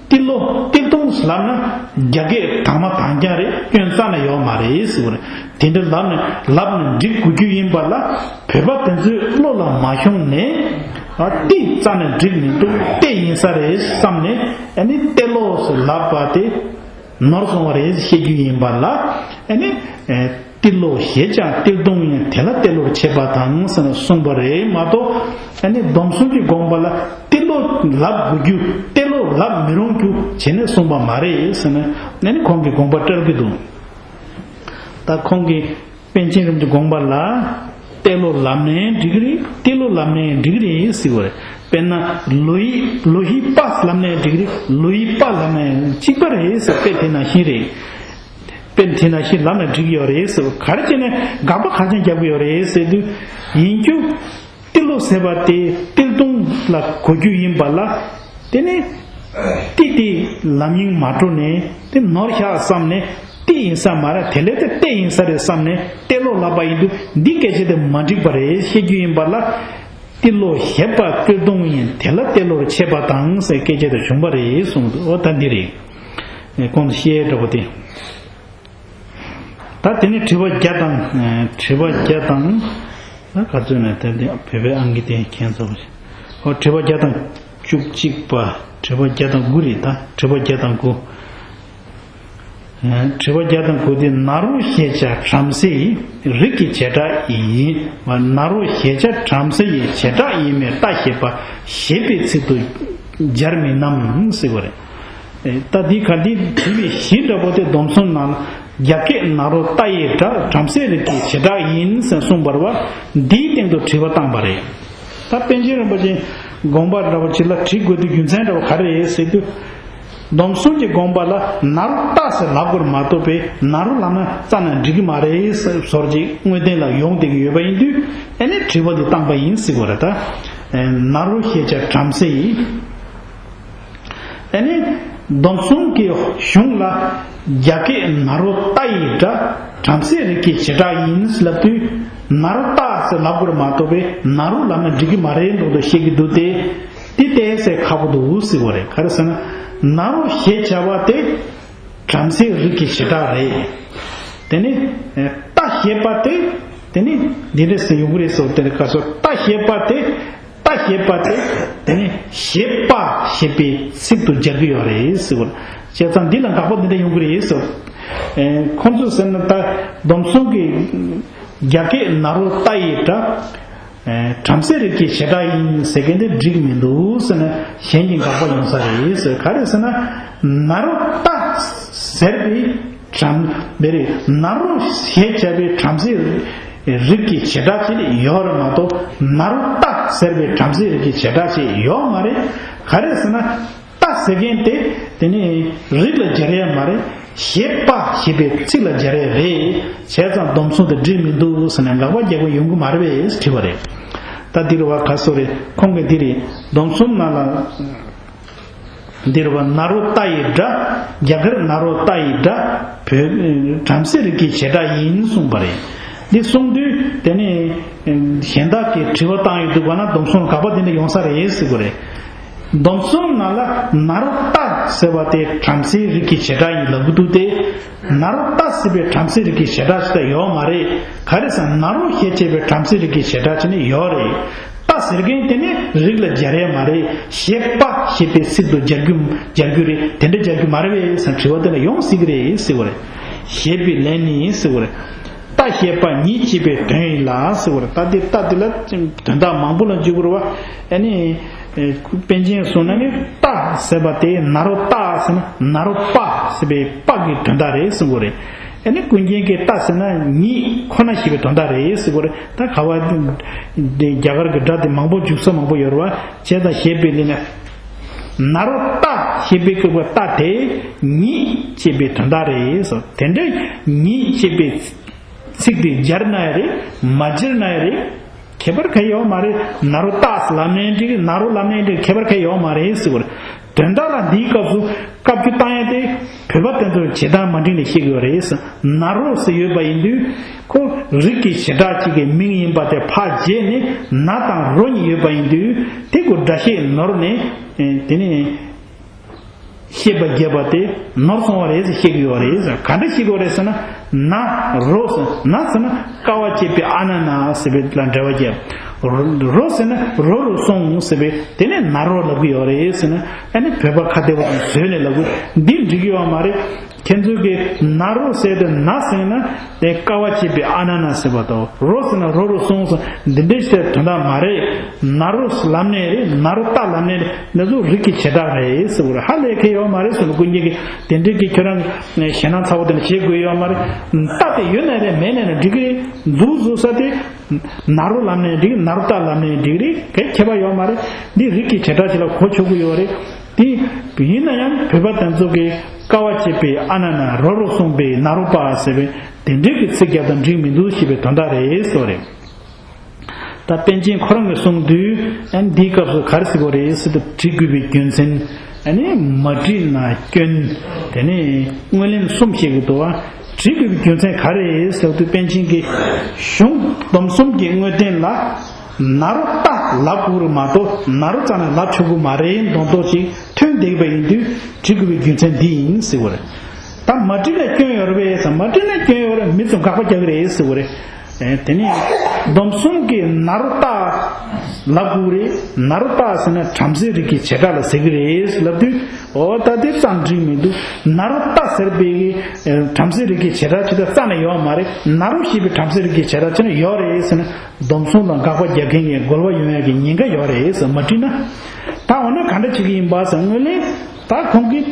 ཏིལ་ལོ་ཏིལ་བརྡུང་ལབ་ན་རྒྱ་སྐད་དྭངས་མ་དྭངས་རྐྱང་རེད། སྐྱོན་རྩ་ནས་ཡོད་མ་རེད་ཟེར་གྱི་རེད། དེ་འདྲ་ལབ་ནས་ལབ་ནས་འགྲིག་དགོས་རྒྱུ་ཡིན་པ་ལ་བོད་པ་དེ་ཚོའི་བློ་ལ་མ་ཤོང་ནས་ཨ་ཏི་རྩ་ནས་འགྲིག་མི་འདུག་ཏེ་ཡིན་ས་རེད་བསམ་ནས་ཨ་ནི་ཏེ་ལོ་ཟེར་ལབ་པ་དེ། ནོར་སོང་བ་རེད་བཤད་རྒྱུ་ཡིན་པ་ལ་ཨ་ནི་ཨེ་ཏི་ལོ་ཞེས་བྱ་ཏིལ་བརྡུང་ཡིན། དེ་ལ་ཏེ་ལོར་བྱེད་པ་དང་ཟེར་ནས་གསུངས་པ་རེད་མ་གཏོགས། ཨ་ནི་སྡོམ་གསུམ་གྱི་དགོངས་པ་ལ་ཏི་ལོ་ལབ་དགོས་རྒྱུ་ཏེ་ལོ་ལབ་མི་རུང་རྒྱུ་བྱས་ནས་གསུངས་པ་མ་རེད་ཟེར་ནས་ཨ་ནི་ཁོང་གིས་དགོངས་པ་བཀྲལ་གྱི་འདུག་ད་ཁོང་གིས། པཎ་ཆེན་རིན་པོ་ཆེའི་དགོངས་པ་ལ། ཏེ་ལོ་ལབ་ནའི་འགྲིག་གི་རེད། ཏི་ལོ་ལབ་ནའི་འགྲིག་གི་རེད་ཟེར་བ་རེད། དཔེར་ན་ལོ་ཡི་ལོ་ཧི་པ་ལབ་ནའི་འགྲིག་གི་རེད། ལོ་ཡི་པ་ལབ་ནའི་གཅིག་པ་རེད་ཟེར། དཔེ་དེ་ནང་བཞིན་རེད། དཔེ་དེ་ནང་བཞིན་ལབ་ན་འགྲིག་གི་ཡོད་རེད་ཟེར་བ། ག་རེ་བྱས་ནས་དགག་པ་ག་ཚོད་རྒྱབ་ཀྱི་ཡོད་རེད་ཟེར་དུས། ཡིན་རྒྱུ། ཏི་ལོ་ཟེར་བ་དེ་ཏིལ་བརྡུང་ལ་གོ་རྒྱུ་ཡིན་པ་ལ། དེ་ནི་ཏི་དེ་ལམ་ཡིན་མ་འགྲོ་ནས་དེ་ནོར་བཞག་བསམ་ནས་ཏི་ཡིན་ས་མ་རེད། དེ་ལས་དེ་ཏེ་ཡིན་ས་རེད་བསམ་ནས་ཏེ་ལོ་ལབ་པ་ཡིན་དུས་འདི་སྐད་ཆ་དེ་མ་འགྲིག་པ་རེད་བཤད་རྒྱུ་ཡིན་པ་ལ། ཏི་ལོ་ཞེས་པ་ཏིལ་བརྡུང་ཡིན། དེ་ལ་ཏེ་ལོར་བྱེད་པ་དང་ཟེར་སྐད་ཆ་དེ་བྱུང་བ་རེད་གསུངས་འདུག་འོ་ད་འདི་རེད། ཁོང་ཚོ་བཤད་འདྲ་པོ་དེ། ད་དེ་ནས་དྲི་བ་བརྒྱ་དང་། དྲི་བ་བརྒྱ་དང་། ད་ག་ཚོད་ན་དེ་འདི་བོད་པའི་ཨང་ཀི་དེ་ཁྱེད་ཚོ། ཨོ་དྲི་བ་བརྒྱ་དང་བཅུ་གཅིག་པ། དྲི་བ་བརྒྱ་དང་དགུ་རེད་ད། དྲི་བ་བརྒྱ་དང་དགུ། དྲི་བ་བརྒྱ་དང་དགུ་དེ་ན་རོ་ཞེས་བྱ་བྲམ་ཟེ་ཡི་རིགས་ཀྱི་བྱེ་བྲག་ཡིན། ན་རོ་ཞེས་བྱ་བྲམ་ཟེ་ཡི་བྱེ་བྲག་ཡིན་མིན་ལྟ་ཞེས་པ་ཞེས་པའི་ཚིག་ཏུ་སྦྱར་མིན་ནམ་ཟེར་བ་རེད། ད་འདི་ག་འདི་དྲི་བའི་གཞི་འདྲ་པོ་དེ་སྡོམ་གསུམ་ནང་ལ་རྒྱ་སྐད་ན་རོ་ཏ་ཡི་སྒྲ་བྲམ་ཟེ་རིགས་ཀྱི་བྱེ་བྲག་ཡིན་ཟེར་གསུངས་པ་རེད་བ། འདིའི་སྟེང་དུ་དྲི་བ་བཏང་པ་རེད། ད་པཎ་ཆེན་རིན་པོ་ཆེ་དགོངས་པ་འདྲ་པོ་ཅིག་ལ་དྲི་དགོས་དུས་རྒྱུ་མཚན་འདྲ་པོ་ག་རེ་རེད་ཟེར་དུས། སྡོམ་གསུམ་གྱི་དགོངས་པ་ལ་ནཱ་རོ་ཏ་ཟེར་ལབ་དགོས་མ་གཏོགས་པའི་ནཱ་རོ་ལབ་ན་རྩ་ནས་འགྲིག་གི་མ་རེད་ཟེར་བཟོ་འདྲ་ཅིག་དངོས་བསྟན་ལ་ཡོང་བསྡད་ཀྱི་ཡོད་པ་ཡིན་དུས། ཨ་ནི་དྲི་བ་འདི་བཏང་པ་ཡིན་ཟེར་གྱི་ཡོད་རེད་ད། ནཱ་རོ་ཞེས་བྱ་བྲམ་ཟེ་ཡིས། ཨ་ནི་སྡོམ་གསུམ་གྱི་གཞུང་ལ་རྒྱ་སྐད་ནཱ་རོ་ཏ་ཡི་སྒྲ་བྲམ་ཟེའི་རིགས་ཀྱི་བྱེ་བྲག་ཡིན་ལབ་དུས། ནཱ་རོ་ཏ་ཟེར་ལབ་དགོས་མ་གཏོགས་པའི་ནཱ་རོ་ལབ་ན་འགྲིག་གི་མ་རེད་མདོག་མདོག་བཤད་ཀྱི་འདུག་སྟེ། དེ་ཏོག་ཙམ་ཁག་པོ་འདུག་ཟེར་གྱི་ཡོད་རེད། ག་རེ་ཟེར་ན། ནཱ་རོ་ཞེས་བྱ་བ་དེ་བྲམ་ཟེའི་རིགས་ཀྱི་བྱེ་བྲག་རེད། དེ་ནས་ཏ་ཞེས་པ་དེ། དེ་ནས་འདི་འདྲ་ཟེར་ཡོང་གི་རེད་ཟེར། དེ་ནས་ག་སོ་ཏ་ཞེས་པ་དེ། ཏ་ཞེས་པ་དེ། དེ་ནས་ཞེས་པ་ཞེས་པའི་ཚིག་ཏུ་སྦྱར་གྱི་ཡོད་རེད་ཟེར་གྱི་ཡོད་རེད། བྱས་ཙང་འདི་ལ་དགག་པ་འདི་འདྲ་ཡོང་གི་རེད་ཟེར། ཁོང་ཚོས་ཟེར་ན་ད་སྡོམ་གསུམ་གྱི་རྒྱ་སྐད་ནཱ་རོ་ཏ་ཡི་སྒྲ། བྲམ་ཟེ་རིགས་ཀྱི་བྱེ་བྲག་ཡིན་ཟེར་མཁན་དེ་འགྲིག་མི་འདུག་ཟེར་ན་གཞན་གྱི་དགག་པ་ཡོང་ས་རེད་ཟེར། ག་རེ་ཟེར་ན། ནཱ་རོ་ཏ་ཟེར་བའི་བྲམ་མེ་རེད། ནཱ་རོ་ཞེས་བྱ་བའི་བྲམ་ཟེ་རིགས་ཀྱི་བྱེ་བྲག་ཅིག་ཡོད་རེད་མ་གཏོགས། ནཱ་རོ་ཏ་ཟེར་བའི་བྲམ་ཟེ་རིགས་ཀྱི་བྱེ་བྲག་ཅིག་ཡོད་མ་རེད། ག་རེ་ཟེར་ན། ཏ་ཟེར་མཁན་དེ་དེ་ནི་རིགས་ལ་སྦྱར་ཡ་མ་རེད། ཞེས་པ་ཞེས་པའི་ཚིག་ལ་སྦྱར་ཡ་རེད། བྱས་ཙང་སྡོམ་གསུམ་དེ་འགྲིག་མི་འདུག་ཟེར་ནས་དགག་པ་རྒྱག་པ་ཡོང་གི་མ་རེད་པས་དྲིས་པ་རེད། ད་འདིར་བ་ག་སོ་རེད། ཁོང་གིས་འདི་རེད། སྡོམ་གསུམ་ནང་ལ་འདིར་བ་ནཱ་རོ་ཏ་ཡི་སྒྲ། རྒྱ་གར་ནཱ་རོ་ཏ་ཡི་སྒྲ་བོད་བྲམ་ཟེ་རིགས་ཀྱི་བྱེ་བྲག་ཡིན་གསུངས་པ་རེད། འདི་གསུངས་དུས་དེ་ནི་གཞན་དག་གིས་དྲི་བ་བཏང་ཡོད་འདུག་ག་ན་སྡོམ་གསུམ་དགག་པ་འདི་འདྲ་ཡོང་ས་རེད་ཟེར་གྱི་རེད། སྡོམ་གསུམ་ནང་ལ་ནཱ་རོ་ཏ་ཟེར་བ་དེ་བྲམ་ཟེའི་རིགས་ཀྱི་བྱེ་བྲག་ཡིན་ལབ་ཀྱི་འདུག་སྟེ། ནཱ་རོ་ཏ་ཟེར་བའི་བྲམ་ཟེའི་རིགས་ཀྱི་བྱེ་བྲག་ཅིག་ད་ཡོད་མ་རེད། ག་རེ་ཟེར་ན་ནཱ་རོ་ཞེས་བྱ་བའི་བྲམ་ཟེའི་རིགས་ཀྱི་བྱེ་བྲག་ཅིག་ནི་ཡོད་རེད། ཏ་ཟེར་མཁན་དེ་ནི་རིགས་ལ་སྦྱར་ཡ་མ་རེད། ཞེས་པ་ཞེས་པའི་ཚིག་ཏུ་སྦྱར་རྒྱུ་སྦྱར་རྒྱུ་རེད། དེ་འདྲ་སྦྱར་རྒྱུ་མ་རེད་པས་ཟེར་དྲི་བ་དེ་ལ་ཡོང་སྲིད་ཀྱི་རེད་ཟེར་བ་རེད། ཞེས་པའི་ལན་ནི་ཟེར་བ་རེད། ཏ་ཞེས་པ་ཉིད་ཅེས་པའི་དོན་ཡིན་ལ་ཟེར་བ་རེད། ད་འདི་ཏ་འདི་ལ་དོན་དག་མང་པོ་ལ་འཇུག་དགོས་རེད་བ། ཨ་ནི། པཎ་ཆེན་གསུངས་ན་ནི་ཏ་ཟེར་བ་དེ་ནཱ་རོ་ཏ་ཟེར་ན་ནཱ་རོ་པ་ཟེར་བའི་པ་གི་དོན་དག་རེད་གསུང་གི་རེད། ཨ་ནི་ཀུན་མཁྱེན་གྱིས་ཏ་ཟེར་ན་ཉིད་ཁོ་ན་ཞེས་པའི་དོན་དག་རེད་གསུང་གི་རེད། ད་ག་བ་འདི་རྒྱ་གར་གྱི་སྒྲ་དེ་མང་པོ་འཇུག་ས་མང་པོ་ཡོད་རེད་བ། བྱས་ཙང་ཞེས་པའི་ལན་ནི། ནཱ་རོ་ཏ་ཞེས་པའི་སྐབས་ཀྱི་ཏ་དེ་ཉིད་ཅེས་པའི་དོན་དག་རེད་གསུང་། དེ་འདྲའི་ཉིད་ཅེས་པའི་ཚིག་དེ་སྦྱར་ན་ཡང་རེད། མ་སྦྱར་ན་ཡང་རེད། ཁྱད་པར་གང་ཡང་ཡོད་མ་རེད། ནཱ་རོ་ཏ་ལབ་ནའི་འགྲིག་ནཱ་རོ་ལབ་ནའི་འགྲིག་ཁྱད་པར་གང་ཡང་ཡོད་མ་རེད་ཟེར་བ་རེད། དོན་དག་ལ་འདིའི་སྐབས་སུ་བཀའ་བརྒྱུད་བཏང་ཡ་དེ་བོད་པ་དེ་ཚོར་བྱེད་སྟངས་མ་འགྲིག་ནས་བཤད་ཀྱི་ཡོད་རེད། ནཱ་རོ་ཟེར་ཡོད་པ་ཡིན་དུས་ཁོ་རིགས་ཀྱི་བྱེ་བྲག་ཅིག་གི་མིང་ཡིན་པ་དེ་ཕར་བརྗེད་ནས་ནཱ་དང་རོ་གཉིས་ཡོད་པ་ཡིན་དུས་དེ་ཀོ་སྒྲ་བཤད་ནོར་ནས་དེ་ནས། བཤད་པ་རྒྱས་པ་དེ་ནོར་སོང་བ་རེད་ཟེར་བཤད་ཀྱི་ཡོད་རེད་ཟེར། ག་འདྲ་བཤད་ཀྱི་ཡོད་རེད་ཟེར་ན། ནཱ་རོ་ཟེར་ནཱ་ཟེར་ན་ཀ་བ་བཅས་པའི་ཨ་ན་ན་ཟེར་བའི་ལ་འགྲེལ་བ་རྒྱབ། རོ་ཟེར་ན་རོ་རུ་སོང་ཟེར་བའི་དེ་ནས་ནཱ་རོ་ལབ་ཀྱི་ཡོད་རེད་ཟེར་ན། ཨ་ནི་བོད་པ་ཁ་བདེ་བོ་དང་བཟོས་ནས་ལབ་དགོས། འདི་འགྲིག་གི་ཡོད་མ་རེད། ཁྱེད་ཚོས་ཀྱི་ནཱ་རོ་ཟེར་དེ་ནཱ་ཟེར་ན་དེ་ཀ་བ་བཅས་པའི་ཨ་ན་ན་ཟེར་བ་དང་། རོ་ཟེར་ན་རོ་རུ་སོང་ཟེར། འདི་འདྲའི་ཟེར་དོན་དག་མ་རེད། ནཱ་རོ་ལབ་ནའི་རེད། ནཱ་རོ་ཏ་ལབ་ནའི་རེད། འདི་ཚོ་རིགས་ཀྱི་བྱེ་བྲག་རེད་ཟེར་བ་རེད། ཧ་ལས་ཁེ་ཡོད་མ་རེད་ཟེར་ནས་ཀུན་མཁྱེན་གྱིས་དེ་འདྲའི་གི་ཁྱོད་རང་ཞེད་སྣང་ཚ་བོ་དེ་འདྲ་བྱེད་དགོས་ཡོད་མ་རེད། ཏ་དེ་ཡོད་ནའི་རེད། མེད་ནའི་རེད། འགྲིག་གི་རེད། འཛུགས་བཟོ་ས་དེ་ནཱ་རོ་ལབ་ནའི་འགྲིག་ནཱ་རོ་ཏ་ལབ་ནའི་འགྲིག་རེད། གའི་ཁྱད་པར་ཡོད་མ་རེད། འདི་རིགས་ཀྱི་བྱེ་བྲག་ཅིག་ལ་གོ་ཆོག་གི་ཡོད་རེད། དེ་ཡིན་ན་ཡང་བོད་པ་དེ་ཚོ་གིས་ཀ་བ་བཅས་པའི་ཨ་ན་ན་རོ་རུ་སོང་པའི་ནཱ་རོ་པ་ཟེར་བའི་དེ་འདྲའི་གི་ཚིག་རྒྱབ་དང་འགྲིག་མི་འདུག་ཞེས་པའི་དོན་དག་རེད་ཟེར་བ་རེད། ད་པཎ་ཆེན་ཁོ་རང་གིས་གསུངས་དུས་ཨ་ནི་འདིའི་སྐབས་སུ་ག་རེ་ཟེར་དགོས་རེད་ཟེར་དུས་འབྲི་དགོས་པའི་རྒྱུ་མཚན། ཨ་ནི་མ་བྲིས་ན་སྐྱོན། དེ་ནས་སྔོན་ལན་གསུམ་བཤད་ཀྱི་འདུག་བ། འབྲི་དགོས་པའི་རྒྱུ་མཚན་ག་རེ་རེད་ཟེར་དུས་པཎ་ཆེན་གྱིས་གཞུང་སྡོམ་གསུམ་གྱི་དངོས་བསྟན་ལ་ནཱ་རོ་ཏ་ལབ་དགོས་རེད་མ་གཏོགས་ནཱ་རོ་རྩ་ནས་ལབ་ཆོག་གི་མ་རེད་མདོག་མདོག་ཅིག་ཐོན་བསྡད་པ་ཡིན་དུས་འབྲི་དགོས་པའི་རྒྱུ་མཚན་འདི་ཡིན་ཟེར་བ་རེད། ད་མ་བྲིས་ན་སྐྱོན་ཡོད་རེད་པས་ཟེར། མ་བྲིས་ན་སྐྱོན་ཡོད་རེད། མི་ཚོ་དགག་པ་རྒྱག་གི་རེད་ཟེར་བ་རེད། ཨེ་དེ་ནས་སྡོམ་གསུམ་གྱི་ནཱ་རོ་ཏ་ལབ་དགོས་རེད། ནཱ་རོ་ཏ་ཟེར་ན་བྲམ་ཟེ་རིགས་ཀྱི་བྱེ་བྲག་ལ་ཟེར་གྱི་རེད་ལབ་དུས། འོ་ད་དེ་རྩ་འགྲིག་མི་འདུག་ནཱ་རོ་ཏ་ཟེར་བའི་གི་ཨེ་བྲམ་ཟེ་རིགས་ཀྱི་བྱེ་བྲག་ཅིག་ད་རྩ་ནས་ཡོད་མ་རེད། ནཱ་རོ་ཞེས་པའི་བྲམ་ཟེ་རིགས་ཀྱི་བྱེ་བྲག་ཅིག་ནི་ཡོད་རེད་ཟེར་ན་སྡོམ་གསུམ་ལ་དགག་པ་རྒྱག་མཁན་གྱི་རྒོལ་བ་ཡོང་ཡག་གི་ཉེན་ཁ་ཡོད་རེད་ཟེར། མ་བྲིས་ན། ད་འོ་ན་ག་འདྲ་བྱེད་ཀྱི་ཡིན་པ་ཟེར། སྔོན་ལན་ད་ཁོང་གིས་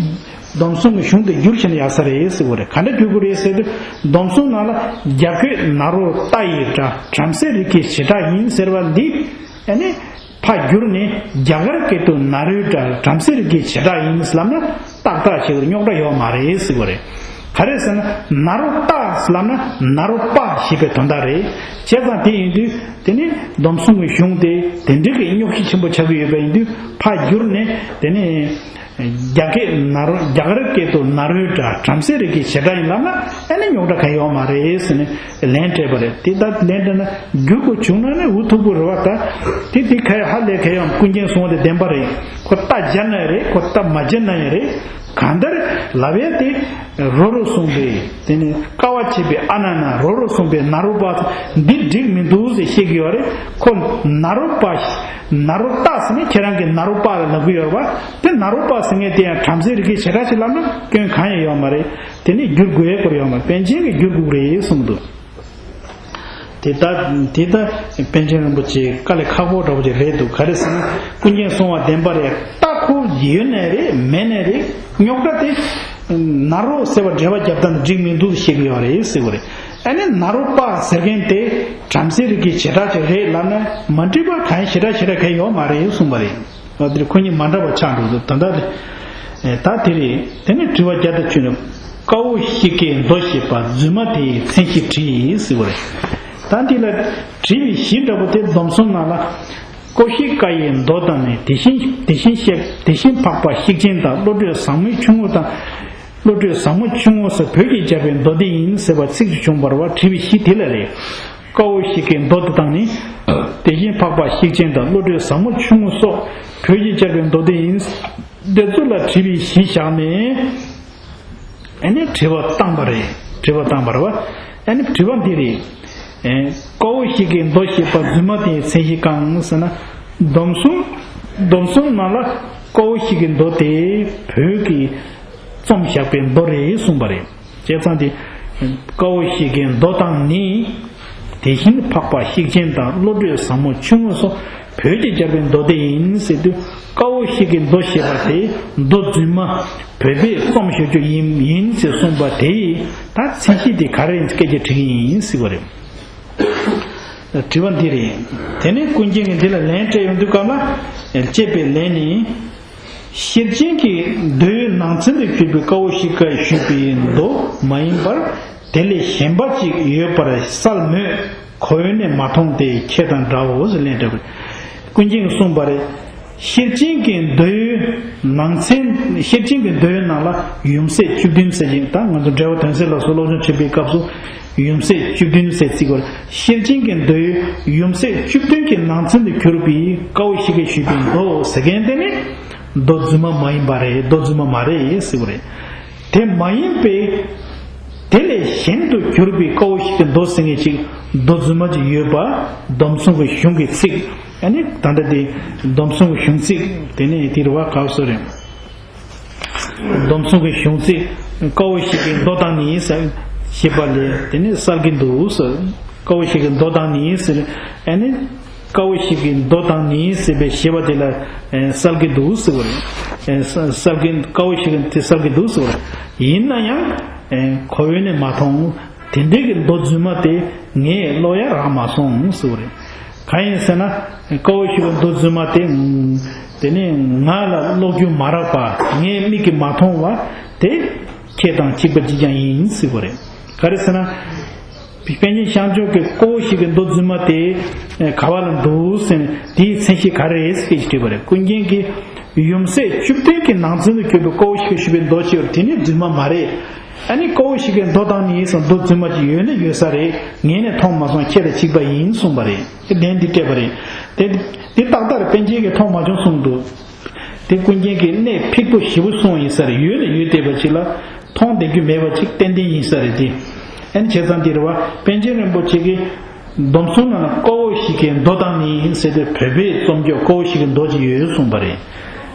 སྡོམ་གསུམ་གྱི་གཞུང་དེ་བསྒྱུར་བྱས་ན་ཡག་ས་རེད་ཟེར་བ་རེད། ག་འདྲ་བསྒྱུར་དགོས་རེད་ཟེར་དུས་སྡོམ་གསུམ་ནང་ལ་རྒྱ་སྐད་ནཱ་རོ་ཏ་ཡི་སྒྲ་བྲམ་ཟེ་རིགས་ཀྱི་བྱེ་བྲག་ཡིན་ཟེར་བ་འདི་ཨ་ནི། ཕར་བསྒྱུར་ནས་རྒྱ་གར་སྐད་དུ་ན་རོའི་སྒྲ་བྲམ་ཟེའི་རིགས་ཀྱི་བྱེ་བྲག་ཡིན་ལབ་ན་ཏག་ཏག་བྱེད་པར་རྙོག་དྲ་ཡོད་མ་རེད་ཟེར་བ་རེད། ག་རེ་ཟེར་ན་ན་རོ་ཏ་ལབ་ན་ན་རོ་པ་ཞེས་པའི་དོན་དག་རེད། བྱས་ཙང་དེ་ཡིན་དུས་དེ་ནི་སྡོམ་གསུམ་གྱི་གཞུང་དེ་དེ་འདྲའི་གི་རྙོག་གཞི་ཆེན་པོ་ཆགས་ཀྱི་ཡོད་པ་ཡིན་དུས་ཕར་བསྒྱུར་ནས་དེ་ནི། རྒྱ་སྐད་ན་རོ། རྒྱ་གར་སྐད་དུ་ན་རོའི་སྒྲ་བྲམ་ཟེའི་རིགས་ཀྱི་བྱེ་བྲག་ཡིན་ལབ་ན་ཨ་ནི་རྙོག་དྲ་གང་ཡོད་མ་རེད་ཟེར་ནས་ལན་སྤྲད་པ་རེད། དེ་ལྟར་ལན་སྤྲད་ན་བསྒྱུར་དགོས་བྱུང་ན་ནི་འུ་ཐུག་པོ་རེད་བ། ད་དེ་དེ་ག་ཡ་ཧ་ལས་ག་ཡ་ཀུན་མཁྱེན་གསུངས་པ་དེ་བདེན་པ་རེད། ཁོ་རྟ་སྦྱར་ན་ཡང་རེད། ཁོ་རྟ་མ་སྦྱར་ན་ཡང་རེད། གང་ལྟར་ལབ་ཡ་དེ་རོ་རོ་གསུངས་པའི་དེ་ནི་དཀའ་བ་སྤྱད་པའི་ཨ་ན་ན་རོ་རོ་གསུངས་པའི་ན་རོ་པ་འདི་འགྲིག་མི་འདུག་ཟེར་བཤད་ཀྱི་ཡོད་རེད། ཁོ་ན་རོ་པ། ན་རོ་ཏ་ཟེར་ནས་ཁྱེད་རང་གི་ན་རོ་པ་ལ་ལབ་ཀྱི་ཡོད་རེད་བ། དེ་ན་རོ་པ་ཟེར་མཁན་དེ་ཡང་བྲམ་ཟེའི་རིགས་ཀྱི་བྱེ་བྲག་ཅིག་ལབ་ན་སྐྱོན་གང་ཡང་ཡོད་མ་རེད། དེ་ནི་བསྒྱུར་དགོས་ཡ་སྐོར་ཡོད་མ་རེད། པཎ་ཆེན་གྱིས་བསྒྱུར་དགོས་རེད་གསུངས་འདུག་དེ་ལྟ་དེ་ལྟ་པཎ་ཆེན་རིན་པོ་ཆེ་དཀའ་ལས་ཁག་པོ་འདྲ་པོ་ཅིག་རེད་འདུག་ག་རེ་ཟེར་ན་ཀུན་མཁྱེན་གསུངས་པ་བདེན་པ་རེད། རྟ་ཁོ་ཡོད་ནའི་རེད་མེད་ནའི་རེད། རྙོག་དྲ་དེ་ན་རོ་ཟེར་བ་འགྲེལ་པ་རྒྱབ་སྟངས་འགྲིག་མི་འདུག་ཟེར་བཤད་ཀྱི་ཡོད་རེད་ཟེར་བ་རེད། ཨ་ནི་ན་རོ་པ་ཟེར་མཁན་དེ་བྲམ་ཟེའི་རིགས་ཀྱི་བྱེ་བྲག་ཅིག་རེད་ལབ་ན་མ་འགྲིག་པ་གང་ཞེ་དྲག་ཞེ་དྲག་གང་ཡོད་མ་རེད་གསུངས་པ་རེད། ང་དེར་ཁོ་གཉིས་མ་འདྲ་བ་ཆགས་འགྲོ་འདུག་ད་ལྟ་ལས་ད་དེ་རེད། དེ་ནས་དྲི་བ་བརྒྱ་དང་བཅུ་ནི་ཀ་འོ་ཤི་ཀའི་མདོ་ཞེས་པ་རྫུན་མ་དེའི་མཚན་གཞི་དྲིས་ཟེར་བ་རེད། ད་འདི་ལ་དྲི་བའི་གཞི་འདྲ་པོ་དེ་སྡོམ་གསུམ་ནང་ལ་ཀ་འོ་ཤི་ཀ་ཡི་མདོ་དང་ནི་དེ་བཞིན་དེ་བཞིན་གཤེགས་དེ་བཞིན་འཕགས་པ་གཤེགས་ཆེན་དང་བློ་གྲོས་ཟབ་མོ་ཆུང་ངུ་དང་། བློ་གྲོས་ཟབ་མོ་ཆུང་ངུ་སོགས་བོད་ཀྱིས་སྦྱར་བའི་མདོ་སྡེ་ཡིན་ཟེར་བ་ཚིག་གཅིག་བྱུང་བར་བ་དྲི་བའི་གཞི་དེ་ལ་རེད། ཀ་འོ་ཤི་ཀའི་མདོ་དེ་དང་ནི། དེ་བཞིན་འཕགས་པ་གཤེགས་ཆེན་དང་བློ་གྲོས་ཟབ་མོ་ཆུང་ངུ་སོགས་བོད་ཀྱིས་སྦྱར་བའི་མདོ་སྡེ་ཡིན། དེ་ཚོ་ལ་དྲི་བའི་གཞི་བཞག་ནས། ཨ་ནི་དྲི་བ་བཏང་པ་རེད། དྲི་བ་བཏང་པ་རེད་བ། ཨ་ནི་དྲི་བ་འདི་རེད། ཀ་འོ་ཤི་ཀའི་མདོ་ཞེས་པ་རྫུན་མ་དེའི་མཚན་གཞི་གང་ཟེར་ན། སྡོམ་གསུམ། སྡོམ་གསུམ་ནང་ལ་ཀ་འོ་ཤི་ཀའི་མདོ་དེ་བོད་ཀྱི་རྩོམ་བཞག་པའི་མདོ་རེད་གསུངས་པ་རེད། བྱས་ཙང་དེ། ཀ་འོ་ཤི་ཀའི་མདོ་དང་ནི། དེ་བཞིན་འཕགས་པ་གཤེགས་ཆེན་དང་བློ་གྲོས་ཟབ་མོ་ཆུང་ངུ་སོགས་བོད་ཀྱིས་སྦྱར་བའི་མདོ་སྡེ་ཡིན་ཟེར་དུས་ཀ་འོ་ཤི་ཀའི་མདོ་ཞེས་པ་དེ་མདོ་རྫུན་མ་བོད་པས་རྩོམ་ཞུ་རྒྱུ་ཡིན་ཡིན་ཟེར་གསུངས་པ་དེ་ཡིས་ད་མཚན་གཞི་དེ་ག་རེ་སྐད་ཆ་དྲི་གི་ཡིན་ཟེར་བ་རེད། དྲི་བ་འདི་རེད། དེ་ནས་ཀུན་མཁྱེན་གྱིས་འདི་ལ་ལན་སྤྲད་ཡོང་དུས་སྐབས་ལ། ཅེས་པའི་ལན་ནི། ཤེར་ཕྱིན་གྱི་མདོའི་ནང་ཚན་དུ་གྱུར་པའི་ཀ་འོ་ཤི་ཀ་ཞུས་པའི་མདོ་མ་ཡིན་པར་དེ་ལས་གཞན་པ་ཅིག་ཡོད་པར་གསལ་མོད་གོ་བས་ནི་མ་མཐོང་སྟེ་ཁྱེད་དང་འདྲའོ་ཟེར་ལན་སྤྲད་པ་རེད། ཀུན་མཁྱེན་གྱིས་གསུངས་པ་རེད། ཤེར་ཕྱིན་གྱི་མདོའི་ནང་ཚན། ཤེར་ཕྱིན་གྱི་མདོའི་ནང་ལ་ཡུམ་སྲས་བཅུ་བདུན་ཟེར་ཅིང་ད་ང་ཚོ་འགྲེལ་པ་དོན་གསལ་ལ་སོགས་སློབ་སྦྱོང་བྱེད་པའི་སྐབས་སུ། ཡུམ་སྲས་བཅུ་བདུན་ཟེར་ཚིག་བར་ཤེར་ཕྱིན་གྱི་མདོའི་ཡུམ་སྲས་བཅུ་བདུན་གྱི་ནང་ཚན་དུ་གྱུར་པའི་ཀ་འོ་ཤི་ཀས་ཞུས་པའི་མདོ་ཟེར་མཁན་དེ་ནི་མདོ་རྫུན་མ་མ་ཡིན་པ་རེད། མདོ་རྫུན་མ་མ་རེད་ཟེར་བ་རེད། དེ་མ་ཡིན་པའི་དེ་ལས་གཞན་དུ་གྱུར་པའི་ཀ་འོ་ཤི་ཀའི་མདོ་ཟེར་མཁན་ཅིག་མདོ་རྫུན་མ་ཅིག་ཡོད་པ་སྡོམ་གསུམ་གྱི་གཞུང་གི་ཚིག་ཨ་ནི་ད་ལྟ་དེ་སྡོམ་གསུམ་གྱི་གཞུང་ཚིག་དེ་ནི་དེ་རེད་བ། ག་སོ་རེད། སྡོམ་གསུམ་གྱི་གཞུང་ཚིག་ཀ་འོ་ཤི་ཀའི་མདོ་དང་ནི་ཟེར་ཞེས་པ་ལས་དེ་ནི་གསལ་གྱི་འདུག་ཟེར། ཀ་འོ་ཤི་ཀའི་མདོ་དང་ནི་ཟེར། ཨ་ནི་ཀ་འོ་ཤི་ཀའི་མདོ་དང་ནི་ཟེར་བའི་ཞེས་པ་དེ་ལ་གསལ་གྱི་འདུག་ཟེར་བ་རེད། གསལ་གྱི་ཀ་འོ་ཤི་ཀ་དེ་གསལ་གྱི་འདུག་ཟེར་བ་རེད། ཡིན་ན་ཡང་གོ་བས་ནི་མ་མཐོང་། དེ་འདྲའི་གི་མདོ་རྫུན་མ་དེ་ངས་ཀློག་ཡ་རག་མ་སོང་ཟེར་བ་རེད། གང་ཡིན་ཟེར་ན། ཀ་འོ་ཤི་ཀའི་མདོ་རྫུན་མ་དེ། དེ་ནི་ང་ལ་ཀློག་རྒྱུ་མ་རག་པ་ངའི་མིག་གིས་མ་མཐོང་བ་དེ་ཁྱེད་དང་གཅིག་པ་གཅིག་རྐྱང་ཡིན་ཟེར་བ་རེད། ག་རེ་ཟེར་ན། པཎ་ཆེན་ཤངས་ལྕོག་གིས་ཀ་འོ་ཤི་ཀའི་མདོ་རྫུན་མ་དེ་ག་བ་ལ་འདུག་ཟེར་ནས་དེའི་མཚན་གཞི་ག་རེ་རེད་ཟེར་དྲིས་པ་རེད། ཀུན་མཁྱེན་གྱིས་ཡུམ་སྲས་བཅུ་བདུན་གྱི་ནང་ཚན་དུ་གྱུར་པའི་ཀ་འོ་ཤི་ཀས་ཞུས་པའི་མདོ་ཞེས་པ་དེ་ནི་རྫུན་མ་མ་རེད། ཨ་ནི་ཀ་འོ་ཤི་ཀའི་མདོ་དང་ནི་ཡིན་ཙང་མདོ་རྫུན་མ་ཅིག་ཡོད་ན་ཡོད་ས་རེད། ངས་ནི་མཐོང་མ་སོང་། ཁྱེད་དང་གཅིག་པ་ཡིན་གསུངས་པ་རེད། དེ་ལན་འདི་སྤྲད་པ་རེད། དེ་འདི་ཏག་ཏག་རེད། པཎ་ཆེན་གྱིས་མཐོང་མ་བྱུང་གསུངས་འདུག་དེ་ཀུན་མཁྱེན་གྱིས་གནད་ཕིགས་པོ་ཞེ་པོ་གསུངས་ཡིན་ས་རེད། ཡོད་ན་ཡོད་བསྡད་པ་ཅིག་ལ་མཐོང་བསྡད་རྒྱུ་མེད་པ་ཅིག་ཏན་ཏན་ཡིན་ས་རེད་དེ། ཨ་ནི་བྱས་ཙང་འདི་རེད་བ། པཎ་ཆེན་རིན་པོ་ཆེ་གིས། སྡོམ་གསུམ་ནང་ན་ཀ་འོ་ཤི་ཀའི་མདོ་དང་ནི་ཟེར་ཏེ་བོད་པས་རྩོམ་རྒྱུ་ཀ་འོ་ཤི་ཀའི་མདོ་ཅིག་ཡོད་གསུངས་པ་རེད།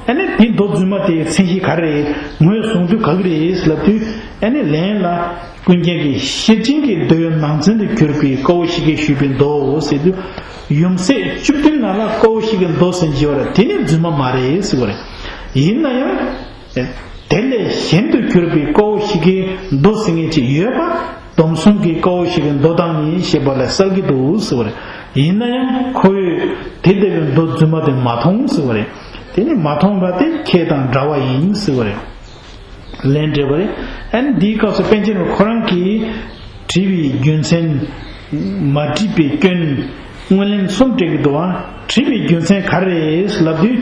ཨ་ནི་དེ་མདོ་རྫུན་མ་དེའི་མཚན་གཞི་ག་རེ་རེད། ངོས་བཟུང་དུས་ག་གི་རེད་ལབ་དུས། ཨ་ནི་ལན་ལ་ཀུན་མཁྱེན་གྱིས་ཤེར་ཕྱིན་གྱི་མདོའི་ནང་ཚན་དུ་གྱུར་པའི་ཀ་འོ་ཤི་ཀས་ཞུས་པའི་མདོ་ཟེར་དུས། ཡུམ་སྲས་བཅུ་བདུན་ནང་ལ་ཀ་འོ་ཤི་ཀའི་མདོ་ཟེར་བྱས་པ་རེད། དེ་ནི་རྫུན་མ་མ་རེད་ཟེར་བ་རེད། ཡིན་ན་ཡང་། དེ་ལས་གཞན་དུ་གྱུར་པའི་ཀ་འོ་ཤི་ཀའི་མདོ་ཟེར་མཁན་ཅིག་ཡོད་པ། སྡོམ་གསུམ་གྱི་ཀ་འོ་ཤི་ཀའི་མདོ་དང་ནི་ཞེས་པ་ལས་གསལ་གྱི་འདུག་ཟེར་བ་རེད། ཡིན་ན་ཡང་ཁོ་བོས་དེ་ལྟ་བུའི་མདོ་རྫུན་མ་དེ་མ་མཐོང་ཟེར་བ་རེད། དེ་ནི་མ་མཐོང་བ་དེ་ཁྱེད་དང་འདྲ་བ་ཡིན་ཟེར་བ་རེད། ལན་འདེབས་པ་རེད། ཨ་ནི་འདིའི་སྐབས་སུ་པཎ་ཆེན་ཁོ་རང་གིས་དྲི་བའི་རྒྱུ་མཚན། མ་དྲིས་པའི་སྐྱོན། སྔོན་ལན་གསུམ་སྤྲད་ཀྱི་འདུག་ཨ། དྲི་བའི་རྒྱུ་མཚན་ག་རེ་རེད་ལབ་དུས།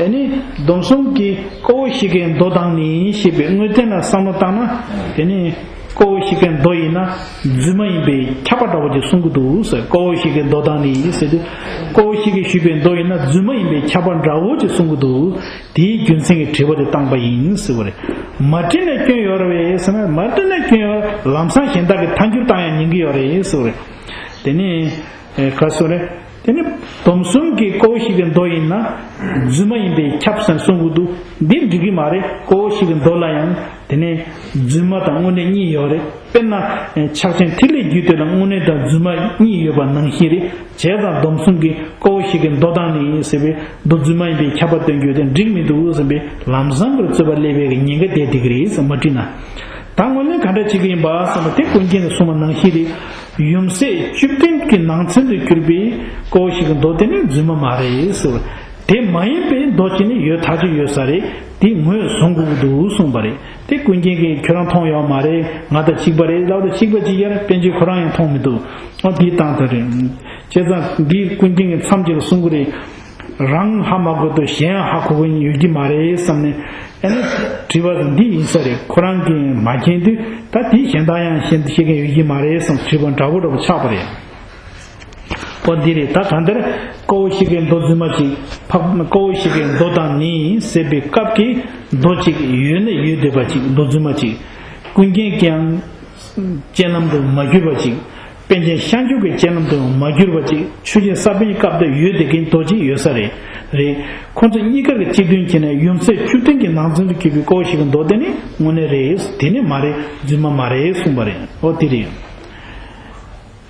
ཨ་ནི་སྡོམ་གསུམ་གྱི་ཀོ་བོ་ཤི་ཀའི་མདོ་དང་ནི་ཞེས་པའི་དངོས་བསྟན་ལ་བསམ་བློ་བཏང་ན། དེ་ནི་ཀོ་བོ་ཤི་ཀའི་མདོ་ཡིན་ན་རྫུན་མ་ཡིན་པས་ཁྱབ་པ་འདྲ་བོ་ཅིག་གསུང་གི་འདུག་ཟེར། ཀོ་བོ་ཤི་ཀའི་མདོ་དང་ནི་ཟེར་དུས། ཀོ་བོ་ཤི་ཀས་ཞུས་པའི་མདོ་ཡིན་ན་རྫུན་མ་ཡིན་པས་ཁྱབ་པ་འདྲ་བོ་ཅིག་གསུང་གི་འདུག། དེའི་རྒྱུ་མཚན་གྱིས་དྲི་བ་དེ་བཏང་པ་ཡིན་ཟེར་བ་རེད། མ་དྲིས་ན་སྐྱོན་ཡོད་རེད་ཟེར་ན། མ་དྲིས་ན་སྐྱོན་ཡོད། ལམ་སང་གཞན་དག་གིས་ཐལ་འགྱུར་བཏང་ཡང་ཉན་གྱི་ཡོད་རེད་ཟེར་བ་རེད། དེ་ནི་ཨེ་ག་སོ་རེད། དེ་ནི་སྡོམ་གསུམ་གྱི་ཀོ་བོ་ཤི་ཀའི་མདོ་ཡིན་ན་རྫུན་མ་ཡིན་པས་ཁྱབ་ཟེར་གསུང་གི་འདུག། འདི་འགྲིག་གི་མ་རེད། ཀོ་བོ་ཤི་ཀའི་མདོ་ལ་ཡང་དེ་ནི་རྫུན་མ་དང་དངོས་གནས་གཉིས་ཡོད་རེད། དཔེར་ན་ཕྱག་ཆེན་ཐིག་ལེའི་རྒྱུད་དེ་ལ་དངོས་གནས་དང་རྫུན་མ་གཉིས་ཡོད་པ་ནང་བཞིན་རེད། བྱས་ཙང་སྡོམ་གསུམ་གྱི་ཀོ་བོ་ཤི་ཀའི་མདོ་དང་ནི་ཟེར་བའི་མདོ་རྫུན་མ་ཡིན་པས་ཁྱབ་པ་སྟོན་རྒྱུ་དེ་འགྲིག་མི་འདུག་ཟེར་བའི་ལམ་སང་གི་རྩོད་པ་སླེབས་པའི་ཉེན་ཁ་དེ་འདི་ག་རེད་ཟེར། མ་དྲིས་ན། ད་དངོས་གནས་ག་འདྲ་བྱེད་ཀྱི་ཡིན་པ་ཟེར་ན། དེ་ཀུན་མཁྱེན་གྱིས་གསུངས་པ་ནང་བཞིན་རེད། ཡུམ་སྲས་བཅུ་བདུན་གྱི་ནང་ཚན་དུ་གྱུར་པའི་ཀོ་བོ་ཤི་ཀའི་མདོ་དེ་ནི་རྫུན་མ་མ་རེད་ཟེར། དེ་མ་ཡིན་པའི་མདོ་ཅིག་ནི་ཡོད་ཐག་ཆོད་ཡོད་ས་རེད། དེ་ངོས་བཟུང་དགོས་ཀྱི་འདུག་གསུངས་པ་རེད། དེ་ཀུན་མཁྱེན་གྱིས་ཁྱོད་རང་མཐོང་ཡོད་མ་རེད། ང་དང་གཅིག་པ་རེད་ལབ་དང་གཅིག་པ་གཅིག་རྐྱང་རེད། པཎ་ཆེན་ཁོ་རང་ཡང་མཐོང་མི་འདུག། ཨ། དེའི་སྟངས་དེ་རེད། བྱས་ཙང་འདི་ཀུན་མཁྱེན་གྱིས་མཚམས་ཅིག་ལ་གསུང་གི་རེད། རང་ཧ་མ་གོ་དུས་གཞན་ཧ་གོ་གི་ཡོད་ཀྱི་མ་རེད་བསམ་ནས། ཨ་ནི་དྲི་བ་འདི་ཡིན་ས་རེད། ཁོ་རང་གིས་མ་མཁྱེན་དུས་ད་དེ་གཞན་དག་ཡང་ཤེས་ཤེས་མཁན་ཡོད་ཀྱི་མ་རེད་བསམ། དྲི་བ་འདྲ་པོ་འདྲ་པོ་ཆགས་པ་རེད། ཨོ་འདི་རེད། ད་གང་ལྟར་ཀོ་བོ་ཤི་ཀའི་མདོ་རྫུན་མ་ཅིག། འཕགས། ཀོ་བོ་ཤི་ཀའི་མདོ་དང་ནི་ཟེར་བའི་སྐབས་ཀྱི་མདོ་ཅིག་ཡོད་ན་ཡོད་བསྡད་པ་ཅིག། མདོ་རྫུན་མ་ཅིག། ཀུན་མཁྱེན་གྱི་ཡང་སྤྱན་ལམ་དུ་མ་གྱུར་པ་ཅིག། པཎ་ཆེན་ཤཱཀྱ་གི་སྤྱན་ལམ་དུ་མ་གྱུར་པ་ཅིག། ཆོས་རྒྱལ་ས་པཎ་གྱི་སྐབས་དུ་ཡོད་བསྡད་མཁན་མདོ་ཅིག་ཡོད་ས་རེད། རེད། ཁོང་ཚོ་གཉིས་ཀ་གི་གཅིག་མཐུན་བྱས་ནས་ཡུམ་སྲས་བཅུ་བདུན་གྱི་ནང་ཚན་དུ་གྱུར་པའི་ཀོ་བོ་ཤི་ཀའི་མདོ་དེ་ནི་དངོས་གནས་རེད། དེ་ནི་མ་རེད། རྫུན་མ་མ་རེད་གསུངས་པ་རེད། ཨོ་དེ་རེད།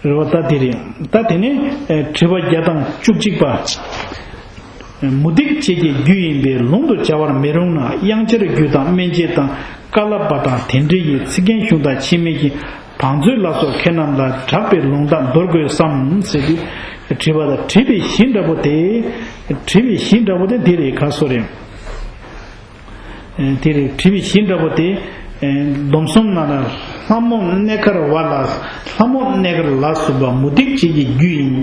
རེད་བ། ད་དེ་རེད། ད་དེ་ནས་ཨེ་དྲི་བ་བརྒྱ་དང་བཅུ་གཅིག་པ། མུ་སྟེགས་བྱེད་ཀྱི་རྒྱུ་ཡིན་པས་ལུང་དུ་བྱ་བར་མི་རུང་ན། དབྱངས་འཆར་རྒྱུད་དང་སྨན་དཔྱད་དང་། ཀ་ལ་པ་དང་དེ་འདྲ་ཡི་ཚིག་རྒྱན་གཞུང་དང་ཕྱི་མིག་གི་བང་མཛོད་ལ་སོགས་མཁས་རྣམས་ལ་གྲགས་པའི་ལུང་དག་འདོར་དགོས་སམ་ཟེར་ཏེ། དྲི་བ་དང་དྲི་བའི་གཞི་འདྲ་པོ་དེ། དྲི་བའི་གཞི་འདྲ་པོ་དེ་འདི་རེད། ག་སོ་རེད། དེ་རེད། དྲི་བའི་གཞི་འདྲ་པོ་དེ། སྡོམ་གསུམ་ནང་ལ་ལྷ་མོ་གནད་དཀར་བ་ལ། ལྷ་མོ་གནད་དཀར་ལ་སོགས་པ་མུ་སྟེགས་བྱེད་ཀྱི་རྒྱུ་ཡིན།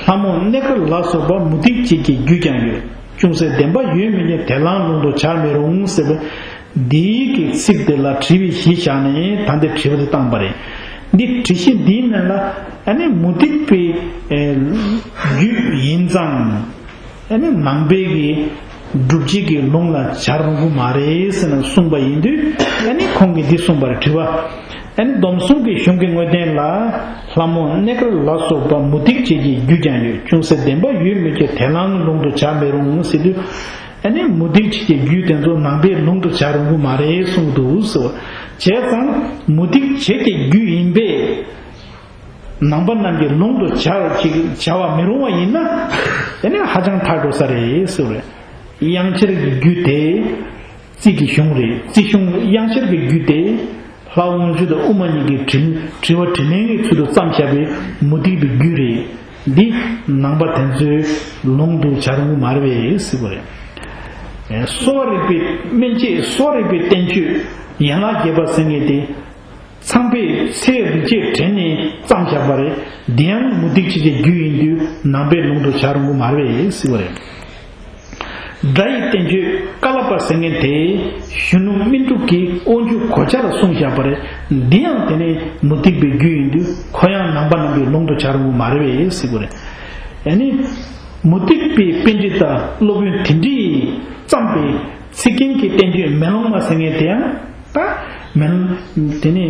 ལྷ་མོ་གནད་དཀར་ལ་སོགས་པ་མུ་སྟེགས་བྱེད་ཀྱི་རྒྱུ་ཀྱང་ཡོད། ཅུང་ཟད་བདེན་པ་ཡོད་མི་ཉན་དེ་ལའང་ལུང་དུ་བྱར་མི་རུང་ཟེར་བའི་འདིའི་གི་ཚིག་དེ་ལ་དྲི་བའི་གཞི་བཞག་ནས་ད་འདི་དྲི་བ་དེ་བཏང་པ་རེད། འདི་དྲི་གཞི་འདིའི་ནང་ལ་ཨ་ནི་མུ་སྟེགས་པའི་རྒྱུ་ཡིན་ཙང་། ཨ་ནི་ནང་པའི་གི་སྒྲུབ་བྱེད་ཀྱི་ལུང་ལ་བྱར་རུང་གི་མ་རེད་ཟེར་ནས་གསུངས་པ་ཡིན་དུས། ཨ་ནི་ཁོང་གིས་འདི་གསུངས་པ་རེད། དྲི་བ། ཨ་ནི་སྡོམ་གསུམ་གྱི་གཞུང་གི་དངོས་བསྟན་ལ་ལྷ་མོ་གནད་དཀར་ལ་སོགས་པ་མུ་སྟེགས་བྱེད་ཀྱི་རྒྱུ་ཀྱང་ཡོད། ཅུང་ཟད་བདེན་པ་ཡོད་མི་ཉན་དེ་ལའང་ལུང་དུ་བྱར་མི་རུང་ཟེར་དུས། ཨ་ནི་མུ་སྟེགས་བྱེད་ཀྱི་རྒྱུ་དེ་ཚོ་ནང་པའི་ལུང་དུ་བྱར་རུང་གི་མ་རེད་གསུངས་འདུག་ཟེར་བ། བྱས་ཙང་མུ་སྟེགས་བྱེད་ཀྱི་རྒྱུ་ཡིན་པས། ནང་པ་རྣམས་ཀྱིས་ལུང་དུ་བྱ་ཅིག་བྱ་བ་མི་རུང་བ་ཡིན་ན། དེ་ནི་ཧ་ཅང་ཐལ་འགྲོ་ས་རེད་ཟེར་བ་རེད། དབྱངས་འཆར་གྱི་རྒྱུད་དེ་རྩིས་ཀྱི་གཞུང་རེད། རྩིས་གཞུང་དབྱངས་འཆར་གྱི་རྒྱུད་དེ་ལྷ་དབང་ཕྱུག་དང་དབུ་མ་གཉིས་ཀྱིས་དྲི་དྲི་བ་དྲིས་ལན་གྱི་ཚུལ་དུ་བརྩམས་བཞག་པའི་མུ་སྟེགས་པའི་རྒྱུད་རེད། འདི་ནང་པ་དེ་ཚོའི་ལུང་དུ་བྱར་རུང་མ་རེད་པས་ཟེར་བ་རེད། གསོ་བ་རིག་པའི་སྨན་དཔྱད། གསོ་བ་རིག་པའི་བསྟན་བཅོས་ཡན་ལག་བརྒྱད་པ་ཟེར་མཁན་དེ། ཚངས་པས་ཚེ་རིག་བྱེད་དྲན་ནས་བརྩམས་བཞག་པ་རེད། འདི་ཡང་མུ་སྟེགས་བྱེད་ཀྱི་རྒྱུ་ཡིན་དུས་ནང་པའི་ལུང་དུ་བྱར་རུང་གི་མ་རེད་པས་ཟེར་བ་རེད། སྒྲ་ཡི་བསྟན་བཅོས་ཀ་ལ་པ་ཟེར་མཁན་དེ་གཞོན་ནུ་སྨིན་དྲུག་གིས་དབང་ཕྱུག་གོ་ཆ་ལ་གསུངས་བཞག་པ་རེད། འདི་ཡང་དེ་ནི་མུ་སྟེགས་པའི་རྒྱུ་ཡིན་དུས་ཁོ་ཡང་ནང་པ་རྣམས་ཀྱི་ལུང་དུ་བྱར་རུང་གི་མ་རེད་པས་ཟེར་བ་རེད། ཡང་ནི། མུ་སྟེགས་པའི་པཎྜི་ཏ་སློབ་དཔོན་དེ་འདྲས་བརྩམས་པའི་ཚིག་རྒྱན་གྱི་བསྟན་བཅོས་མེ་ལོང་མ་ཟེར་མཁན་དེ་ཡང་ད་མེ་ལོང་དེ་ནི་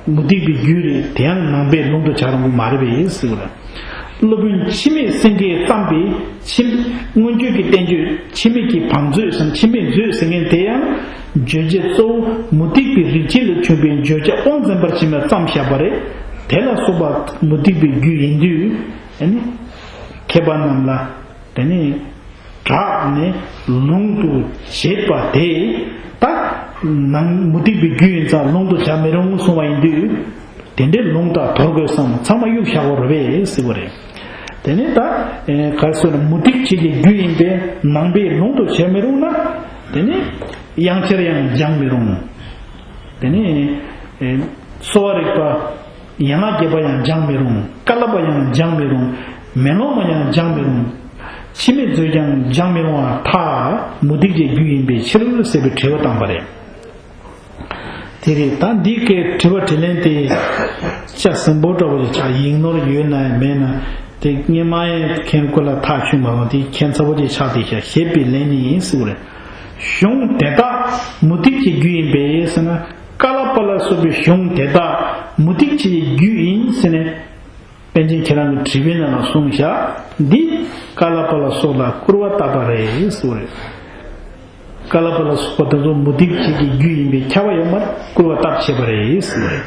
མུ་སྟེགས་པའི་རྒྱུད་རེད། དེ་ཡང་ནང་པའི་ལུང་དུ་བྱར་རུང་གི་མ་རེད་པས་ཟེར་བ་རེད། སློབ་དཔོན་འཆི་མེད་སེང་གེས་བརྩམས་པའི་འཆི་མངོན་བརྗོད་ཀྱི་བསྟན་བཅོས་འཆི་མེད་ཀྱི་བང་མཛོད་ཟེར། འཆི་མེད་མཛོད་ཟེར་མཁན་དེ་ཡང་བརྗོད་བྱ་གཙོ་བོ་མུ་སྟེགས་པའི་རིག་བྱེད་ལས་བྱུང་བའི་བརྗོད་བྱ་དབང་བཙན་པར་བྱེད་མིན་བརྩམས་བཞག་པ་རེད། དེ་ལ་སོགས་པ་མུ་སྟེགས་པའི་རྒྱུད་ཡིན་དུས། ཨ་ནི། མཁས་པ་རྣམས་ལ་དེ་ནི་གྲགས་ནས་ལུང་དུ་བྱེད་པ་དེ་ད་ནང་མུ་སྟེགས་པའི་རྒྱུད་ཡིན་ཙང་ལུང་དུ་བྱ་མི་རུང་གསུང་བ་ཡིན་དུས། དེ་འདྲའི་ལུང་དག་དོར་དགོས་སམ། ཚང་མ་གཡུག་བཞག་དགོས་རེད་པས་ཟེར་བ་རེད། དེ་ནས་ད་ག་རེ་ཟེར་ན། མུ་སྟེགས་བྱེད་ཀྱི་རྒྱུ་ཡིན་པས་ནང་པའི་ལུང་དུ་བྱར་མི་རུང་ན། དེ་ནས་དབྱངས་འཆར་ཡང་སྦྱང་མི་རུང་། དེ་ནས་གསོ་བ་རིག་པ། ཡན་ལག་བརྒྱད་པ་ཡང་སྦྱང་མི་རུང་། བཀའ་སློབ་པ་ཡང་སྦྱང་མི་རུང་། མེ་ལོང་མ་ཡང་སྦྱང་མི་རུང་། འཆི་མེད་མཛོད་ཀྱང་སྦྱང་མི་རུང་བར་ཐལ། མུ་སྟེགས་བྱེད་རྒྱུ་ཡིན་པའི་ཕྱིར་ཟེར་བའི་དྲི་བ་བཏང་པ་རེད། དེ་རེད། ད་འདི་གའི་དྲི་བ་དྲིས་ལན་དེ་ལྕགས་ཟིན་པོ་འདྲ་བོ་ཞིག་ཆགས། ཡིག་ནོར་ཡོད་ན་མེད་ན། དེ་སྔོན་མ་ཡང་ཁྱེད་སྐུ་ལ་ཐག་ཆོད་མ་སོང་། དེ་ཁྱད་མཚར་པོ་ཅིག་ཆགས་བསྡད་ཤག། ཞེས་པའི་ལན་ནི་ཟེར་བ་རེད། གཞུང་དེ་དག་མུ་སྟེགས་བྱེད་རྒྱུ་ཡིན་པས་ཟེར་ན། ཀ་ལ་པ་ལ་སོགས་པའི་གཞུང་དེ་དག་མུ་སྟེགས་བྱེད་རྒྱུ་ཡིན་ཟེར་ནས། པཎ་ཆེན་ཁྱེད་རང་གི་དྲི་བའི་ནང་ལ་གསུངས་བཞག། འདི་ཀ་ལ་པ་ལ་སོགས་ལ་སྐུར་བ་བཏབ་པ་རེད་ཟེར་བ་རེད། ཀ་ལ་པ་ལ་སོགས་པ་དེ་ཚོ་མུ་སྟེགས་བྱེད་ཀྱི་རྒྱུ་ཡིན་པས་ཁྱབ་པ་ཡོད་མ་རེད། སྐུར་བ་བཏབ་བྱས་པ་རེད་ཟེར་བ་རེད།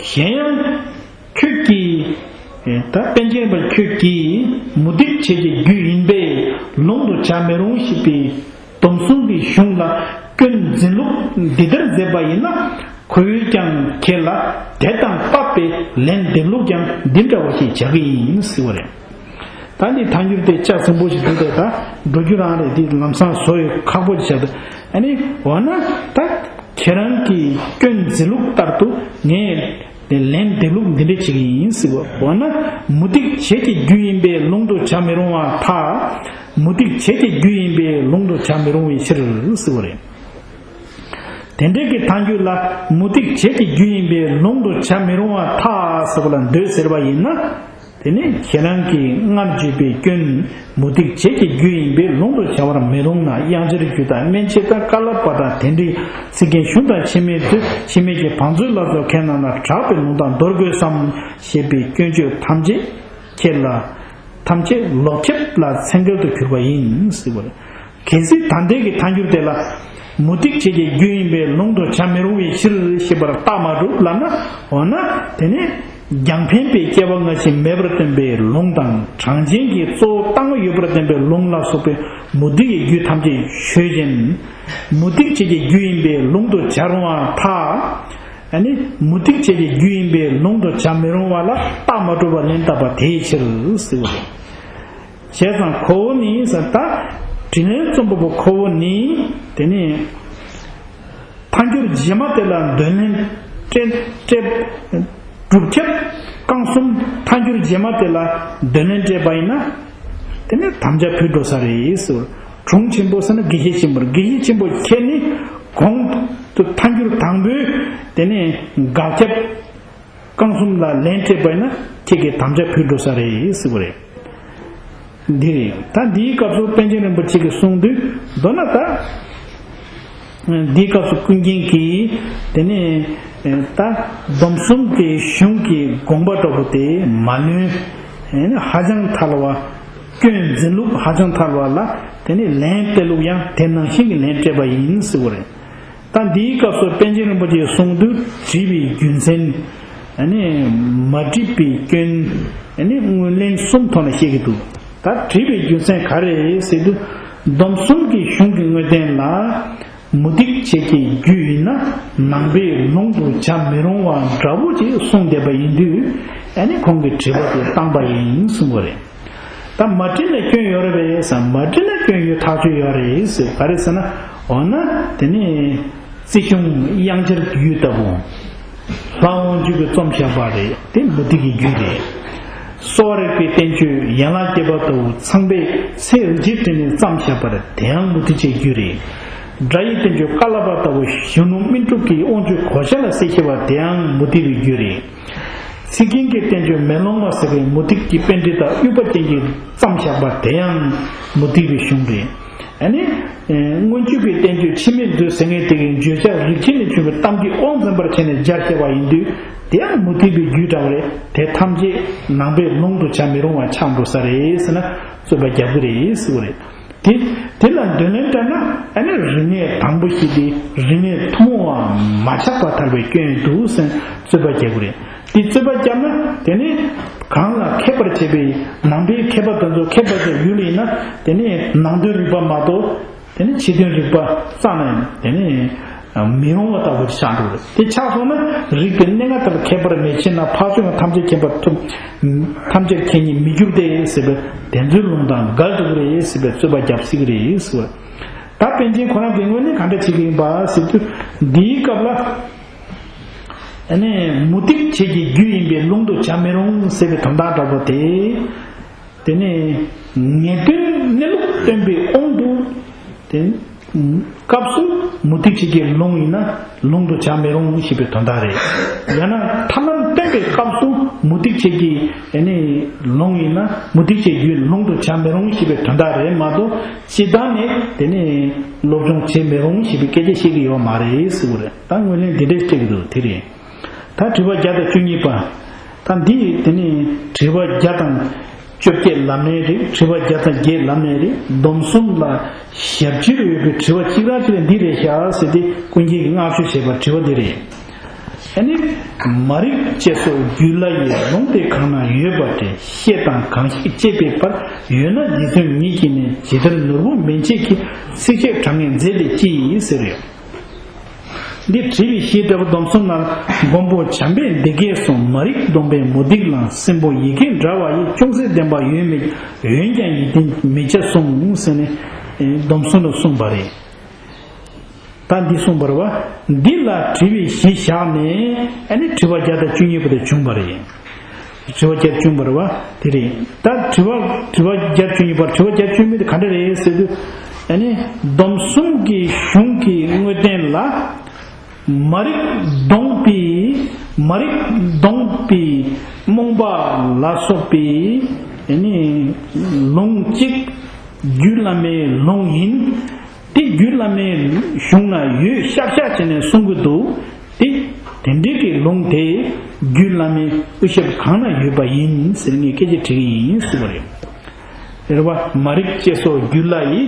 གཞན་ཡང་ཁྱོད་ཀྱིས། ད་པཎ་ཆེན་པ་ཁྱོད་ཀྱིས་མུ་སྟེགས་བྱེད་ཀྱི་རྒྱུ་ཡིན་པས་ལུང་དུ་བྱར་མི་རུང་ཞེས་པའི་སྡོམ་གསུམ་གྱི་གཞུང་ལ་སྐྱོན་འཛིན་ལུགས་འདི་ལྟར་མཛད་པ་ཡིན་ན། ཁོ་བོས་ཀྱང་ཁྱེད་ལ་དེ་དང་འབབ་པའི་ལན་འདེབས་ལུགས་ཀྱང་འདི་འདྲ་བ་ཞིག་བྱ་གི་ཡིན་ཟེར་བ་རེད། ད་འདི་ཐལ་འགྱུར་དེ་ལྕགས་ཟིན་པོ་ཞིག་འདུག་སྟེ། ད་འགྲོ་རྒྱུ་རང་རེད། འདི་ལམ་སང་བཟོ་ཡོད་ཁག་པོ་ཞིག་ཆགས་འདུག། ཨ་ནི་འོ་ན་ད་ཁྱེད་རང་གི་སྐྱོན་འཛིན་ལུགས་ལྟར་དུ་ངས་ལན་འདེབས་ལུགས་འདི་འདྲ་བྱེད་ཀྱི་ཡིན་ཟེར་བ། འོ་ན་མུ་སྟེགས་བྱེད་ཀྱི་རྒྱུ་ཡིན་པས་ལུང་དུ་བྱར་མི་རུང་བར་ཐལ། མུ་སྟེགས་བྱེད་ཀྱི་རྒྱུ་ཡིན་པས་ལུང་དུ་བྱར་མི་རུང་བའི་ཕྱིར་ཟེར་བ་རེད། དེ་འདྲའི་གི་ཐལ་འགྱུར་ལ་མུ་སྟེགས་བྱེད་ཀྱི་རྒྱུ་ཡིན་པས་ལུང་དུ་བྱར་མི་རུང་བར་ཐལ་ཟེར་བ་ལ་འདོད་ཟེར་བ་ཡིན་ན། དེ་ནི་ཁྱེད་རང་གིས་སྔར་བརྗོད་པའི་སྐྱོན་མུ་སྟེགས་བྱེད་ཀྱི་རྒྱུ་ཡིན་པས་ལུང་དུ་བྱ་བར་མི་རུང་ན། དབྱངས་འཆར་རྒྱུད་དང་སྨན་དཔྱད་དང་བཀའ་སློབ་པ་དང་དེ་འདྲའི་ཚིག་རྒྱན་གཞུང་དང་འཆི་མེད་མཛོད། འཆི་མེད་ཀྱི་བང་མཛོད་ལ་སོགས་ཁའི་ནང་ན་གྲགས་པའི་ལུང་དང་མདོར་དགོས་སམ་ཞེས་པའི་སྐྱོན་བརྗོད་ཐམས་ཅད་ཁྱེད་ལ། ཐམས་ཅད་ལོག་ཁྱབ་ལ་མཚན་གཏེར་དུ་གྱུར་པ་ཡིན་ཟེར་བ་རེད། གལ་སྲིད་ད་ལྟའི་གི་ཐལ་འགྱུར་དེ་ལ་མུ་སྟེགས་བྱེད་ཀྱི་རྒྱུ་ཡིན་པས་ལུང་དུ་བྱར་མི་རུང་བའི་ཕྱིར་ཞེས་པར་རྟགས་མ་གྲུབ་ལབ་ན། འོ་ན་དེ་ནི་རྒྱང་འཕེན་པའི་སྐྱེ་བ་སྔ་ཕྱི་མེད་པར་སྟོན་པའི་ལུང་དང་། གྲངས་ཅན་གྱི་གཙོ་བོ་ལྟ་བ་ཡོད་པར་སྟོན་པའི་ལུང་ལ་སོགས་པའི་མུ་སྟེགས་ཀྱི་རྒྱུ་ཐམས་ཅད་ཆོས་ཅན། མུ་སྟེགས་བྱེད་ཀྱི་རྒྱུ་ཡིན་པས་ལུང་དུ་བྱར་རུང་བར་ཐལ། ཨ་ནི་མུ་སྟེགས་བྱེད་ཀྱི་རྒྱུ་ཡིན་པས་ལུང་དུ་བྱར་མི་རུང་བ་ལ་རྟགས་མ་གྲུབ་པ་ལན་བཏབ་པ་དེའི་ཕྱིར་ཟེར་བ་རེད། བྱས་ཙང་ཁོ་བོ་ནི་ཟེར། ད་དྲིས་ལན་རྩོམ་པ་པོ་ཁོ་བོ་ནི་དེ་ནི་ཐལ་འགྱུར་རྗེས་མ་དེ་ལ་འདོད་ལན་སྤྲད་སྤྲད། སྒྲུབ་ཁྱབ་རྐང་གསུམ། ཐལ་འགྱུར་རྗེས་མ་དེ་ལ་འདོད་ལན་སྤྲད་པ་ཡིན་ན། དེ་ནི་དམ་བཅའ་ཕུལ་འགྲོ་ས་རེད་ཟེར། དྲུང་ཆེན་པོ་ཟེར་ན་དགེ་བཤེས་ཆེན་པོར། དགེ་བཤེས་ཆེན་པོ་ཁྱེད་ནི་གོང་དུ་ཐལ་འགྱུར་དང་པོའི་དེ་ནི་དགག་ཁྱབ་རྐང་གསུམ་ལ་ལན་སྤྲད་པ་ཡིན་ན་ཁྱེད་ཀྱིས་དམ་བཅའ་ཕུལ་འགྲོ་ས་རེད་ཟེར་བ་རེད། འདི་རེད། ད་འདིའི་སྐབས་སུ་པཎ་ཆེན་རིན་པོ་ཆེ་གིས་གསུངས་དུས། མདོར་ན་ད་འདིའི་སྐབས་སུ་ཀུན་མཁྱེན་གྱིས་དེ་ནི་ད་སྡོམ་གསུམ་གྱི་གཞུང་གི་དགོངས་པ་འདྲ་པོ་དེ་མ་ལོན། ཧ་ཅང་ཐལ་བ། སྐྱོན་འཛིན་ལུགས་ཧ་ཅང་ཐལ་བ་ལ་དེ་ནི་ལན་སྤྲད་ལུགས་ཡང་དེ་ནང་བཞིན་གྱི་ལན་སྤྲད་པ་ཡིན་ཟེར་བ་རེད། ད་འདིའི་སྐབས་སུ་པཎ་ཆེན་རིན་པོ་ཆེས་གསུངས་དུས། དྲིས་པའི་རྒྱུ་མཚན། ཨ་ནི་མ་དྲིས་པའི་སྐྱོན། ཨ་ནི་དངོས་ལན་གསུམ་ཐོག་ནས་བཤད་ཀྱི་འདུག། ད་དྲིས་པའི་རྒྱུ་མཚན་ག་རེ་རེད་ཟེར་དུས། སྡོམ་གསུམ་གྱི་གཞུང་གི་དངོས་བསྟན་ལ་མུ་སྟེགས་བྱེད་ཀྱི་རྒྱུ་ཡིན་ན་ནང་པའི་ལུང་དུ་བྱར་མི་རུང་བ་འདྲ་བོ་ཅིག་གསུངས་བསྡད་པ་ཡིན་དུས། ཨ་ནི་ཁོང་གིས་དྲི་བ་དེ་བཏང་པ་ཡིན་གསུངས་པ་རེད། ད་མ་དྲིས་ན་སྐྱོན་ཡོད་རེད་པས་ཟེར། མ་དྲིས་ན་སྐྱོན་ཡོད་ཐག་ཆོད་ཡོད་རེད་ཟེར། ག་རེ་ཟེར་ན། འོ་ན་དེ་ནི་རྩིས་གཞུང་དབྱངས་འཆར་རྒྱུད་ལྟ་བུ། ལྷ་དབང་ཕྱུག་གིས་རྩོམ་བཞག་པ་རེད། དེ་མུ་སྟེགས་ཀྱི་རྒྱུད་རེད། གསོ་བ་རིག་པའི་བསྟན་བཅོས་ཡན་ལག་བརྒྱད་པ་ལྟ་བུ་ཚངས་པས་ཚེ་རིག་འཆར་བྲིས་ནས་བརྩམས་བཞག་པ་རེད། དེ་ཡང་མུ་སྟེགས་བྱེད་ཀྱི་རྒྱུད་རེད། སྒྲ་ཡི་བསྟན་བཅོས་ཀ་ལ་པ་ལྟ་བུ་གཞོན་ནུ་སྨིན་དྲུག་གིས་དབང་ཕྱུག་གོ་ཆ་ལ་གསལ་བཤད་པ་དེ་ཡང་མུ་སྟེགས་པའི་རྒྱུད་རེད། ཚིག་རྒྱན་གྱི་བསྟན་བཅོས་མེ་ལོང་མ་ཟེར་བའི་མུ་སྟེགས་ཀྱི་པཎྜི་ཏ་དབུས་པ་ཅན་གྱིས་བརྩམས་བཞག་པ་དེ་ཡང་མུ་སྟེགས་པའི་གཞུང་རེད། ཨ་ནི། སྔོན་བརྗོད་ཀྱི་བསྟན་བཅོས་འཆི་མེད་མཛོད་ཟེར་མཁན་དེ་གའི་བརྗོད་བྱ་རིགས་ཅན་ལས་བྱུང་བའི་གཏམ་གྱི་དབང་འཛིན་པར་བྱས་ནས་སྦྱར་བཤད་པ་ཡིན་དུས། དེ་ཡང་མུ་སྟེགས་པའི་རྒྱུད་འདྲ་བ་རེད། དེ་ཐམས་ཅད་ནང་པའི་ལུང་དུ་བྱར་མི་རུང་བ་ཆགས་འགྲོ་ས་རེད་ཟེར་ན་རྩོད་པ་རྒྱག་གི་རེད་ཟེར་བ་རེད། དེ་དེ་ལ་འདོད་ལན་སྤྲད་ན། ཨ་ནི་རིག་གནས་དང་པོ་ཞིག་དེ་རིག་གནས་ཐུན་མོང་བ་མ་ཆགས་པ་ཐར་པའི་སྐྱོན་འདུག་ཟེར་རྩོད་པ་རྒྱག་གི་རེད། དེ་རྩོད་པ་བརྒྱབ་ན་དེ་ནི་གང་ལ་མཁས་པར་བྱེད་པའི་ནང་པའི་མཁས་པ་དེ་ཚོ། མཁས་པ་ཚོ་ཡུལ་ཡིན་ན་དེ་ནི་ནང་དོན་རིག་པ་མ་གཏོགས་དེ་ནི་ཕྱི་དོན་རིག་པ་རྩ་ནས་དེ་ནི་ མི་རུང་བ་ལྟ་བུ་ཆགས་འགྲོ་རེད། དེ་ཆགས་སོང་ན་རིགས་པའི་གནས་ལྔ་དག་ལ་མཁས་པར་མི་བྱེད་ན། འཕགས་ཚོགས་ཐམས་ཅད་མཁྱེན་པར་ཐུབ། ཐམས་ཅད་མཁྱེན་ཉིད་མི་འགྱུར་ཏེ་ཟེར་བའི་དེ་ཚོའི་ལུང་དང་འགལ་འགྲོ་གི་རེད་ཟེར་བའི་རྩོད་པ་རྒྱབ་སྲིད་ཀྱི་རེད་ཟེར་བ། ད་པཎ་ཆེན་ཁོ་རང་གིས་དངོས་གནས་ག་འདྲ་བྱེད་ཀྱི་ཡིན་པ་ཟེར་དུས། འདིའི་སྐབས་ལ་ཨ་ནི་མུ་སྟེགས་བྱེད་ཀྱི་རྒྱུ་ཡིན་པས་ལུང་དུ་བྱ་མི་རུང་ཟེར་བའི་དོན་དག་འདྲ་པོ་དེ། དེ་ནས་ངེས་དོན་གནས་ལུགས་སྟོན་པའི་དབང་དུ། དེ་སྐབས་སུ་མུ་སྟེགས་བྱེད་ཀྱི་ལུང་ཡིན་ན་ལུང་དུ་བྱ་མི་རུང་ཞེས་པའི་དོན་དག་རེད། ཡང་ན་ཐར་ལམ་སྟོན་པའི་སྐབས་སུ་མུ་སྟེགས་བྱེད་ཀྱི་ཨ་ནི་ལུང་ཡིན་ན་མུ་སྟེགས་བྱེད་རྒྱུའི་ལུང་དུ་བྱ་མི་རུང་ཞེས་པའི་དོན་དག་རེད་མ་གཏོགས། སྤྱིར་བཏང་ནས་དེ་ནི་སློབ་སྦྱོང་བྱེད་མི་རུང་ཞེས་པའི་སྐད་ཆ་བཤད་ཀྱི་ཡོད་མ་རེད་ཟེར་བ་རེད། ད་ངོས་ལེན་འདི་འདྲས་སྤྲད་ཀྱི་འདུག་དེ་རེད། ད་དྲི་བ་བརྒྱ་དང་བཅུ་གཉིས་པ། ད་འདི་དེ་ནི་དྲི་བ་བརྒྱ་དང་བཅོ་བརྒྱད་ལབ་ནའི་རེད། དྲི་བ་བརྒྱ་དང་བརྒྱད་ལབ་ནའི་རེད། སྡོམ་གསུམ་ལ་ཞབས་ཕྱིར་ཡོད་པའི་དྲི་བ་གཅིག་རང་གཅིག་ལ་འདི་རེད་ཤག་ཟེར་ཏེ་ཀུན་མཁྱེན་གྱིས་བསྔགས་བརྗོད་བྱས་པ་དྲི་བ་འདི་རེད། ཨ་ནི། མ་རིག་ཅེས་སོགས་རྒྱུད་ལ་ཡི་ལུང་དེ་གང་ན་ཡོད་པ་དེ་ཤེས་དང་གང་ཞིག་ཅེས་པའི་བར་ཡོད་ན། རྗེ་བཙུན་ཉིད་ཀྱིས་ནི་ཇི་ལྟར་ནོར་བུ་མན་ཆད་ཀྱི་ཚིགས་བཅད་དྲང་ངེས་མཛད་དེ་ཅི་ཟེར་ཡོད། འདི་དྲི་བའི་གཞི་འདྲ་བོ་སྡོམ་གསུམ་ནང་མགོན་པོ་བྱམས་པས་འདི་སྐད་གསུངས། མ་རིག་སྡོམ་པས་མུ་སྟེགས་ལ། སྲིན་པོ་ཡི་གེ་འདྲ་བ་ཡིས། ཅུང་ཟད་བདེན་པ་ཡོད་མེད། འོན་ཀྱང་ཡིད་བརྟན་མི་བྱ་གསུངས་ཟེར་ནས་སྡོམ་གསུམ་ལ་གསུངས་པ་རེད། ད་འདི་གསུངས་པ་རེད་བ། འདི་ལ་དྲི་བའི་གཞི་བཞག་ནས་ཨ་ནི་དྲི་བ་བརྒྱ་དང་བཅུ་གཉིས་པ་དེ་བྱུང་བ་རེད། དྲི་བ་བརྒྱ་བཅུ་པར་བ་དེ་རེད། ད་དྲི་བ་དྲི་བ་བརྒྱ་བཅུ་གཉིས་པར་དྲི་བ་བརྒྱ་བཅུ་མེད་དེ་ག་འདྲ་རེད་ཟེར་དུས། ཨ་ནི་སྡོམ་གསུམ་གྱི་གཞུང་གི་དངོས་བསྟན་ལ་མ་རིག་ལྡོག་པའི་མ་རིག་ལྡོག་པའི་རྨོངས་པ་ལ་སོགས་པའི་ཨ་ནི་ལུང་གཅིག་རྒྱུད་བླ་མའི་ལུང་ཡིན། དེ་རྒྱུད་བླ་མའི་གཞུང་ན་ཡོད་ཤག་ཤག་བྱས་ནས་གསུང་གི་འདུག་དེ་དེ་འདྲའི་གི་ལུང་དེ་རྒྱུད་བླ་མའི་དབུ་ཞབས་གང་ན་ཡོད་པ་ཡིན་ཟེར་ངས་སྐད་ཆ་དྲི་གི་ཡིན་ཟེར་བ་རེད། རེད་བ། མ་རིག་ཅེས་སོགས་རྒྱུད་བླ་ཡི་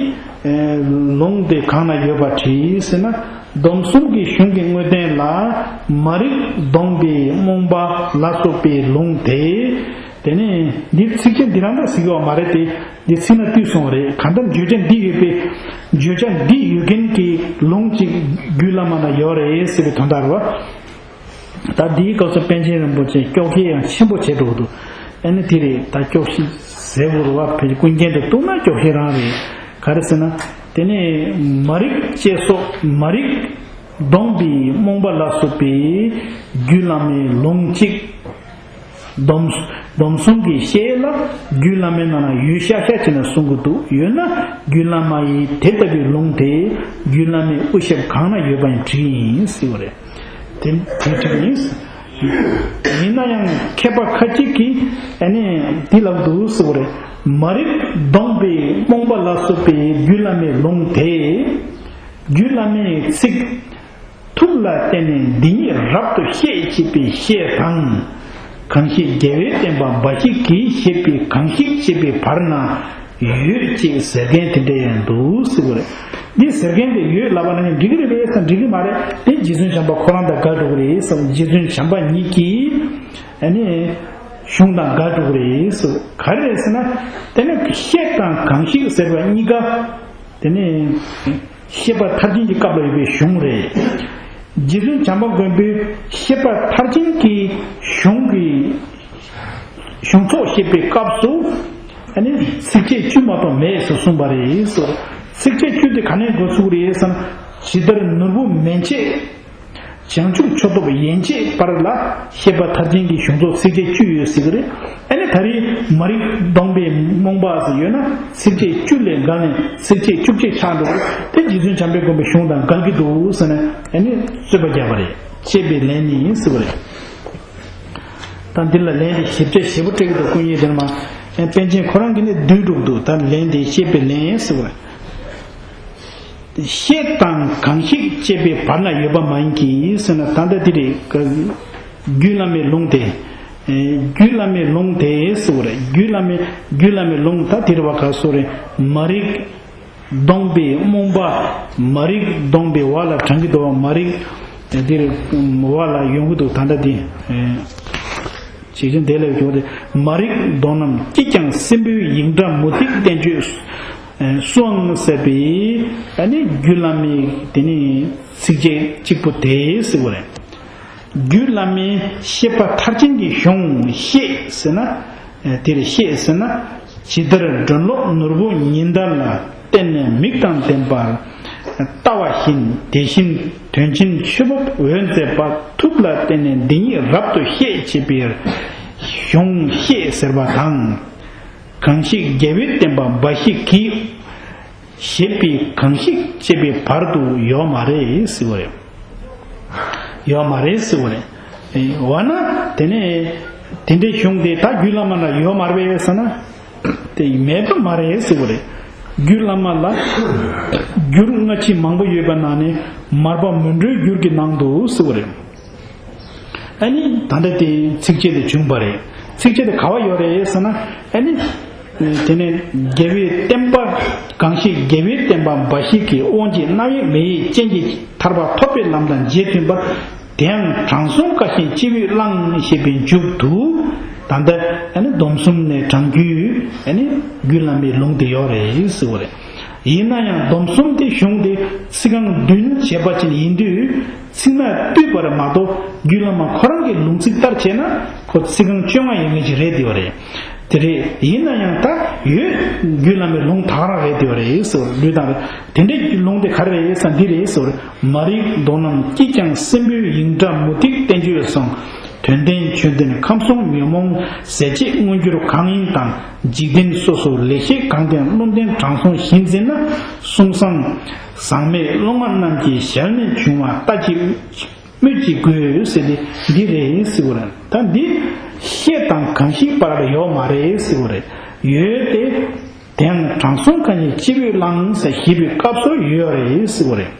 ལུང་དེ་གང་ན་ཡོད་པ་དྲིས་ཟེར་ན། སྡོམ་གསུམ་གྱི་གཞུང་གི་དངོས་བསྟན་ལ་མ་རིག་ལྡོག་པའི་རྨོངས་པ་ལ་སོགས་པའི་ལུང་དེ། དེ་ནས་འདིར་ཚིགས་བཅད་འདི་རང་འདྲ་ཟེར་གྱི་ཡོད་མ་རེད་དེ། འདི་ཚིག་ན་བཏུས་སོང་བ་རེད། གང་ལྟར་བརྗོད་བྱ་འདི་ཡོད་པའི་བརྗོད་བྱ་འདི་ཡོད་མཁན་གྱི་ལུང་གཅིག་རྒྱུད་བླ་མ་ན་ཡོད་རེད་ཟེར་བའི་དོན་དག་རེད་བ། ད་འདིའི་སྐབས་སུ་པཎ་ཆེན་རིན་པོ་ཆེ་སྐྱོག་བཤད་ཡང་ཆེན་པོ་བྱས་འགྲོ་གི་འདུག་ཨ་ནི་དེ་རེད། ད་སྐྱོག་བཤད་ཟེར་དགོས་རེད་བ། ཕལ་ཆེར་ཀུན་མཁྱེན་དུ་གཏུགས་ན་སྐྱོག་བཤད་རང་རེད། ག་རེ་ཟེར་ན། དེ་ནས་མ་རིག་ཅེས་སོགས་མ་རིག་ལྡོག་པའི་རྨོངས་པ་ལ་སོགས་པའི་རྒྱུད་བླ་མའི་ལུང་གཅིག་སྡོམ་སྡོམ་གསུམ་གྱི་བཤད་ལ་རྒྱུད་བླ་མའི་ནང་ན་ཡོད་ཤག་ཤག་བྱས་ནས་གསུང་གི་འདུག་ཡོད་ན་རྒྱུད་བླ་མ་ཡི་དེ་ལྟ་བུའི་ལུང་དེ་རྒྱུད་བླ་མའི་དབུ་ཞབས་གང་ན་ཡོད་པ་ཡང་དྲིས་ཡིན་ཟེར་བ་རེད། དེ་དེ་དྲིས་ཡིན། ཡིན་ན་ཡང་མཁས་པ་ཁ་ཅིག་གིས་ཨ་ནི་འདི་ལབ་འདུག་ཟེར་བ་རེད། མ་རིག་ལྡོག་པའི་རྨོངས་པ་ལ་སོགས་པའི་རྒྱུད་བླ་མའི་ལུང་དེ་རྒྱུད་བླ་མའི་ཚིག་ཐུགས་ལ་བརྟེན་ནས་འདི་ཉིད་རབ་ཏུ་ཤེས་ཅེས་པའི་ཤེས་དང་། གང་ཞིག་རྒྱལ་བའི་བསྟན་པ་འབའ་ཞིག་གིས་བཤད་པའི་གང་ཞིག་ཅེས་པའི་བར་ན་ཡོད་ཅེས་ཟེར་མཁན་དེ་འདྲ་ཡང་འདུག་ཟེར་བ་རེད། འདི་ཟེར་མཁན་དེ་ཡོད་ལབ་པ་ན་འགྲིག་གི་རེད་པས་སམ་འགྲིག་གི་མ་རེད། དེ་རྗེ་བཙུན་བྱམས་པ་ཁོ་རང་དང་འགལ་འགྲོ་གི་རེད་སམ། རྗེ་བཙུན་བྱམས་པ་ཉིད་ཀྱི་ཨ་ནི་གཞུང་དང་འགལ་འགྲོ་གི་རེད་ཟེར། ག་རེ་རེད་ཟེར་ན། དེ་ནི་བཤད་དང་གང་ཞིག་ཟེར་བ་གཉིས་ཀ་དེ་ནི། བཤད་པ་མཐར་ཕྱིན་གྱི་སྐབས་ལ་ཡོད་པའི་གཞུང་རེད། རྗེ་བཙུན་བྱམས་པ་མགོན་པོའི་བཤད་པ་མཐར་ཕྱིན་གྱི་གཞུང་གི་གཞུང་ཚོགས་བཤད་པའི་སྐབས་སུ་ཨ་ནི་ཚིགས་བཅད་བཅུ་མ་གཏོགས་མེད་ཟེར་གསུངས་པ་རེད་ཟེར། ཚིགས་བཅད་བཅུ་དེ་ག་ནས་འགོ་ཚུགས་རེད་ཟེར་ན། ཇི་ལྟར་ནོར་བུ་མན་ཆད་བྱང་ཆུབ་མཆོག་ཐོབ་ཡན་ཆད་བར་ལ་བཤད་པ་མཐར་ཕྱིན་གྱི་གཞུང་ཚོགས་ཚིགས་བཅད་བཅུ་ཡོད་ཟེར་གྱི་རེད། ཨ་ནི་ད་རེས་མ་རིག་ལྡོག་པའི་རྨོངས་པ་ཟེར་ཡོད་ན་ཚིགས་བཅད་བཅུ་ལས་འགལ་ནས་ཚིགས་བཅད་བཅུ་གཅིག་ཆགས་འགྲོ་གི་རེད། དེ་རྗེ་བཙུན་བྱམས་པའི་མགོན་པོའི་གཞུང་དང་འགལ་གྱི་འདུག་ཟེར་ནས་ཨ་ནི་རྩོད་པ་རྒྱག་པ་རེད། བཤད་པའི་ལན་ནི་ཟེར་བ་རེད། ད་འདི་ལ་ལན་དེ་ཞིབ་ཆ་ཞིབ་པོ་སྤྲད་ཀྱི་འདུག་ཀུན་མཁྱེན་དེ་ནས་མ། ཨ་པཎ་ཆེན་ཁོ་རང་གིས་ནི་བསྡུས་འགྲོ་གི་འདུག་ད་ལན་དེ་བཤད་པའི་ལན་ཟེར་བ་རེད། བཤད་དང་གང་ཞིག་ཅེས་པའི་བར་ན་ཡོད་པ་མ་ཡིན་གྱི་ཟེར་ན། ད་ལྟ་འདི་རེད། རྒྱུད་བླ་མའི་ལུང་དེ། རྒྱུད་བླ་མའི་ལུང་དེ་ཟེར་བ་རེད། རྒྱུད་བླ་མའི་རྒྱུད་བླ་མའི་ལུང་ད་དེ་རེད་བ། ག་སོ་རེད། མ་རིག་ལྡོག་པའི་རྨོངས་པ། མ་རིག་ལྡོག་པའི་བར་ལ་དྲངས་ཀྱི་འདུག་མ་རིག་དེ་རེད། བར་ལ་ཡོང་གི་འདུག་ད་ལྟ་འདི། ཇི་བཞིན་དེ་ལས་བྱུང་སྟེ། མ་རིག་ལྡོག་རྣམས་ཀྱིས་ཀྱང་སྲིན་པོའི་ཡིག་འདྲ་མུ་སྟེགས་བསྟན་བཅོས་སུའང་ཟེར་བའི་ཨ་ནི་རྒྱུད་བླ་མའི་དེ་ནི་ ཚིགས་བཅད་གཅིག་པོ་དེ་ཟེར་བ་རེད། རྒྱུད་བླ་མའི་བཤད་པ་མཐར་ཕྱིན་གྱི་གཞུང་བཤད་ཟེར་ན། ཨེ། དེ་ལ་བཤད་ཟེར་ན། ཇི་ལྟར་མགྲོན་ལོག་ནོར་བུ་ཉི་ཟླ་ལ་བརྟེན་ནས་མིག་དང་ལྡན་པར་ལྟ་བ་བཞིན། དེ་བཞིན་དོན་ཆེན་ཆོས་འབབ་འོད་མཛད་པ་ཐུབ་ལ་བརྟེན་ནས་འདི་ཉིད་རབ་ཏུ་བཤད་ཅེས་པའི་གཞུང་བཤད་ཟེར་བ་དང་། གང་ཞིག་རྒྱལ་བའི་བསྟན་པ་འབའ་ཞིག་གིས། ཞེས་པའི་གང་ཞིག་ཅེས་པའི་བར་དུ་ཡོད་མ་རེད་ཟེར་བ་རེད། ཡོད་མ་རེད་ཟེར་བ་རེད། འོ་ན་དེ་ནས་དེ་འདྲའི་གཞུང་དེ་ད་རྒྱུད་བླ་མ་ན་ཡོད་མ་རེད་ཟེར་ན། དེ་མེད་པ་མ་རེད་ཟེར་བ་རེད། རྒྱུད་བླ་མ་ལ་འགྱུར་སྔ་ཕྱི་མང་པོ་ཡོད་པ་ནང་ནས་མར་པ་མུན་སྤྲུལ་འགྱུར་གྱི་ནང་དུ་ཟེར་བ་རེད། ཨ་ནི་ད་ལྟ་དེ་ཚིགས་བཅད་དེ་བྱུང་བ་རེད། ཚིགས་བཅད་དེ་ག་བ་ཡོད་རེད་ཟེར་ན། ཨ་ནི་དེ་ནས་རྒྱལ་བའི་བསྟན་པ། གང་ཞིག་རྒྱལ་བའི་བསྟན་པ་འབའ་ཞིག་གི་དབང་གིས་རྣ་བའི་མི་ཡི་སྤྱན་གྱིས་ཐར་པ་ཐོབ་པའི་ལམ་དང་རྗེས་མཐུན་པ། དེའང་དྲང་སྲོང་བཀའ་བཞིན་སྤྱི་བོས་བླངས་ཞེས་པའི་མཇུག་ཏུ། ད་ལྟ་ཨ་ནི་སྡོམ་གསུམ་ནས་དྲངས་རྒྱུའི་ཨ་ནི་རྒྱུད་བླ་མའི་ལུང་དེ་ཡོད་རེད་ཟེར་བ་རེད། ཡིན་ན་ཡང་སྡོམ་གསུམ་དེ་གཞུང་དེ་ཚིག་རྐང་བདུན་བྱས་པ་ཅན་ཡིན་དུས། ཚིག་སྣ་བཏུས་པར་མ་གཏོགས་རྒྱུད་བླ་མ་ཁོ་རང་གི་ལུང་ཚིག་ལྟར་བྱས་ན་ཁོ་ཚིག་རྐང་བཅོ་ལྔ་ཡོད་མཁན་ཅིག་རེད་དེ་བ་རེད། དེ་རེད། ཡིན་ན་ཡང་ད་ཡོད། རྒྱུད་བླ་མའི་ལུང་ད་ག་རང་རེད་དེ་བ་རེད་ཟེར་བ་ལུས་དང་རེད། དེ་འདྲའི་ལུང་དེ་ག་རེ་རེད་ཟེར་ན་འདི་རེད་ཟེར་བ་རེད། མ་རིག་མདོ་རྣམས་ཀྱིས་ཀྱང་སྲིན་པོའི་ཡིག་འདྲ་མུ་ཏིག་བསྟན་བཅོས་སོགས། དོན་ལྡན་ཆོས་ལྡན་ཁམས་གསུམ་ཉོན་མོངས་ཟད་བྱེད་མངོན་གྱུར་གང་ཡིན་དང་། འཇིག་རྟེན་སོ་སོའི་ལེགས་བཤད་གང་དེའང་བློ་ལྡན་དྲང་སྲོང་བཞིན་འཛིན་ན། གསུང་གསང་ཟག་མེད་བློ་མངའ་རྣམས་ཀྱི་ཞལ་ནས་བྱུང་བ་ལྟ་ཅི་སྨོས་ཅི་དགོས་ཟེར་ཏེ་འདི་རེད་ཟེར་བ་རེད། ད་འདི་བཤད་དང་གང་ཞིག་བར་ལ་ཡོད་མ་རེད་ཟེར་བ་རེད། ཡོད་དེ། དེའང་དྲང་སྲོང་བཀའ་བཞིན་སྤྱི་བོས་བླངས་ཟེར་ཞེས་པའི་སྐབས་སུ་ཡོད་རེད་ཟེར་བ་རེད།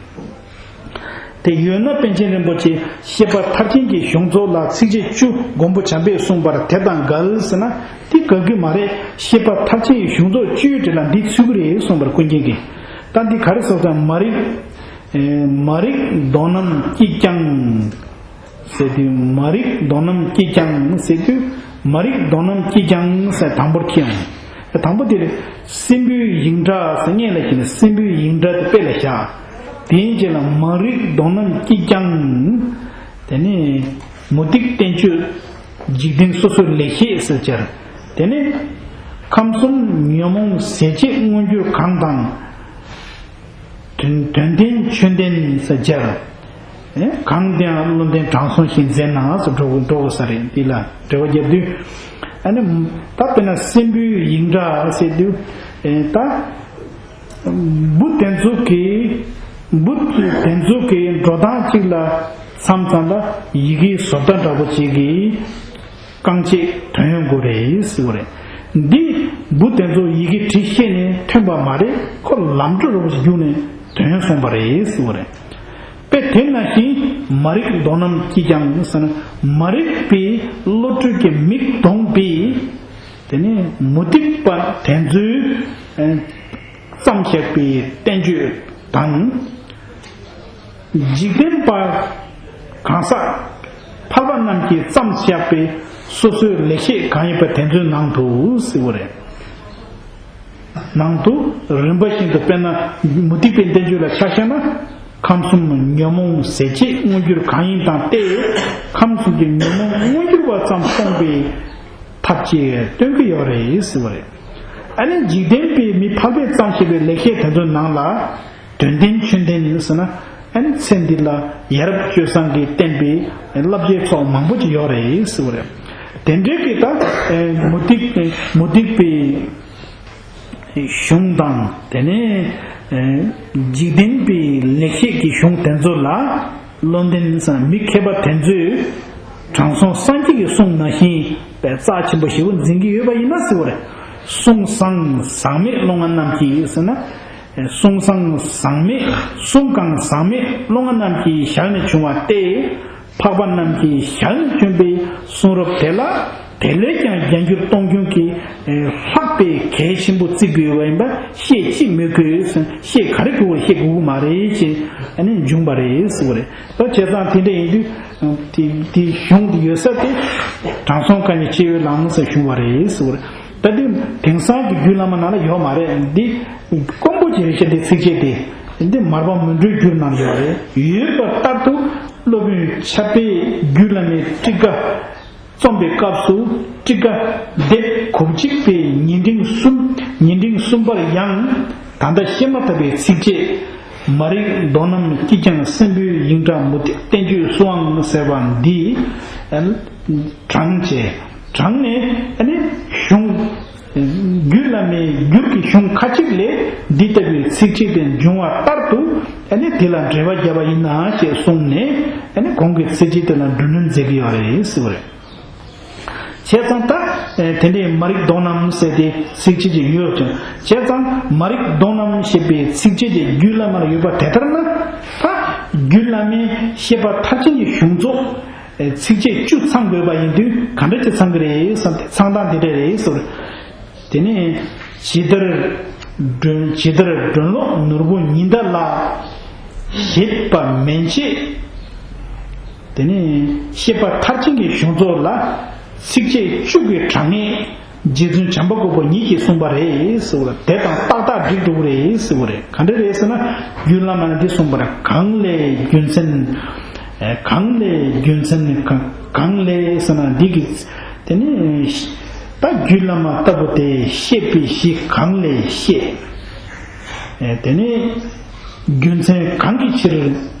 དེ་ཡོད་ན་པཎ་ཆེན་རིན་པོ་ཆེ་བཤད་པ་མཐར་ཕྱིན་གྱི་གཞུང་ཚོགས་ལ་ཚིགས་བཅད་བཅུ་མགོན་པོ་བྱམས་པས་གསུངས་པར་དེ་དང་འགལ་ཟེར་ན་དེ་འགལ་གྱི་མ་རེད། བཤད་པ་མཐར་ཕྱིན་གྱི་གཞུང་ཚོགས་བཅུའི་གྲས་ལ་འདི་ཚུད་ཀྱི་རེད་གསུངས་པར་ཀུན་མཁྱེན་གྱིས། ད་འདི་ག་རེ་ཟེར་ཙང་མ་རིག་ཨེ། མ་རིག་མདོ་རྣམས་ཀྱིས་ཀྱང་། ཟེར་དུས་མ་རིག་མདོ་རྣམས་ཀྱིས་ཀྱང་ཟེར་དུས་མ་རིག་མདོ་རྣམས་ཀྱིས་ཀྱང་ཟེར་དང་པོར་ཁྱེར་ཡོང་། དང་པོ་དེ་ལ་སྲིན་པོའི་ཡིག་འདྲ་ཟེར་སྔོན་ལ་ཁྱེར་ནས་སྲིན་པོའི་ཡིག་འདྲ་དེ་དཔེ་ལ་བཞག་དེའི་རྗེས་ལ་མ་རིག་མདོ་རྣམས་ཀྱིས་ཀྱང་། དེ་ནས་མུ་སྟེགས་བསྟན་བཅོས་འཇིག་རྟེན་སོ་སོའི་ལེགས་བཤད་ཟེར་སྦྱར། དེ་ནས་ཁམས་གསུམ་ཉོན་མོངས་ཟད་བྱེད་མངོན་གྱུར་གང་དང་། དོན་དོན་ལྡན་ཆོས་ལྡན་ཟེར་སྦྱར། ཨེ། གང་དེའང་བློ་ལྡན་དྲང་སྲོང་བཞིན་འཛིན་ན་ཟེར་འགྲོ་དགོས་འགྲོ་དགོས་ས་རེད། འདི་ལ་འགྲེལ་བ་རྒྱབ་དུས། ཨ་ནི་ད་དཔེར་ན་སྲིན་པོའི་ཡིག་འདྲ་ཟེར་དུས། ཨེ། ད་བུ་དེ་ཚོ་གིས་བུ་དེ་ཚོ་གིས་འགྲོ་སྟངས་གཅིག་ལ་མཚམས་མཚམས་ལ་ཡི་གེའི་བཟོ་ལྟ་འདྲ་པོ་གཅིག་གིས། རྐང་བཅད་དོན་ཡོང་དགོས་རེད་ཟེར་བ་རེད། འདི་བུ་དེ་ཚོ་ཡི་གེ་བྲིས་ཤེས་ནས་ཐོན་པ་མ་རེད། ཁོ་ལམ་འགྲོ་རོགས་ཞིག་བརྒྱུགས་ནས་དོན་ཡོང་སོང་པ་རེད་ཟེར་བ་རེད། དཔེ་དེ་ནང་བཞིན་མ་རིག་མདོ་རྣམས་ཀྱིས་ཀྱང་ཟེར་ན་མ་རིག་པའི་བློ་གྲོས་ཀྱི་མིག་ལྡོངས་པའི་དེ་ནས་མུ་སྟེགས་པ་དེ་ཚོས་བརྩམས་བཞག་པའི་བསྟན་བཅོས་དང་། འཇིག་རྟེན་པ་གང་ཟག་ཕལ་པ་རྣམས་ཀྱིས་བརྩམས་བཞག་པའི་སོ་སོའི་ལེགས་བཤད་གང་ཡིན་པ་དེ་ཚོའི་ནང་དུ་ཟེར་བ་རེད། ནང་དུ་རིམ་པ་བཞིན་དུ་དཔེར་ན་མུ་སྟེགས་པའི་བསྟན་བཅོས་ལ་ཆ་བཞག་ན་ཁམས་གསུམ་ཉོན་མོངས་ཟད་བྱེད་མངོན་གྱུར་གང་ཡིན་དང་སྟེ། ཁམས་གསུམ་གྱི་ཉོན་མོངས་མངོན་གྱུར་བ་ཙམ་སྟོན་པའི་ཐབས་ཅིག་སྟོན་གྱི་ཡོད་རེད་ཟེར་བ་རེད། ཨ་ནི་འཇིག་རྟེན་པའི་མི་ཕལ་པས་བརྩམས་བཞག་པའི་ལེགས་བཤད་དེ་ཚོའི་ནང་ལ། དོན་ལྡན་ཆོས་ལྡན་ནི་ཟེར་ན། ཨ་ནི་ཚེ་འདི་ལ་ཡ་རབས་སྤྱོད་བཟང་གིས་བསྟན་པའི་བསླབ་བྱའི་ཚོགས་མང་པོ་ཅིག་ཡོད་རེད་ཟེར་བ་རེད། དེ་འདྲའི་གི་ད་མུ་སྟེགས་མུ་སྟེགས་པའི་གཞུང་དང་དེ་ནས་འཇིག་རྟེན་པའི་ལེགས་བཤད་ཀྱི་གཞུང་དེ་ཚོ་ལ་བློ་ལྡན་ཟེར་ན་མི་མཁས་པ་དེ་ཚོས་དྲང་སྲོང་སངས་རྒྱས་ཀྱི་གསུང་ནང་བཞིན་པའི་རྩ་ཆེན་པོ་ཞེ་པོ་འཛིན་གྱི་ཡོད་པ་ཡིན་ན་ཟེར་བ་རེད། གསུང་གསང་ཟག་མེད་བློ་མངའ་རྣམས་ཀྱིས་ཟེར་ན། གསུང་གསང་ཟག་མེད་གསུང་གང་ཟག་མེད་བློ་མངའ་རྣམས་ཀྱི་ཞལ་ནས་བྱུང་བ་སྟེ། འཕགས་པ་རྣམས་ཀྱི་ཞལ་ནས་བྱོན་པའི་གསུང་རབ་དེ་ལ་དེ་ལས་ཀྱང་བརྒྱ་འགྱུར་སྟོང་འགྱུར་གྱིས་ལྷག་པའི་གལ་ཆེན་པོ་བརྩི་དགོས་པ་ཡིན་པ་བཤད་ཅིག་མི་དགོས་ཟེར། བཤད་ག་རེ་དགོས་པ་བཤད་དགོས་ཀྱི་མ་རེད་ཅེས་ཨ་ནི་འབྱུང་བ་རེད་ཟེར་བ་རེད། ད་བྱས་ཙང་དེ་འདྲ་ཡིན་དུས་དེ་དེ་གཞུང་དེ་ཡོད་ས་དེ་དྲང་སྲོང་བཀའ་ནི་སྤྱི་བོས་བླངས་ཟེར་བྱུང་བ་རེད་ཟེར་བ་རེད། ད་དེ་དེང་སང་གི་རྒྱུད་བླ་མ་ནང་ལ་ཡོད་མ་རེད། འདི་དཀོན་པོ་ཅིག་རེད་ཤག་འདི་ཚིགས་བཅད་དེ། དེ་འདི་མར་པ་མུན་སྤྲུལ་བསྒྱུར་གནང་ཡོད་རེད། ཡོད་པ་ལྟར་དུ་སློབ་དཔོན་ཕྱྭ་པས་རྒྱུད་བླ་མའི་ཊཱི་ཀ་རྩོམ་པའི་སྐབས་སུ་ཊཱི་ཀ་དེབ་གོ་གཅིག་པའི་ཉིན་ཕྲེང་གསུམ། ཉིན་ཕྲེང་གསུམ་པར་ཡང་ད་ལྟ་བཤད་མ་ཐག་པའི་ཚིགས་བཅད། མ་རིག་མདོ་རྣམས་སྐྱིད་ཀྱང་སྲིན་པོའི་ཡིག་འདྲ་མུ་སྟེགས་བསྟན་བཅོས་སུའང་ཟེར་བ་འདི་དྲངས་བྱས། དྲངས་ནས་ཨ་ནི་གཞུང་། རྒྱུད་བླ་མའི་རྒྱུད་ཀྱི་གཞུང་ཁ་ཅིག་ལས་འདི་ལྟ་བུའི་ཚིགས་བཅད་དེ་འབྱུང་བ་ལྟར་དུ་ཨ་ནི་དེ་ལ་འགྲེལ་པ་བརྒྱབ་པ་ཡིན་ན་ཞེས་གསུངས་ནས། ཨ་ནི་གོང་གི་ཚིགས་བཅད་དེ་ལ་འབྲུ་སྣོན་མཛད་ཀྱི་ཡོད་རེད་ཟེར་བ་རེད། བྱས་ཙང་ད་དེ་འདྲའི་མ་རིག་མདོ་རྣམས་ཟེར་ཏེ་ཚིགས་བཅད་ཅིག་ཡོད་ཀྱང་། བྱས་ཙང་མ་རིག་མདོ་རྣམས་ཞེས་པའི་ཚིགས་བཅད་ཀྱི་རྒྱུད་བླ་མར་ཡོད་པ་དེ་ལྟར་ན། ད་རྒྱུད་བླ་མའི་བཤད་པ་མཐར་ཕྱིན་གྱི་གཞུང་ཚོགས་ཚིགས་བཅད་བཅུ་ཚང་དགོས་པ་ཡིན་དུས་ག་འདྲ་ཅིག་ཚང་གི་རེད་བསམ་སྟེ། ཚང་སྟངས་འདི་འདྲ་རེད་ཟེར། དེ་ནས་ཇི་ལྟར་སྒྲོན། ཇི་ལྟར་སྒྲོན་ལོག་ནོར་བུ་ཉི་ཟླ་ལ་བཞེད་པ་མན་ཆད། དེ་ནས་བཤད་པ་མཐར་ཕྱིན་གྱི་གཞུང་ཚོགས་ལ་ཚིགས་བཅད་བཅུ་གི་དྲང་ངེས་རྗེ་བཙུན་བྱམས་པ་མགོན་པོ་ཉིད་ཀྱིས་གསུངས་པ་རེད་ཟེར་བ་ལ། དེ་དང་ཏག་ཏག་འགྲིག་འགྲོ་གི་རེད་ཟེར་བ་རེད། ག་འདྲ་རེད་ཟེར་ན། རྒྱུད་བླ་མ་ནས་འདི་གསུངས་པ་རེད། གང་ལས་རྒྱུ་མཚན། གང་ལས་རྒྱུ་མཚན། གང་ལས་ཟེར་ན་འདི་གི། དེ་ནི་ད་རྒྱུད་བླ་མ་ལྟ་བུ་དེ་བཤད་པའི་གཞི་གང་ལས་བཤད། དེ་ནི་རྒྱུ་མཚན་གང་གི་ཕྱིར་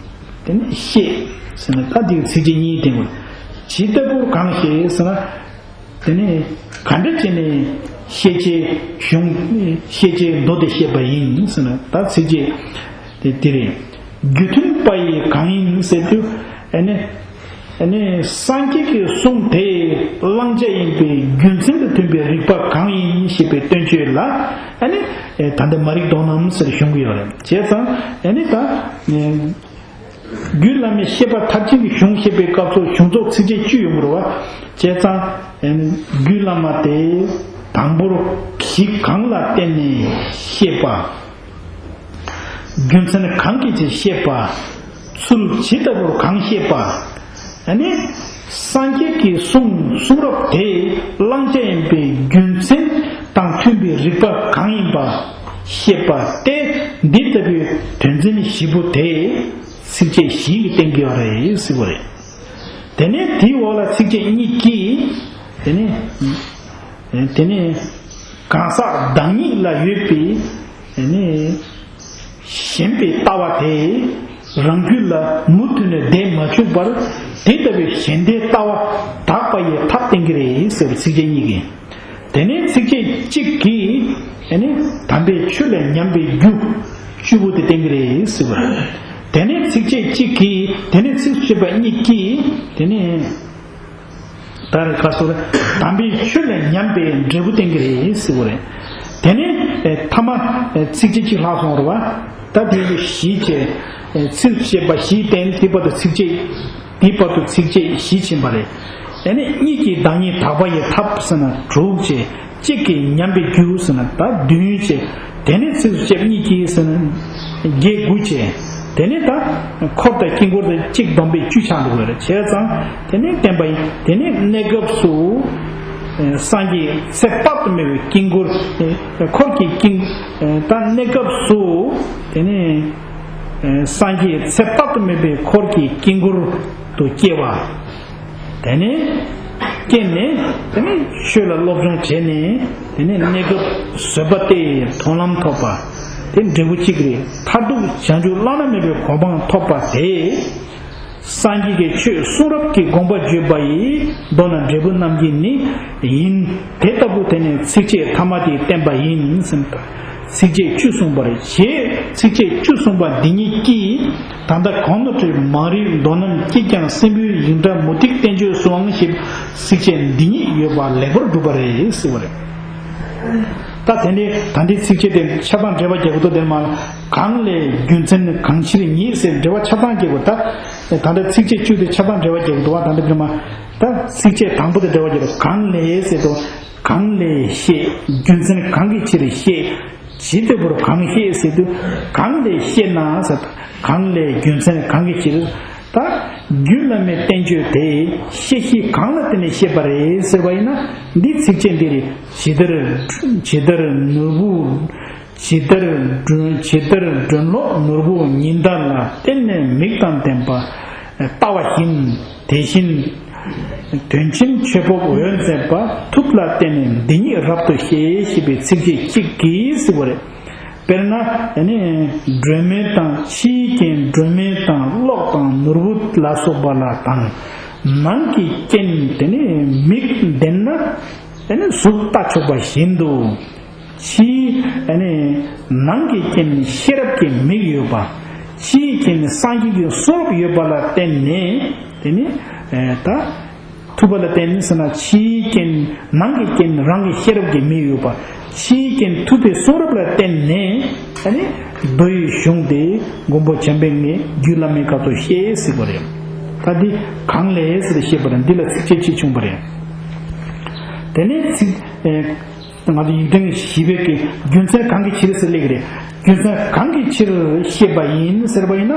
དེ་ནི་བཤད་ཟེར་ན། ད་འདི་གི་ཚིགས་བཅད་གཉིས་བསྟན་དགོས། ཇི་ལྟ་བུར་གང་བཤད་ཟེར་ན། དེ་ནས་ག་འདྲ་བྱས་ནས་བཤད་བྱའི་གཞུང་། བཤད་བྱའི་མདོ་དེ་བཤད་པ་ཡིན་ཟེར་ན། ད་ཚིགས་བཅད་དེ་འདི་རེད། རྒྱུ་མཐུན་པ་ཡི་གང་ཡིན་ཟེར་དུས། ཨ་ནི་ཨ་ནི་སངས་རྒྱས་ཀྱི་གསུང་དེ་བླང་བྱ་ཡིན་པའི་རྒྱུ་མཚན་དང་མཐུན་པའི་རིགས་པ་གང་ཡིན་ཞེས་པའི་བསྟན་བཅོས་ལ། ཨ་ནི་ད་ལྟ་མ་རིག་མདོ་རྣམས་ཟེར་གསུང་གི་ཡོད་རེད། བྱས་ཙང་ཨ་ནི་ད། རྒྱུད་བླ་མའི་བཤད་པ་མཐར་ཕྱིན་གྱི་གཞུང་བཤད་པའི་སྐབས་སུ་གཞུང་ཚོགས་ཚིགས་བཅད་བཅུ་ཡོང་གི་རེད་བ། བྱས་ཙང་། རྒྱུད་བླ་མ་དེ་དང་པོར་གཞི་གང་ལ་བརྟེན་ནས་བཤད་པ། རྒྱུ་མཚན་གང་གིས་ཀྱིས་བཤད་པ། ཚུལ་ཇི་ལྟ་བུར་གང་བཤད་པ། ཨ་ནི་སངས་རྒྱས་ཀྱི་གསུང་གསུང་རབ་དེ་བླང་བྱ་ཡིན་པའི་རྒྱུ་མཚན་དང་མཐུན་པའི་རིགས་པ་གང་ཡིན་པ་བཤད་པ་སྟེ། འདི་ལྟ་བུའི་དོན་ཚན་བཞི་པོ་དེ། ཚིགས་བཅད་བཞི་ཡིས་བསྟན་གྱི་ཡོད་རེད་ཟེར་བ་རེད། དེ་ནས་དེའི་འོག་ལ་ཚིགས་བཅད་གཉིས་ཀྱིས། དེ་ནས། དེ་ནས་གང་ཟག་བདག་ཉིད་ལ་ཡོད་པའི། དེ་ནས་ཞེན་པའི་ལྟ་བ་དེ་རང་རྒྱུད་ལ་མུ་མཐུད་ནས་བསྡད་མ་བཅུག་པར། དེ་ལྟ་བུའི་ཞེན་ལྟའི་ལྟ་བ་དག་པ་ཡི་ཐབས་བསྟན་གྱི་རེད་ཟེར་བའི་ཚིགས་བཅད་གཉིས་ཀྱིས། དེ་ནས་ཚིགས་བཅད་གཅིག་གིས། ཨ་ནི་དམ་པའི་ཆོས་ལ་ཉམས་པའི་རྒྱུ་བཅུ་པོ་དེ་བསྟན་གྱི་རེད་ཟེར་བ་རེད། དེ་ནས་ཚིགས་བཅད་གཅིག་གིས། དེ་ནས་ཚིགས་སུ་བཅད་པ་གཉིས་ཀྱིས། དེ་ནས་ད་རེས་ཁ་སོར་དམ་པའི་ཆོས་ལ་ཉམས་པའི་འབྲས་བུ་བསྟན་གྱི་རེད་ཟེར་བ་རེད། དེ་ནས་ཐ་མ་ཚིགས་བཅད་གཅིག་ལྷག་སོང་རེད་བ། ད་དེ་ཚོ་བཞི་བྱས། ཚིགས་སུ་བཅད་པ་བཞི་བསྟན། དེ་བར་དུ་ཚིགས་བཅད། དེ་བར་དུ་ཚིགས་བཅད་བཞི་ཕྱིན་པ་རེད། དེ་ནས་གཉིས་ཀྱིས་བདག་ཉིད་དག་པ་ཡི་ཐབས་ཟེར་ན་དྲུག་བྱས། གཅིག་གིས་ཉམས་པའི་རྒྱུ་ཟེར་ན་ད་བདུན་བྱས། དེ་ནས་ཚིགས་སུ་བཅད་པ་གཉིས་ཀྱིས་ཟེར་ན་བརྒྱད་དགུ་བྱས། དེ་ནས་ད་འཁོར་དང་དཀྱིལ་འཁོར་དང་གཅིག་བསྡོམས་པས་བཅུ་ཆགས་འགྲོ་གི་རེད། བྱས་ཙང་དེ་ནས་བསྟན་པ་ཡིན། དེ་ནས་གནས་སྐབས་སུ་སངས་རྒྱས་ཚེ་དཔག་ཏུ་མེད་པའི་དཀྱིལ་འཁོར། འཁོར་གྱི་དཀྱིལ། ད་གནས་སྐབས་སུ་དེ་ནས། སངས་རྒྱས་ཚེ་དཔག་ཏུ་མེད་པའི་འཁོར་གྱི་དཀྱིལ་འཁོར་དུ་སྐྱེ་བ། དེ་ནས་སྐྱེས་ནས་དེ་ནས་ཆོས་ལ་སློབ་སྦྱོང་བྱས་ནས། དེ་ནས་གནས་སྐབས་བཟོད་པ་སྟེ་མཐོང་ལམ་ཐོབ་པ། དེ་འབྲས་བུ་གཅིག་རེད། མཐར་ཐུག་བྱང་ཆུབ་བླ་ན་མེད་པའི་གོ་འཕང་ཐོབ་པ་དེ། སངས་རྒྱས་ཀྱི་ཆོས་གསུང་རབ་ཀྱི་དགོངས་པ་བརྗོད་པ་ཡིས། མདོར་ན་འབྲས་བུ་རྣམས་ཀྱིས་ནི་ཡིན། དེ་ལྟ་བུ་དེ་ནས་ཚིགས་བཅད་ཐ་མ་དེས་བསྟན་པ་ཡིན་ཟེར། ཚིགས་བཅད་བཅུ་གསུངས་པ་རེད། ཞེས་ཚིགས་བཅད་བཅུ་གསུངས་པ་འདི་ཉིད་ཀྱིས། ད་ལྟ་གོང་དུ་བྲིས་མ་རིག་མདོ་རྣམས་སྐྱིད་ཀྱང་སྲིན་པོའི་ཡིག་འདྲ་མུ་སྟེགས་བསྟན་བཅོས་སུའང་ཞེས་ཚིགས་བཅད་འདི་ཉིད་ཡོད་པ་ལེགས་པར་གྲུབ་པ་རེད་ཟེར་བ་རེད། ད་དེ་འདྲའི་ད་ལྟའི་ཚིགས་བཅད་དེ་ཆ་ཚང་འགྲེལ་པ་རྒྱག་གི་འདུག་དེར་མ་གང་ལས་རྒྱུ་མཚན་གང་ཕྱིར་ཉིད་ཟེར་འགྲེལ་པ་ཆ་ཚང་རྒྱག་དགོས། ད་ད་ལྟ་ཚིགས་བཅད་བཅུ་དེ་ཆ་ཚང་འགྲེལ་པ་རྒྱག་གི་འདུག་བ། ད་འདི་འདྲ་མ་ད་ཚིགས་བཅད་དང་པོ་དེ་འགྲེལ་པ་རྒྱག་དགོས། གང་ལས་ཟེར་དུས་གང་ལས་བཤད། རྒྱུ་མཚན་གང་གི་ཕྱིར་བཤད། ཇི་ལྟ་བུར་གང་བཤད་ཟེར་དུས་གང་ལས་བཤད་ན་ཟེར། གང་ལས་རྒྱུ་མཚན་གང་གི་ཕྱིར། ད་རྒྱུད་བླ་མའི་བསྟན་བཅོས་དེ་བཤད་གཞི་གང་ལ་བརྟེན་ནས་བཤད་པ་རེད་ཟེར་བ་ཡིན་ན། འདི་ཚིགས་བཅད་འདི་རེད། ཇི་ལྟར་ཇི་ལྟར་ནོར་བུ། ཇི་ལྟར་སྒྲོན་ཇི་ལྟར་སྒྲོན་གློག་ནོར་བུ་ཉི་ཟླ་ལ། བརྟེན་ནས་མིག་དང་ལྡན་པ་ལྟ་བ་བཞིན། དེ་བཞིན་དོན་ཆེན་ཆོས་འཕགས་འོད་མཛད་པ། ཐུགས་ལ་བརྟེན་ནས་འདི་ཉིད་རབ་ཏུ་ཤེས། ཞེས་པའི་ཚིགས་བཅད་གཅིག་གིས་གཟིགས་པ་རེད། དཔེར་ན་ཨ་ནི་སྒྲོན་མེ་དང་ཕྱིའི་རྐྱེན་སྒྲོན་མེ་དང་གློག་དང་ནོར་བུ་ལ་སོགས་པ་ལ་དང་། ནང་གི་རྐྱེན་དེ་ནི་མིག་ལྡན་ན་ཨ་ནི་གཟུགས་ལྟ་ཆོག་པ་བཞིན་དུ། ཕྱིའི་ཨ་ནི་ནང་གི་རྐྱེན་ཤེས་རབ་ཀྱི་མིག་ཡོད་པ། ཕྱིའི་རྐྱེན་སངས་རྒྱས་ཀྱི་གསུང་རབ་ཡོད་པ་ལ་བརྟེན་ནས་དེ་ནི་ཨ་ད། ཐུབ་པ་ལ་བརྟེན་ཟེར་ན། ཕྱིའི་རྐྱེན་ནང་གི་རྐྱེན་རང་གི་ཤེས་རབ་ཀྱི་མིག་ཡོད་པ། ཕྱིའི་རྐྱེན་ཐུབ་པའི་གསུང་རབ་ལ་བརྟེན་ནས་ཨ་ནི་མདོ་ཡི་གཞུང་དེ་མགོན་པོ་བྱམས་པའི་ངས་རྒྱུད་བླ་མའི་སྐབས་སུ་ཤེས་ཟེར་བ་རེད། ད་འདི་གང་ལས་ཟེར་ཤེས་པ་རེད། འདི་ལ་ཚིགས་བཅད་གཅིག་བྱུང་བ་རེད། དེ་ནས་ཚིག་ཨེ། ང་ཚོ་ཡིག་ཕྲེང་བཞི་པའི་གི་རྒྱུ་མཚན་གང་གི་ཕྱིར་ཟེར་ལེགས་རེད། རྒྱུ་མཚན་གང་གི་ཕྱིར་ཤེས་པ་ཡིན་ཟེར་བ་ཡིན་ན།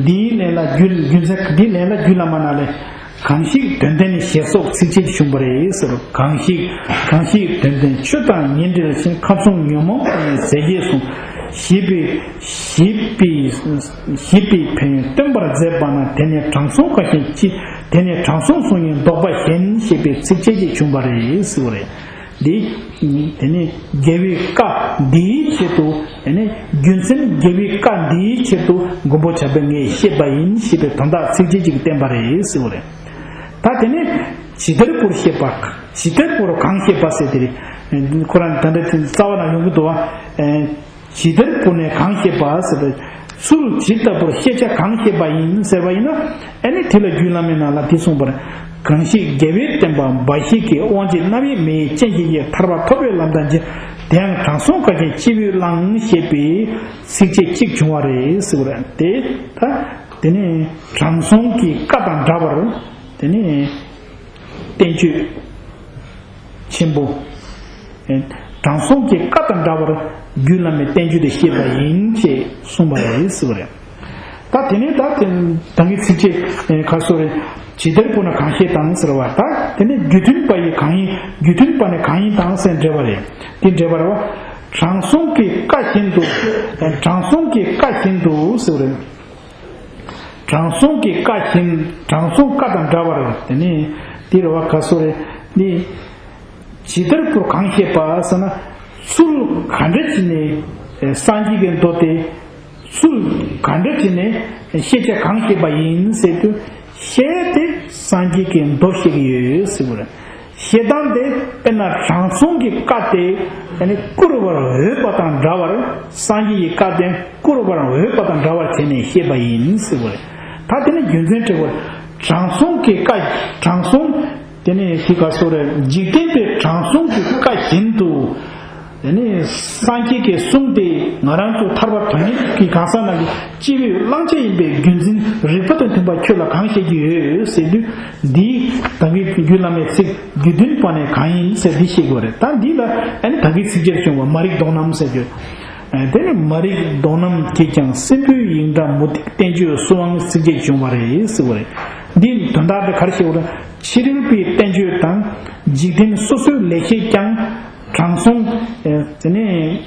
འདིའི་ལན་ལ་རྒྱུ་རྒྱུ་མཚན་འདིའི་ལན་ལ་རྒྱུད་བླ་མ་ནང་ལས། གང་ཞིག་དོན་ལྡན་ཞེས་སོགས་ཚིགས་བཅད་བྱུང་བ་རེད་ཟེར་རོ། གང་ཞིག་གང་ཞིག་དོན་ལྡན་ཆོས་དང་ཉེར་འབྲེལ་ཞིང་། ཁམས་གསུམ་ཉོན་མོངས་པ་ཡི་ཟས་བཅད་གསུམ། ཞེས་པའི་ཞེས་པའི་ཞེས་པའི་ཕན་ཡོན་སྟོན་པར་མཛད་པ་ན། དེ་ནི་དྲང་སྲོང་བཀའ་བཞིན་ཅི། དེ་ནི་དྲང་སྲོང་གསུང་ཉིད་བཟློག་པ་བཞིན། ཞེས་པའི་ཚིགས་བཅད་ཅིག་བྱུང་བ་རེད་ཟེར་བ་རེད། འདི། དེ་ནི་རྒྱལ་བའི་བཀའ་འདིའི་ཆེད་དུ། དེ་ནི་རྒྱུ་མཚན་རྒྱལ་བའི་བཀའ་འདིའི་ཆེད་དུ་མགོན་པོ་བྱམས་པའི་ངས་བཤད་པ་ཡིན་ཞེས་པའི་དོན་དག་ཚིགས་བཅད་ཅིག་བསྟན་པ་རེད་ཟེར་བ་རེད། ད་དེ་ནི་ཇི་ལྟར་བུར་བཤད་པ། ཇི་ལྟར་བུར་གང་བཤད་པ་ཟེར་དེ་རེད། ཁོ་རང་ད་ལྟ་དེ་རྩ་བ་ན་ཡོང་གི་འདུག་བ། ཇི་ལྟར་བུར་ནས་གང་བཤད་པ་ཟེར་བའི། ཚུལ་ཇི་ལྟ་བུར་ཤེས་བྱ་གང་བཤད་པ་ཡིན་ཟེར་བ་ཡིན་ན། ཨ་ནི་དེ་ལ་རྒྱུད་བླ་མའི་ནང་ལ་འདི་གསུངས་པར། གང་ཞིག་རྒྱལ་བའི་བསྟན་པ་འབའ་ཞིག་གི། དབང་བྱེད་རྣ་བའི་མེ་ཡི་སྤྱན་གྱིས་རྙེད། ཐར་པ་ཐོབ་པའི་ལམ་དང་མཇལ། དེ་ཡང་དྲང་སྲོང་བཀའ་བཞིན་སྤྱི་བོས་བླངས། ཞེས་པའི་ཚིགས་བཅད་གཅིག་བྱུང་བ་རེད་ཟེར་བ་རེད། དེ་ད་དེ་ནི་དྲང་སྲོང་གི་བཀའ་དང་འདྲ་བར་དེ་ནི་བསྟན་བཅོས་ཆེན་པོ། དྲང་སྲོང་གི་བཀའ་དང་འདྲ་བར་རྒྱུད་བླ་མའི་བསྟན་བཅོས་དེ་བཤད་པ་ཡིན་ཞེས་གསུངས་པ་རེད་ཟེར་བ་རེད། ད་དེ་ནས་ད་དེ་ད་གིན་ཚིགས་བཅད་ཁ་སོ་རེ། ཇི་ལྟར་བུར་ན་གང་བཤད་དང་ཟེར་བ། ད་དེ་ནས་རྒྱུ་མཐུན་པ་ཡི་གང་ཡིན། རྒྱུ་མཐུན་པ་ནི་གང་ཡིན་དང་ཟེར་འགྲེལ་བ་རེད། དེ་འགྲེལ་བ་རེད་བ། དྲང་སྲོང་གི་བཀའ་བཞིན་དུ། དྲང་སྲོང་གི་བཀའ་བཞིན་དུ་ཟེར་བ་རེད། དྲང་སྲོང་གི་བཀའ་བཞིན། དྲང་སྲོང་བཀའ་དང་འདྲ་བར་དེ་ནི་འདི་རེད་བ། ག་སོ་རེ་འདི། ཇི་ལྟར་བུར་གང་བཤད་པ་ཟེར་ན། ཚུལ་ག་འདྲ་བྱས་ནས་སངས་རྒྱས་ཀྱི་མདོ་དེ། ཚུལ་ག་འདྲ་བྱས་ནས་ཤེས་བྱ་གང་བཤད་པ་ཡིན་ཟེར་དུས། བཤད་དེ་སངས་རྒྱས་ཀྱི་མདོ་བཤད་ཀྱི་ཡོད་ཟེར་བ་རེད། བཤད་སྟངས་དེ་དཔེར་ན་དྲང་སྲོང་གི་བཀའ་དེ་ཨ་ནི་བསྐུར་བར་འོས་པ་དང་འདྲ་བར། སངས་རྒྱས་ཀྱི་བཀའ་དེ་བསྐུར་བར་འོས་པ་དང་འདྲ་བར་བྱས་ནས་བཤད་པ་ཡིན་ཟེར་བ་རེད། ད་དེ་ནི་རྒྱུ་མཚན་དྲི་བར། དྲང་སྲོང་གི་བཀའ། དྲང་སྲོང་དེ་ནི་དེ་ག་སོ་རེད། འཇིག་རྟེན་པའི་དྲང་སྲོང་གི་བཀའ་བཞིན་དུ། དེ་ནི་སངས་རྒྱས་ཀྱི་གསུང་དེ་ང་རང་ཚོ་ཐར་པ་དོན་གཉེར་གྱི་གང་ཟག་རྣམས་ཀྱི་སྤྱི་བོའི་བླང་བྱ་ཡིན་པའི་རྒྱུ་མཚན་རིགས་པ་དང་མཐུན་པ་ཁྱོད་ལ་གང་བཤད་ཀྱི་ཡོད་ཟེར་དུས། འདིའི་ད་གིན་རྒྱུད་བླ་མའི་ཚིག་རྒྱུ་མཐུན་པ་ནི་གང་ཡིན་ཟེར་འདི་བཤད་དགོས་རེད། ད་འདི་ལ་ཨ་ནི་ད་གིན་ཚིགས་བཅད་བྱུང་བ་མ་རིག་མདོང་རྣམས་ཟེར་རྒྱུ། དེ་ནི་མ་རིག་མདོང་རྣམས་ཀྱིས་ཀྱང་། སྲིན་པོའི་ཡིག་འདྲ་མུ་སྟེགས་བསྟན་བཅོས་སུ་དབང་། ཚིགས་བཅད་བྱུང་བ་རེད་ཟེར་བ་རེད། འདིའི་དོན་དག་དེ་ག་རེ་བཤད་དགོས་རེད། ཕྱི་རོལ་པའི་བསྟན་བཅོས་དང་། འཇིག་རྟེན་སོ་སོའི་ལེགས་བཤད་ཀྱང་། དྲང་སྲོང་། དེ་ནས།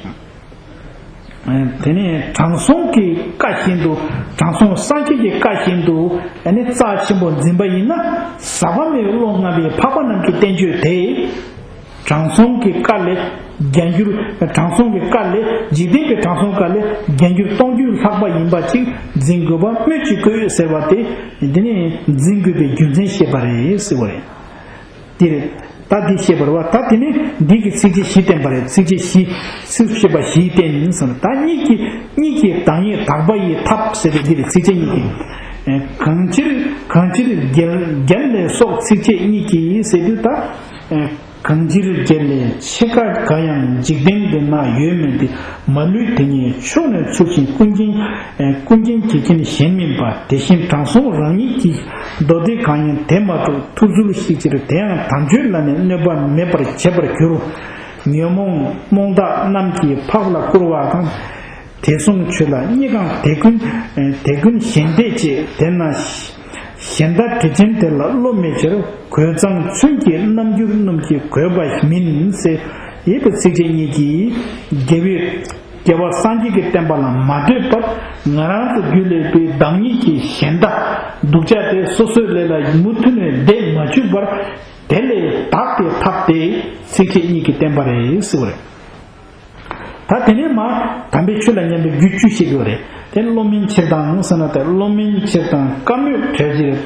དེ་ནས་དྲང་སྲོང་གི་བཀའ་བཞིན་དུ། དྲང་སྲོང་སངས་རྒྱས་ཀྱི་བཀའ་བཞིན་དུ་ཨ་ནི་རྩ་ཆེན་པོ་འཛིན་པ་ཡིན་ན། ཟབ་པ་མེད་པའི་བློ་མངའ་བའི་འཕགས་པ་རྣམས་ཀྱི་བསྟན་བཅོས་དེ། དྲང་སྲོང་གི་བཀའ་ལས་བརྒྱ་འགྱུར། དྲང་སྲོང་གི་བཀའ་ལས། འཇིག་རྟེན་གྱི་དྲང་སྲོང་བཀའ་ལས་བརྒྱ་འགྱུར་སྟོང་འགྱུར་ལྷག་པ་ཡིན་པ་ཅིག་འཛིན་དགོས་པ་སྨོས་ཅི་དགོས་ཟེར་བ་དེ། འདི་ནི་འཛིན་དགོས་པའི་རྒྱུ་མཚན་བཤད་པ་རེད་ཟེར་བ་རེད། འདི་རེད། ད་འདི་བཤད་པ་རེད་བ། ད་དེ་ནི་འདི་གི་ཚིགས་བཅད་བཞི་བསྟན་པ་རེད། ཚིགས་བཅད་བཞི། ཚིགས་བཤད་པ་བཞི་བསྟན་ཡིན་ཟེར་ན། ད་གཉིད་ཀྱི་གཉིད་ཀྱི་བདག་ཉིད་དག་པ་ཡི་ཐབས་ཟེར་ཏེ་འདི་རེད། ཚིགས་བཅད་གཉིས་ཀྱི། གང་ཕྱིར་གང་ཕྱིར་རྒྱལ་རྒྱལ་ལས་སོགས་ཚིགས་བཅད་གཉིས་ཀྱིས་ཟེར་དུས། ད་གང་ཕྱིར་རྒྱལ་ལས་ཕྱེད་ཀ་འགའ་ཡང་། འཇིག་རྟེན་འདི་ན་ཡོད་མིན་ཏེ། མ་ལུས་དེ་ཉིད་ཕྱོགས་ནས་ཚུལ་བཞིན། ཀུན་མཁྱེན་ཀུན་མཁྱེན་གྱིས་མཁྱེན་གཞན་མིན་པ། དེ་བཞིན་དྲང་སྲོང་རང་ཉིད་ཀྱིས། མདོ་སྡེ་གང་ཡིན་དེ་མ་གྲུབ་ཐུགས་ཚུལ་ཤེས་ཕྱིར། དེ་ཡང་དམ་ཆོས་ལ་ནི་གནོད་པ་མེད་པར་བྱེད་པར་འགྱུར། ཉོན་མོངས་རྨོངས་དག་རྣམས་ཀྱིས་འཕགས་ལ་བསྐུར་བ་དང་། དེ་གསུང་ཆོས་ལ་གཉིད་ཁང་དེ་ཀུན་དེ་ཀུན་ཞེན་ལྟས་བྱེད། དེ་ན་གཞན་དག་དྲི་ཅན་དེ་ལ་བློ་མེད་ཕྱིར། གོས་གཙང་ཚོན་གྱི་རྣམ་འགྱུར་སྣུམ་གྱིས་གོས་པ་མིན་ཟེར། ཡིན་པའི་ཚིགས་བཅད་གཉིས་ཀྱིས་རྒྱལ་བའི་ རྒྱལ་བ་སངས་རྒྱས་ཀྱི་བསྟན་པ་ལ་མ་ལྟོས་པར་ང་རང་ཚོ་རྒྱུད་ལས་པའི་བདག་ཉིད་ཀྱི་གཞན་དག་སྡུག་ཅག་དེ་སོ་སོའི་ལས་ལ་མུ་མཐུད་ནས་འདས་མ་བཅུག་པར། དེ་ལས་དག་པའི་ཐབས་དེ་ཚིགས་བཅད་གཉིས་ཀྱིས་བསྟན་པ་རེད་ཟེར་བ་རེད། ད་དེ་ནས་མར་དམ་པའི་ཆོས་ལ་མཉམ་པའི་རྒྱུ་བཅུ་བཤད་ཀྱི་ཡོད་རེད། དེ་བློ་སྨིན་ཕྱིར་དང་ཟེར་ན། དེ་བློ་སྨིན་ཕྱིར་དང་དཀའ་མོས་བྲལ་ཕྱིར།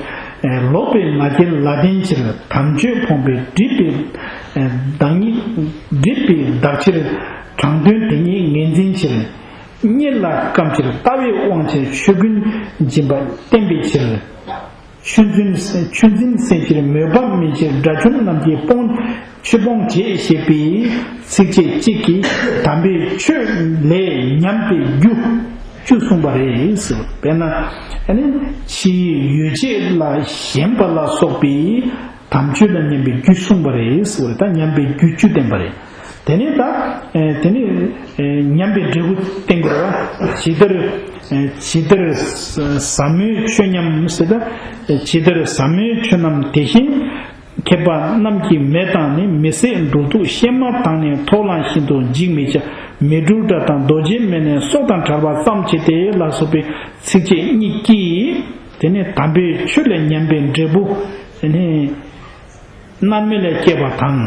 ལོག་པའི་ང་རྒྱལ་ལ་བརྟེན་ཕྱིར། དམ་ཆོས་ཕོངས་པའི་སྒྲིབ་པའི་བདག་ཉིད། སྒྲིབ་པའི་བདག་ཕྱིར། དྲང་དོན་དེ་ཉིད་ངོས་འཛིན་ཕྱིར། གཉེར་ལ་སྐམ་ཕྱིར། ལྟ་བའི་དབང་ཕྱིར། ཆོས་ཀུན་སྦྱིན་པ་བསྟན་པའི་ཕྱིར། ཆུ་འཛིན་ཆུ་འཛིན་སེལ་ཕྱིར། མོས་པ་སྨིན་ཕྱིར། དགྲ་བཅོམ་རྣམས་ཀྱི་དཔུང་ཆོས་སྤོང་བྱེད་ཞེས་པའི་ཚིགས་བཅད་གཅིག་གིས་དམ་པའི་ཆོས་ལས་ཉམས་པའི་རྒྱུ་བཅུ་གསུངས་པ་རེད་ཟེར། དཔེར་ན། ཨ་ནི་ཕྱིའི་ཡོ་བྱད་ལ་ཞེན་པ་ལ་སོགས་པའི་དམ་ཆོས་ལ་ཉམས་པའི་རྒྱུ་གསུངས་པ་རེད་ཟེར། ད་ཉམས་པའི་རྒྱུ་བཅུ་བསྟན་པ་རེད། དེ་ནས་ད། ཨེ། དེ་ནས། ཨེ། ཉམས་པའི་འབྲས་བུ་བསྟན་དགོས་རེད་བ། ཇི་ལྟར། ཨེ། ཇི་ལྟར་ཟབ་མོའི་ཆོས་ཉམས་ཟེར། ད་ཇི་ལྟར་ཟབ་མོའི་ཆོས་རྣམས་དེ་བཞིན་མཁས་པ་རྣམས་ཀྱི་མེ་དང་ནི། མི་ཟད་འགྲོ་དྲུག་གཤེད་མ་དང་ནི། ཐོག་ལྷ་བཞིན་དུ་འཇིགས་མི་བྱ། མི་འཁྲུགས་དགྲ་དང་རྡོ་རྗེའི་མེ་ནི། སྲོག་དང་བྲལ་བ་ཙམ་བྱས་ཏེ་ལ་སོགས་པའི་ཚིགས་བཅད་གཉིས་ཀྱིས་དེ་ནི་དམ་པའི་ཆོས་ལ་ཉམས་པའི་འབྲས་བུ་དེ་ནི། མནར་མེད་ལས་སྐྱེས་པ་དང་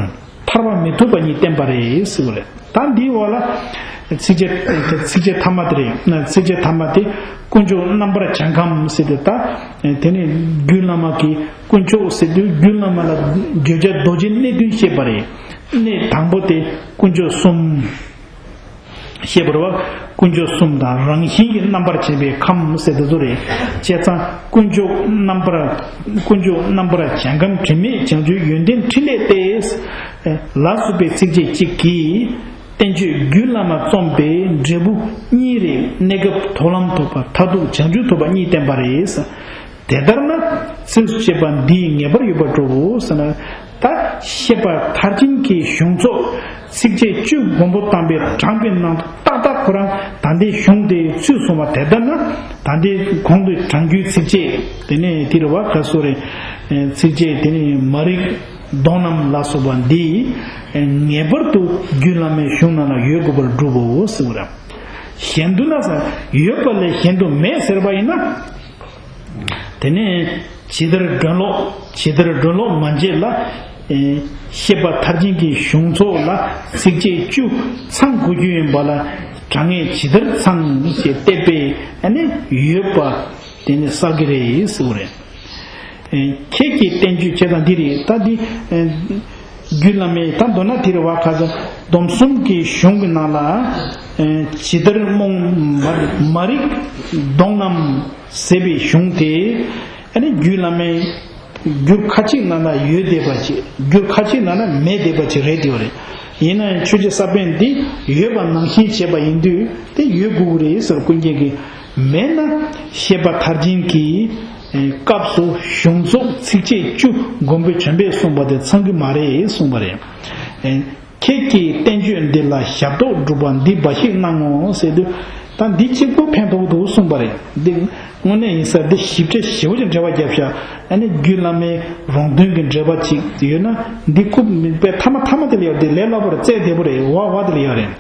ཐར་པ་མི་ཐུབ་པ་གཉིས་བསྟན་པ་རེད་ཟེར་བ་རེད། ད་འདིའི་འོག་ལ་ཚིགས་བཅད་ཚིགས་བཅད་ཐ་མ་དེ་རེད། ཚིགས་བཅད་ཐ་མ་དེ་དཀོན་མཆོག་རྣམ་པར་བྱང་ཁམས་ཟེར་ཏེ། ད་དེ་ནས་རྒྱུད་བླ་མ་གི་དཀོན་མཆོག་ཟེར་དུས་རྒྱུད་བླ་མ་ལ་བརྗོད་བྱ་རྡོ་རྗེ་གནས་བདུན་བཤད་པ་རེད། གནས་དང་པོ་དེ་དཀོན་མཆོག་གསུམ། ཤེས་པར་བ། དཀོན་མཆོག་གསུམ་དང་རང་བཞིན་གྱིས་རྣམ་པར་བྱེད་པའི་ཁམས་ཟེར་དེ་ཚོ་རེད། བྱས་ཙང་དཀོན་མཆོག་རྣམ་པར། དཀོན་མཆོག་རྣམ་པར་བྱང་ཁམས་དྲི་མེད་བྱང་ཆུབ་ཡོན་ཏན་ཕྲིན་ལས་ཏེ། ལ་སོགས་པའི་ཚིགས་བཅད་གཅིག་གིས་བསྟན་བཅོས་རྒྱུད་བླ་མ་རྩོམ་པའི་འབྲས་བུ་གཉིས་རེད། གནས་སྐབས་མཐོ་ལམ་ཐོབ་པ། མཐར་ཐུག་བྱང་ཆུབ་ཐོབ་པ་གཉིས་བསྟན་པ་རེད། དེ་ལྟར་ན་ཚིགས་སུ་བཅད་པ་འདིས་ངེས་པར་ཡོད་པར་གྲུབ་བོ་ཟེར་ན། ད་བཤད་པ་མཐར་ཕྱིན་གྱི་གཞུང་ཚོགས་ཚིགས་བཅད་བཅུ་མགོན་པོ་དམ་པས་དྲངས་པའི་ནང་དུ་ཏག་ཏག་ཁོ་རང་ད་ལྟའི་གཞུང་དེ་ཚུད་སོང་བ་དེ་ལྟར་ན། ད་ལྟའི་གོང་དུ་དྲངས་རྒྱུའི་ཚིགས་བཅད་དེ་ནས་དེ་རེད་བ། ག་སོ་རེ། ཚིགས་བཅད་དེ་ནས་མ་རིག་གདོང་རྣམས་ལ་སོགས་པ་འདི་ངེས་པར་དུ་རྒྱུད་བླ་མའི་གཞུང་ནང་ལ་ཡོད་དགོས་པར་གྲུབ་བོ་ཟེར་བ་རེད། གཞན་དུ་ན་ཟེར། ཡོད་པ་ལས་གཞན་དུ་མེད་ཟེར་བ་ཡིན་ན། དེ་ནས་ཇི་ལྟར་སྒྲོན་ལོག་ཇི་ལྟར་སྒྲོན་ལོག་མ་འབྱེད་ལ། ཨེ། བཤད་པ་མཐར་ཕྱིན་གྱི་གཞུང་ཚོགས་ལ་ཚིགས་བཅད་བཅུ་ཚང་དགོས་རྒྱུ་ཡིན་པ་ལ། དྲང་ངེས་ཇི་ལྟར་ཚང་ཞེས་བལྟས་པས་ཨ་ནི་ཡོད་པ་དེ་ནི་གསལ་གྱི་རེད་ཟེར་བ་རེད། ཨེ། ཁྱེད་ཀྱིས་བསྟན་བཅོས་བྱེད་དང་འདི་རེད། ད་འདི། ཨེ། རྒྱུད་བླ་མའི་ད་མདོར་ན་དེ་རེད་བ། ཁ་སང་སྡོམ་གསུམ་གྱི་གཞུང་གི་ནང་ལ། ཨེ། ཇི་ལྟར་རྨོངས་མ་མ་རིག་གདོང་རྣམས་ཟེར་བའི་གཞུང་དེ། ཨ་ནི་རྒྱུད་བླ་མའི་རྒྱུད་ཁ་ཅིག་ནང་ན་ཡོད་བསྡད་པ་ཅིག་རྒྱུད་ཁ་ཅིག་ནང་ན་མེད་བསྡད་པ་ཅིག་རེད་དེ་རེད། ཡིན་ན་ཡང་ཆོས་རྗེ་ས་པཎ་འདི་ཡོད་པ་ནང་བཞིན་བྱས་པ་ཡིན་དུས་དེ་ཡོད་དགོས་ཀྱི་རེད་ཟེར། ཀུན་མཁྱེན་གྱིས་མེད་ན་བཤད་པ་མཐར་ཕྱིན་གྱི་སྐབས་སུ་གཞུང་ཚོགས་ཚིགས་བཅད་བཅུ་མགོན་པོ་བྱོན་པས་གསུངས་པ་དེ་ཚང་གི་མ་རེད་གསུངས་པ་རེད། ཁྱེད་ཀྱིས་བསྟན་བཅོས་འདི་ལ་ཞབས་ཏོག་སྒྲུབ་པ་འདི་འབའ་ཞིག་གནང་ངོ་ཟེར་དུས། ད་འདི་གཅིག་པོ་ཕན་ཐོགས་འདུག་གསུངས་པ་རེད། འདི་དངོས་གནས་ཡིན་ས་འདི་ཞིབ་ཕྲ་ཞེ་པོ་ཅིག་འགྲེལ་པ་བརྒྱབ་ཤག་ཨ་ནི་རྒྱུད་བླ་མའི་རོང་སྟོན་གྱི་འགྲེལ་པ་ཅིག་ཡོད་ན་འདི་ཁུ་དཔེ་ཐ་མ་ཐ་མ་དེ་ལ་ཡོད། འདི་ལས་སླ་པོ་རེད། རྩལ་བདེ་པོ་རེད། བ་བ་དེ་ལ་ཡོད་རེད།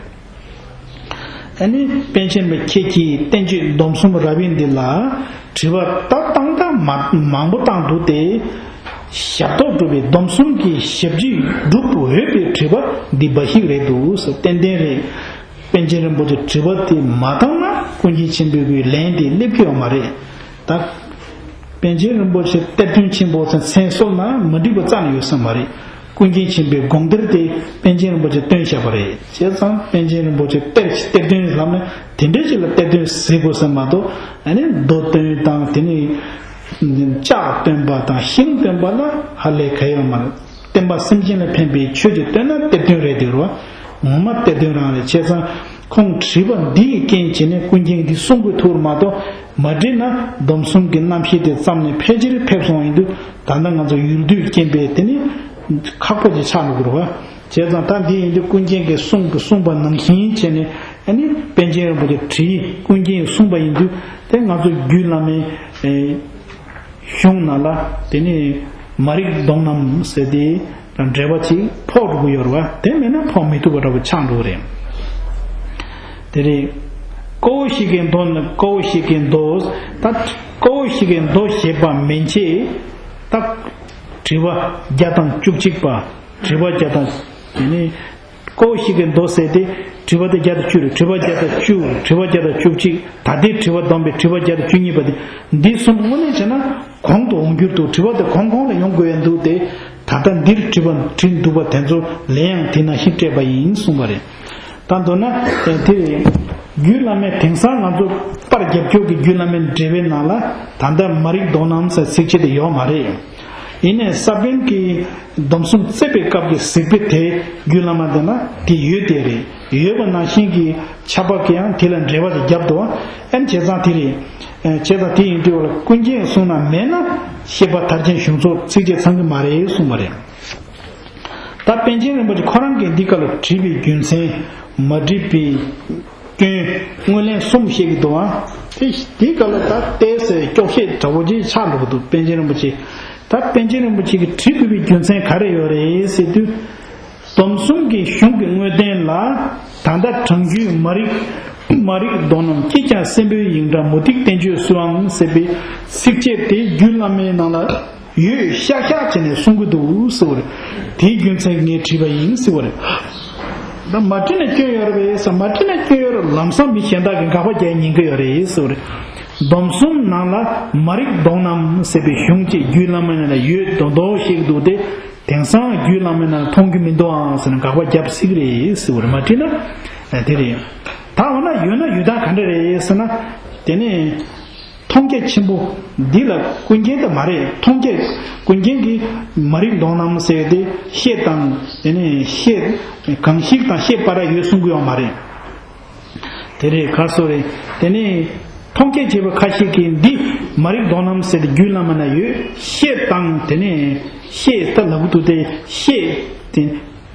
ཨ་ནི་པཎ་ཆེན་པ་ཁྱེད་ཀྱིས་བསྟན་བཅོས་སྡོམ་གསུམ་རབ་དབྱེ་འདི་ལ་དྲི་བ་ཏག་ཏག་ཏག་མ་མང་པོ་བཏང་འདུག་སྟེ། ཞབས་ཏོག་སྒྲུབ་པའི་སྡོམ་གསུམ་གྱི་ཞབས་ཕྱི་སྒྲུབ་འོས་པའི་དྲི་བ་འདི་འབའ་ཞིག་རེད་འདུག་ཟེར། ཏན་ཏན་རེད། པཎ་ཆེན་རིན་པོ་ཆེ་དྲི་བ་དེ་མ་བཏང་ན་ཀུན་མཁྱེན་ཆེན་པོའི་གི་ལན་དེ་སླེབས་ཀྱི་ཡོད་མ་རེད། ད་པཎ་ཆེན་རིན་པོ་ཆེ་གཏེར་སྟོན་ཆེན་པོ་ཚོ་མཚན་གསོལ་ན་མ་འགྲིག་པ་རྩ་ནས་ཡོད་ས་མ་རེད། ཀུན་མཁྱེན་ཆེན་པོའི་དགོངས་གཏེར་དེ་པཎ་ཆེན་རིན་པོ་ཆེ་བཏོན་བཞག་པ་རེད། བྱས་ཙང་པཎ་ཆེན་རིན་པོ་ཆེ་གཏེར་གཏེར་སྟོན་ལབ་ན་དེ་འདྲ་ཞིག་ལ་གཏེར་སྟོན་ཟེར་དགོས་ས་མ་གཏོགས། ཨ་ནི་མདོ་སྟོན་དང་དེ་ནས་ལྕགས་སྟོན་པ་དང་ཤིང་སྟོན་པ་ལ་ཧ་ལས་ག་ཡོད་མ་རེད། བསྟན་པ་སེམས་ཅན་ལ་ཕན་པའི་ཆོས་ཀྱི་སྟོན་ན་གཏེར་སྟོན་རེད་འདུག་རོ། ངོ་མ་གཏེར་སྟོན་རང་རེད། བྱས་ཙང་ཁོང་དྲིས་པ་འདི་ཡི་རྐྱེན་བྱས་ནས་ཀུན་མཁྱེན་འདི་གསུང་དགོས་ཐུག་མ་གཏོགས། མ་དྲིས་ན་སྡོམ་གསུམ་གྱི་རྣམ་བཤད་དེ་བརྩམས་ནས་ཕལ་ཆེར་ཕེབས་སོང་ཡིན་དུས། ད་ལྟ་ང་ཚོ་ཡུལ་དུས་རྐྱེན་པས་དེ་ནི་ཁག་པོ་ཅིག་ཆགས་འགྲོ་གི་རེད་བ། བྱས་ཙང་ད་འདི་ཡིན་དུས་ཀུན་མཁྱེན་གྱིས་གསུངས་གསུངས་པ་ནང་བཞིན་བྱས་ནས་ཨ་ནི་པཎ་ཆེན་རིན་པོ་ཆེ་དྲིས། ཀུན་མཁྱེན་གསུངས་པ་ཡིན་དུས་དེ་ང་ཚོ་རྒྱུད་བླ་མའི་གཞུང་ནང་ལ་དེ་ནི་མ་རིག་གདོང་རྣམས་ཟེར་ཏེ་འགྲེལ་པ་ཅིག་ཕོག་འགྲོ་གི་ཡོད་རེད་བ། དེ་མེད་ན་ཕོག་མི་ཐུབ་པ་འདྲ་བོ་ཆགས་འགྲོ་གི་རེད། དེ་རེད། ཀ་བོ་ཞིག་གི་མདོ་ནི་ཀ་བོ་ཞིག་གི་མདོ། ད་ཀ་བོ་ཞིག་གི་མདོ་ཞེས་པ་མན་ཆད། ད་དྲི་བ་བརྒྱ་དང་བཅུ་གཅིག་པ། དྲི་བ་བརྒྱ་དང་། དེ་ནི་ཀ་བོ་ཞིག་གི་མདོ་ཟེར་ཏེ་དྲི་བ་དེ་བརྒྱ་དང་བཅུ་རེད། དྲི་བ་བརྒྱ་དང་བཅུ། དྲི་བ་བརྒྱ་དང་བཅུ་གཅིག། ད་ལྟའི་དྲི་བ་བསྡོམས་པའི་དྲི་བ་བརྒྱ་དང་བཅུ་གཉིས་པ་དེ། འདི་གསུམ་དངོས་གནས་བྱས་ན་གོང་དུ་འོང་འགྱུར་འདུག། དྲི་བ་དེ་གོང་གོང་ལ་ཡོང་དགོས་ཡ་འདུག་སྟེ། ད་ལྟ་འདིར་དྲི་བ་དྲིས་འདུག་པ་དེ་ཚོ་ལན་ཡང་དེ་ནང་བཞིན་སྤྲད་པ་ཡིན་གསུངས་པ་རེད། ད་མདོར་ན་དེ་རེད། རྒྱུད་བླ་མའི། དེང་སང་ང་ཚོ་པར་རྒྱབ་སྐྱོར་གྱི་རྒྱུད་བླ་མའི་འགྲེལ་པའི་ནང་ལ་ད་ལྟ་མ་རིག་མདོ་རྣམས་ཟེར་ཚིགས་བཅད་དེ་ཡོད་མ་རེད། ཡིན་ནའི་ས་པཎ་གྱིས་སྡོམ་གསུམ་བརྩད་པའི་སྐབས་ཀྱི་གཟིགས་པ་དེ་རྒྱུད་བླ་མ་དེ་ན་དེ་ཡོད་དེ་རེད། ཡོད་པ་ནང་བཞིན་གྱི་ཕྱྭ་པ་གིས་ཡང་དེ་ལ་འགྲེལ་པ་དེ་བརྒྱབ་འདུག། ཨ་ནི་བྱས་ཙང་དེ་རེད། བྱས་ཙང་དེ་ཡིན་དུས་ཀུན་མཁྱེན་གསུངས་ན་མེད་ན་ཤེས་པ་མཐར་ཕྱིན་གཞུང་ཚོགས་ཚིགས་བཅད་ཚང་གི་མ་རེད་གསུངས་པ་རེད། ད་པཎ་ཆེན་རིན་པོ་ཆེ་ཁོ་རང་གིས་འདི་ག་ལ་བྲིས་པའི་རྒྱུ་མཚན། མ་བྲིས་པའི་སྐྱོན། དངོས་ལན་གསུམ་བཤད་ཀྱི་འདུག་ཨ། དེ་འདི་ག་ལ་ད་ཏོག་ཙམ་སྐྱོ་བཤད་འདྲ་བོ་ཅིག་ཆགས་འགྲོ་གི་འདུག། པཎ་ཆེན་རིན་པོ་ཆེ། ད་པཎ་ཆེན་རིན་པོ་ཆེ་གིས་བྲིས་དགོས་པའི་རྒྱུ་མཚན་ག་རེ་ཡོད་རེད་ཟེར་དུས། སྡོམ་གསུམ་གྱི་གཞུང་གི་དངོས་བསྟན་ལ། ད་ལྟ་དྲང་རྒྱུད་མ་རིག་མ་རིག་མདོ་རྣམས་ཀྱིས་ཀྱང་སྲིན་པོའི་ཡིག་འདྲ་མུ་སྟེགས་བསྟན་བཅོས་སུའང་ཟེར་བའི་ཚིགས་བཅད་དེ་རྒྱུད་བླ་མའི་ནང་ལ་ཡོད་ཤག་ཤག་བྱས་ནས་གསུང་གི་འདུག་ཟེར་བ་རེད། དེའི་རྒྱུ་མཚན་ངས་བྲིས་པ་ཡིན་ཟེར་བ་རེད། ད་མ་བྲིས་ན་སྐྱོན་ཡོད་རེད་པས་ཟེར། མ་བྲིས་ན་སྐྱོན་ཡོད་རེད། ལམ་སང་མི་གཞན་དག་གིས་དགག་པ་རྒྱག་ཉེན་ཁ་ཡོད་རེད་ཟེར་བ་རེད། སྡོམ་གསུམ་ནང་ལ་མ་རིག་མདོ་རྣམས་ཟེར་བའི་གཞུང་གཅིག་རྒྱུད་བླ་མའི་ནང་ལ་ཡོད་མདོག་མདོག་བཤད་ཀྱི་འདུག་སྟེ། དེང་སང་རྒྱུད་བླ་མའི་ནང་མཐོང་རྒྱུ་མི་འདུག་ཨང་ཟེར་ན་དགག་པ་རྒྱབ་སྲིད་ཀྱི་རེད་ཟེར་བ་རེད། མ་བྲིས་ན་དེ་རེད། ད་འོ་ན་ཡོད་ན་ཡོད་སྟངས་ག་འདྲ་རེད་ཟེར་ན། དེ་ནས་མཐོང་རྒྱ་ཆེན་པོ་འདི་ལ་ཀུན་མཁྱེན་དེ་མ་རེད། མཐོང་རྒྱ། ཀུན་མཁྱེན་གྱིས་མ་རིག་མདོ་རྣམས་ཟེར་ཏེ་ཤེས་དང་། དེ་ནས་ཤེས། གང་ཞིག་དང་ཤེས་པར་ཡོད་གསུང་གི་ཡོད་མ་རེད། དེ་རེད། ག་སོ་རེད། དེ་ནས་མཐོང་རྒྱ་ཆེ་བ་ཁ་ཤས་ཀྱིས་འདི་མ་རིག་མདོ་རྣམས་ཟེར་ཏེ་རྒྱུད་བླ་མའི་ནང་ཡོད། ཤེས་དང་། དེ་ནས་ཤེས་ད་ལབ་ཀྱི་འདུག་སྟེ། ཤེས་དེ།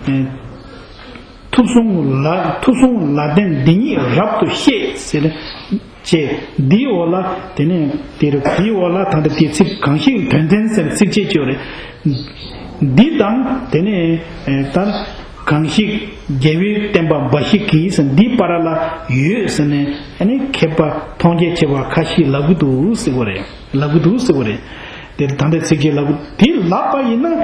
ཨེ། ཐུབ་གསུང་ལ། ཐུབ་གསུང་ལ་ལྡན་འདི་ཉིད་རབ་ཏུ་ཤེས་ཟེར་བྱས། འདིའི་འོག་ལ་དེ་ནས་དེ་རུ་དེའི་འོག་ལ་ད་ལྟ་དེ་ཚིག་གང་ཞིག་དོན་ལྡན་ཟེར་ཚིགས་བཅད་ཅིག་ཡོད་རེད། འདི་དང་དེ་ནས་ཨེ་ད་གང་ཞིག་རྒྱལ་བའི་བསྟན་པ་འབའ་ཞིག་གིས་ཟེར། འདིའི་བར་ལ་ཡོད་ཟེར་ནས་ཨ་ནི་མཁས་པ་མཐོང་རྒྱ་ཆེ་བ་ཁ་ཤས་ལབ་ཀྱི་འདུག་ཟེར་བ་རེད། ལབ་ཀྱི་འདུག་ཟེར་བ་རེད། དེ་ད་ལྟ་ཚིགས་བཅད་ལབ་ཀྱི་དེ་ལབ་པ་ཡིན་ན།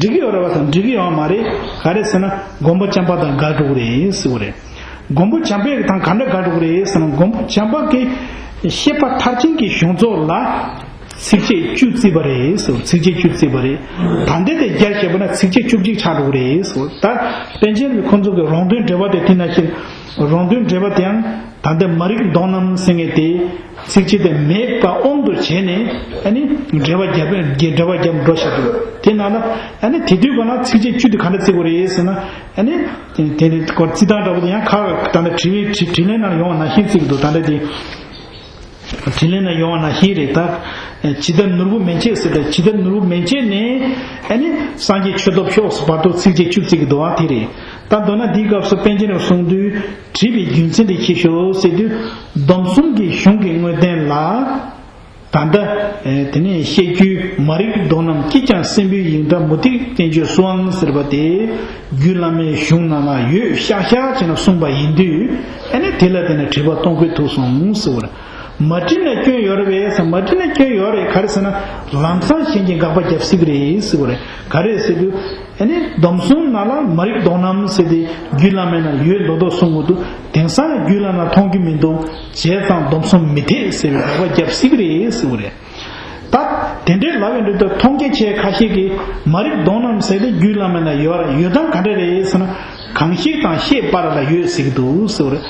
འགྲིག་གི་ཡོད་རེད་པ་དང་འགྲིག་གི་ཡོད་མ་རེད། ག་རེ་ཟེར་ན་མགོན་པོ་བྱམས་པ་དང་འགལ་འགྲོ་གི་རེད་ཟེར་བ་རེད། མགོན་པོ་བྱམས་པས་དང་ག་འདྲ་འགལ་འགྲོ་གི་རེད་ཟེར་ན། མགོན་པོ་བྱམས་པ་གིས་ཤེས་པ་མཐར་ཕྱིན་གྱི་གཞུང་ཚོགས་ལ་ཚིགས་བཅད་བཅུ་བརྩིས་པ་རེད་ཟེར། ཚིགས་བཅད་བཅུ་བརྩིས་པ་རེད། ད་ལྟའི་དེ་རྒྱ་བཤད་པ་ན་ཚིགས་བཅད་བཅུ་གཅིག་ཆགས་འགྲོ་གི་རེད་ཟེར། ད་པཎ་ཆེན་གྱིས་ཁོང་ཚོ་གི་རོང་སྟོན་འགྲེལ་པ་དེ་དེ་ན་ཤེས། རོང་སྟོན་འགྲེལ་པ་དེའང་ད་ལྟ་མ་རིག་མདོ་རྣམས་ཟེར་མཁན་དེ། ཚིགས་བཅད་དེ་མེད་པ་དབང་དུ་བྱས་ནས་ཨ་ནི་འགྲེལ་པ་རྒྱབ་འགྲེལ་པ་རྒྱབ་འགྲོ་བཞག་འདུག། དེ་ནང་ལ་ཨ་ནི་དེ་དུས་ག་ན་ཚིགས་བཅད་བཅུ་དེ་ག་འདྲ་བརྩི་དགོས་རེད་ཟེར་ན། ཨ་ནི་དེ་ནི་སྐོར་བརྩི་སྟངས་འདྲ་པོ་དེ་ཡང་ཁ་ད་ལྟ་དྲི་བའི་དྲི་དྲིས་ལན་ནང་ཡོང་བ་ནང་བཞིན་བརྩི་གི་འདུག། ད་ལྟ་དེ་དྲིས་ལན་ནང་ཡོང་བ་ནང་བཞིན་རེད། ད་ཇི་ལྟར་ནོར་བུ་མན་ཆད་ཟེར། ད་ཇི་ལྟར་ནོར་བུ་མན་ཆད་ནས་ཨ་ནི་སངས་རྒྱས་ཆོས་ཐོབ་ཤོག་ཟེར་བར་དུ་ཚིགས་བཅད་བཅུ་བརྩི་གི་འདུག་ཨ། དེ་རེད། ད་མདོར་ན་འདིའི་སྐབས་སུ་པཎ་ཆེན་རིན་པོ་ཆེས་གསུངས་དུས། བྲིས་པའི་རྒྱུ་མཚན་དེ་ཅིག་ཤོད་ཟེར་དུས། སྡོམ་གསུམ་གྱི་གཞུང་གི་དངོས་བསྟན་ལ། ད་ལྟ་ཨེ་དེ་ནས་བཤད་རྒྱུད་མ་རིག་མདོ་རྣམས་ཀྱིས་ཀྱང་སྲིན་པོའི་ཡིག་འདྲ་མུ་སྟེགས་བསྟན་བཅོས་སུའང་ཟེར་བ་དེ། རྒྱུད་བླ་མའི་གཞུང་ནང་ལ་ཡོད་ཤག་ཤག་བྱས་ནས་གསུངས་པ་ཡིན་དུས། ཨ་ནི་དེ་ལ་བརྟེན་ནས་དྲི་བ་གཏོང་དགོས་ཐུག་སོང་ཟེར་བ་རེད། མ་བྲིས་ན་སྐྱོན་ཡོད་རེད་པས་ཟེར། མ་བྲིས་ན་སྐྱོན་ཡོད་རེད། ག་རེ་ཟེར་ན་ལམ་སང་གཞན་གྱིས་དགག་པ་རྒྱབ་སྲིད་ཀྱི་རེད་ཟེར་བ་རེད། ག་རེ་ཟེར་དུས། ཨ་ནི་སྡོམ་གསུམ་ནང་ལ་མ་རིག་མདོ་རྣམས་ཟེར་ཏེ་རྒྱུད་བླ་མའི་ནང་ཡོད་མདོག་མདོག་གསུང་གི་འདུག། དེང་སང་རྒྱུད་བླ་མ་མཐོང་རྒྱུ་མི་འདུག། བྱས་ཙང་སྡོམ་གསུམ་མི་འཐད་ཟེར་བའི་དགག་པ་རྒྱབ་སྲིད་ཀྱི་རེད་ཟེར་བ་རེད། ད་དེ་འདྲའི་ལབ་ཡོང་དུས་ད་མཐོང་རྒྱ་ཆེ་ཁ་ཤས་ཀྱིས་མ་རིག་མདོ་རྣམས་ཟེར་ཏེ་རྒྱུད་བླ་མའི་ནང་ཡོད་རེད། ཡོད་སྟངས་ག་འདྲ་རེད་ཟེར་ན། གང་ཞིག་དང་ཤེས་པར་ལ་ཡོད་ཟེར་གྱི་འདུག་ཟེར་བ་རེད།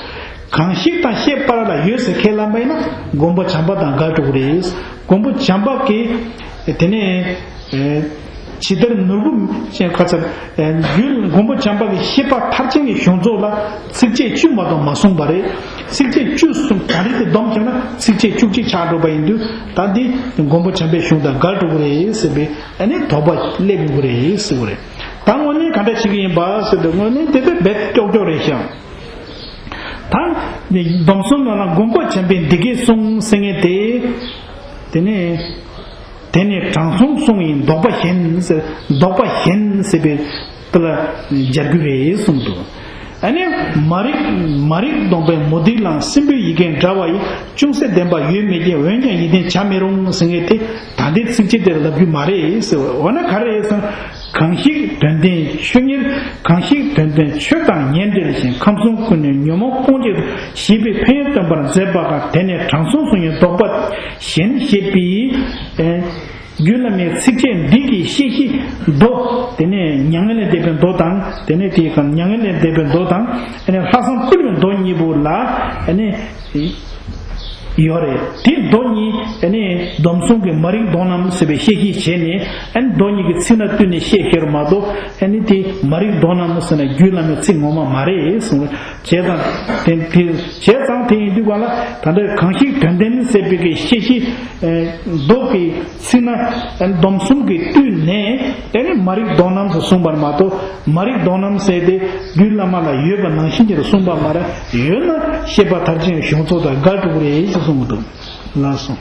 གང་ཞིག་དང་ཤེས་པར་ལ་ཡོད་ཟེར་ཁས་བླངས་པ་ཡིན་ན་མགོན་པོ་བྱམས་པ་དང་འགལ་འགྲོ་གི་རེད། མགོན་པོ་བྱམས་པ་གིས་དེ་ནས་ཨེ་ཇི་ལྟར་ནོར་བུ་ཅན་ཁ་ཚར་ཨེ་རྒྱུད། མགོན་པོ་བྱམས་པ་གི་ཤེས་པ་མཐར་ཕྱིན་གྱི་གཞུང་ཚོགས་ལ་ཚིགས་བཅད་བཅུ་མ་གཏོགས་མ་གསུངས་པ་རེད། ཚིགས་བཅད་བཅུ་གསུངས། ད་རེས་དེ་བསྡོམས་བྱས་ན་ཚིགས་བཅད་བཅུ་གཅིག་ཆགས་འགྲོ་བ་ཡིན་དུས། ད་འདི་མགོན་པོ་བྱམས་པའི་གཞུང་དང་འགལ་འགྲོ་གི་རེད་ཟེར་བའི་ཨ་ནི་དོགས་པ་སླེབས་ཡོང་གི་རེད་ཟེར་བ་རེད། ད་དངོས་གནས་ག་འདྲ་བྱེད་ཀྱི་ཡིན་པ་ཟེར་དུས། དངོས་གནས་དེ་དཔེ་རྦད་ཀྱོག་ཀྱོག་རེད་ཤག། ད་ནི་སྡོམ་གསུམ་ནང་ལ་མགོན་པོ་བྱམས་པས་འདི་སྐད་གསུངས་ཟེར་མཁན་དེ། དེ་ནས་དེ་ནི་དྲང་སྲོང་གསུང་ཡིན་དོགས་པ་གཞན་ཟེར། དོགས་པ་གཞན་ཟེར་བའི་དེ་ལ་སྦྱར་རྒྱུ་རེད་གསུངས་འདུག། ཨ་ནི་མ་རིག་མ་རིག་སྟོང་པའི་མུ་སྟེགས་ལའང་སྲིན་པོའི་ཡི་གེ་འདྲ་བ་ཡི། ཅུང་ཟད་བདེན་པ་ཡོད་མི་སྐྱེ། འོན་ཀྱང་ཡིད་བརྟན་བྱ་མི་རུང་ཟེར་མཁན་དེ་ད་ལྟའི་ཚིགས་བཅད་དེར་ལབ་རྒྱུ་མ་རེད་ཟེར། འོ་ན་ག་རེ་རེད་ཟེར་ན། གང་ཞིག་དོན་ལྡན་ཆོས་ཉིད། གང་ཞིག་དོན་ལྡན་ཆོས་དང་ཉེར་འབྲེལ་ཞིང་། ཁམས་གསུམ་ཀུན་ནས་ཉོན་མོངས་སྤོང་བྱེད་དོ། ཞེས་པའི་ཕན་ཡོན་སྟོན་པར་མཛད་པ་དང་། དེ་ནས་དྲང་སྲོང་སུ་ཡིན་ལྡོག་པ་གཞན་ཞེས་པའི། རྒྱུད་བླ་མའི་ཚིགས་བཅད་འདི་གི་བཤད་གཞི་མདོ། དེ་ནས་མྱ་ངན་ལས་འདས་པའི་མདོ་དང་། དེ་ནས་དེའི་སྒང་མྱ་ངན་ལས་འདས་པའི་མདོ་དང་། ཨ་ནི་ལྷག་བསམ་སྐུལ་བའི་མདོ་གཉིས་པོ་ལ་ཨ་ནི་ཡོད་རེད། དེ་མདོ་གཉིས་ཨ་ནི་སྡོམ་གསུམ་གྱི་མ་རིག་མདོ་རྣམས་ཟེར་བའི་བཤད་གཞི་བྱས་ནས། ཨ་ནི་མདོ་གཉིས་ཀྱི་ཚིག་སྣ་བསྟུན་ནས་བཤད་ཤེས་ར་མ་གཏོགས། ཨ་ནི་དེ་མ་རིག་མདོ་རྣམས་ཟེར་ན་རྒྱུད་བླ་མའི་ཚིག་ངོ་མ་མ་རེད་གསུངས། བྱས་ཙང་དེ་དེ་བྱས་ཙང་དེ་ཡིན་དུས་གང་ལ་ད་ལྟ་གང་ཞིག་དོན་ལྡན་ཟེར་བའི་གི་བཤད་གཞི་མདོ་གི་ཚིག་སྣ་སྡོམ་གསུམ་གྱིས་བསྟུན་ནས། དེ་ནི་མ་རིག་མདོ་རྣམས་སུ་གསུངས་པར་མ་གཏོགས། མ་རིག་མདོ་རྣམས་ཟེར་དེ་རྒྱུད་བླ་མ་ལ་ཡོད་པ་ནང་བཞིན་གྱིས་གསུངས་པ་མ་རེད། ཡོད་ན་བཤད་པ་མཐར་ཕྱིན་གྱི་གཞུང་ཚོགས་དང་འགལ་འགྲོ་གི་རེད་ཅེས་གསུངས་འདུག་ལགས་སོ།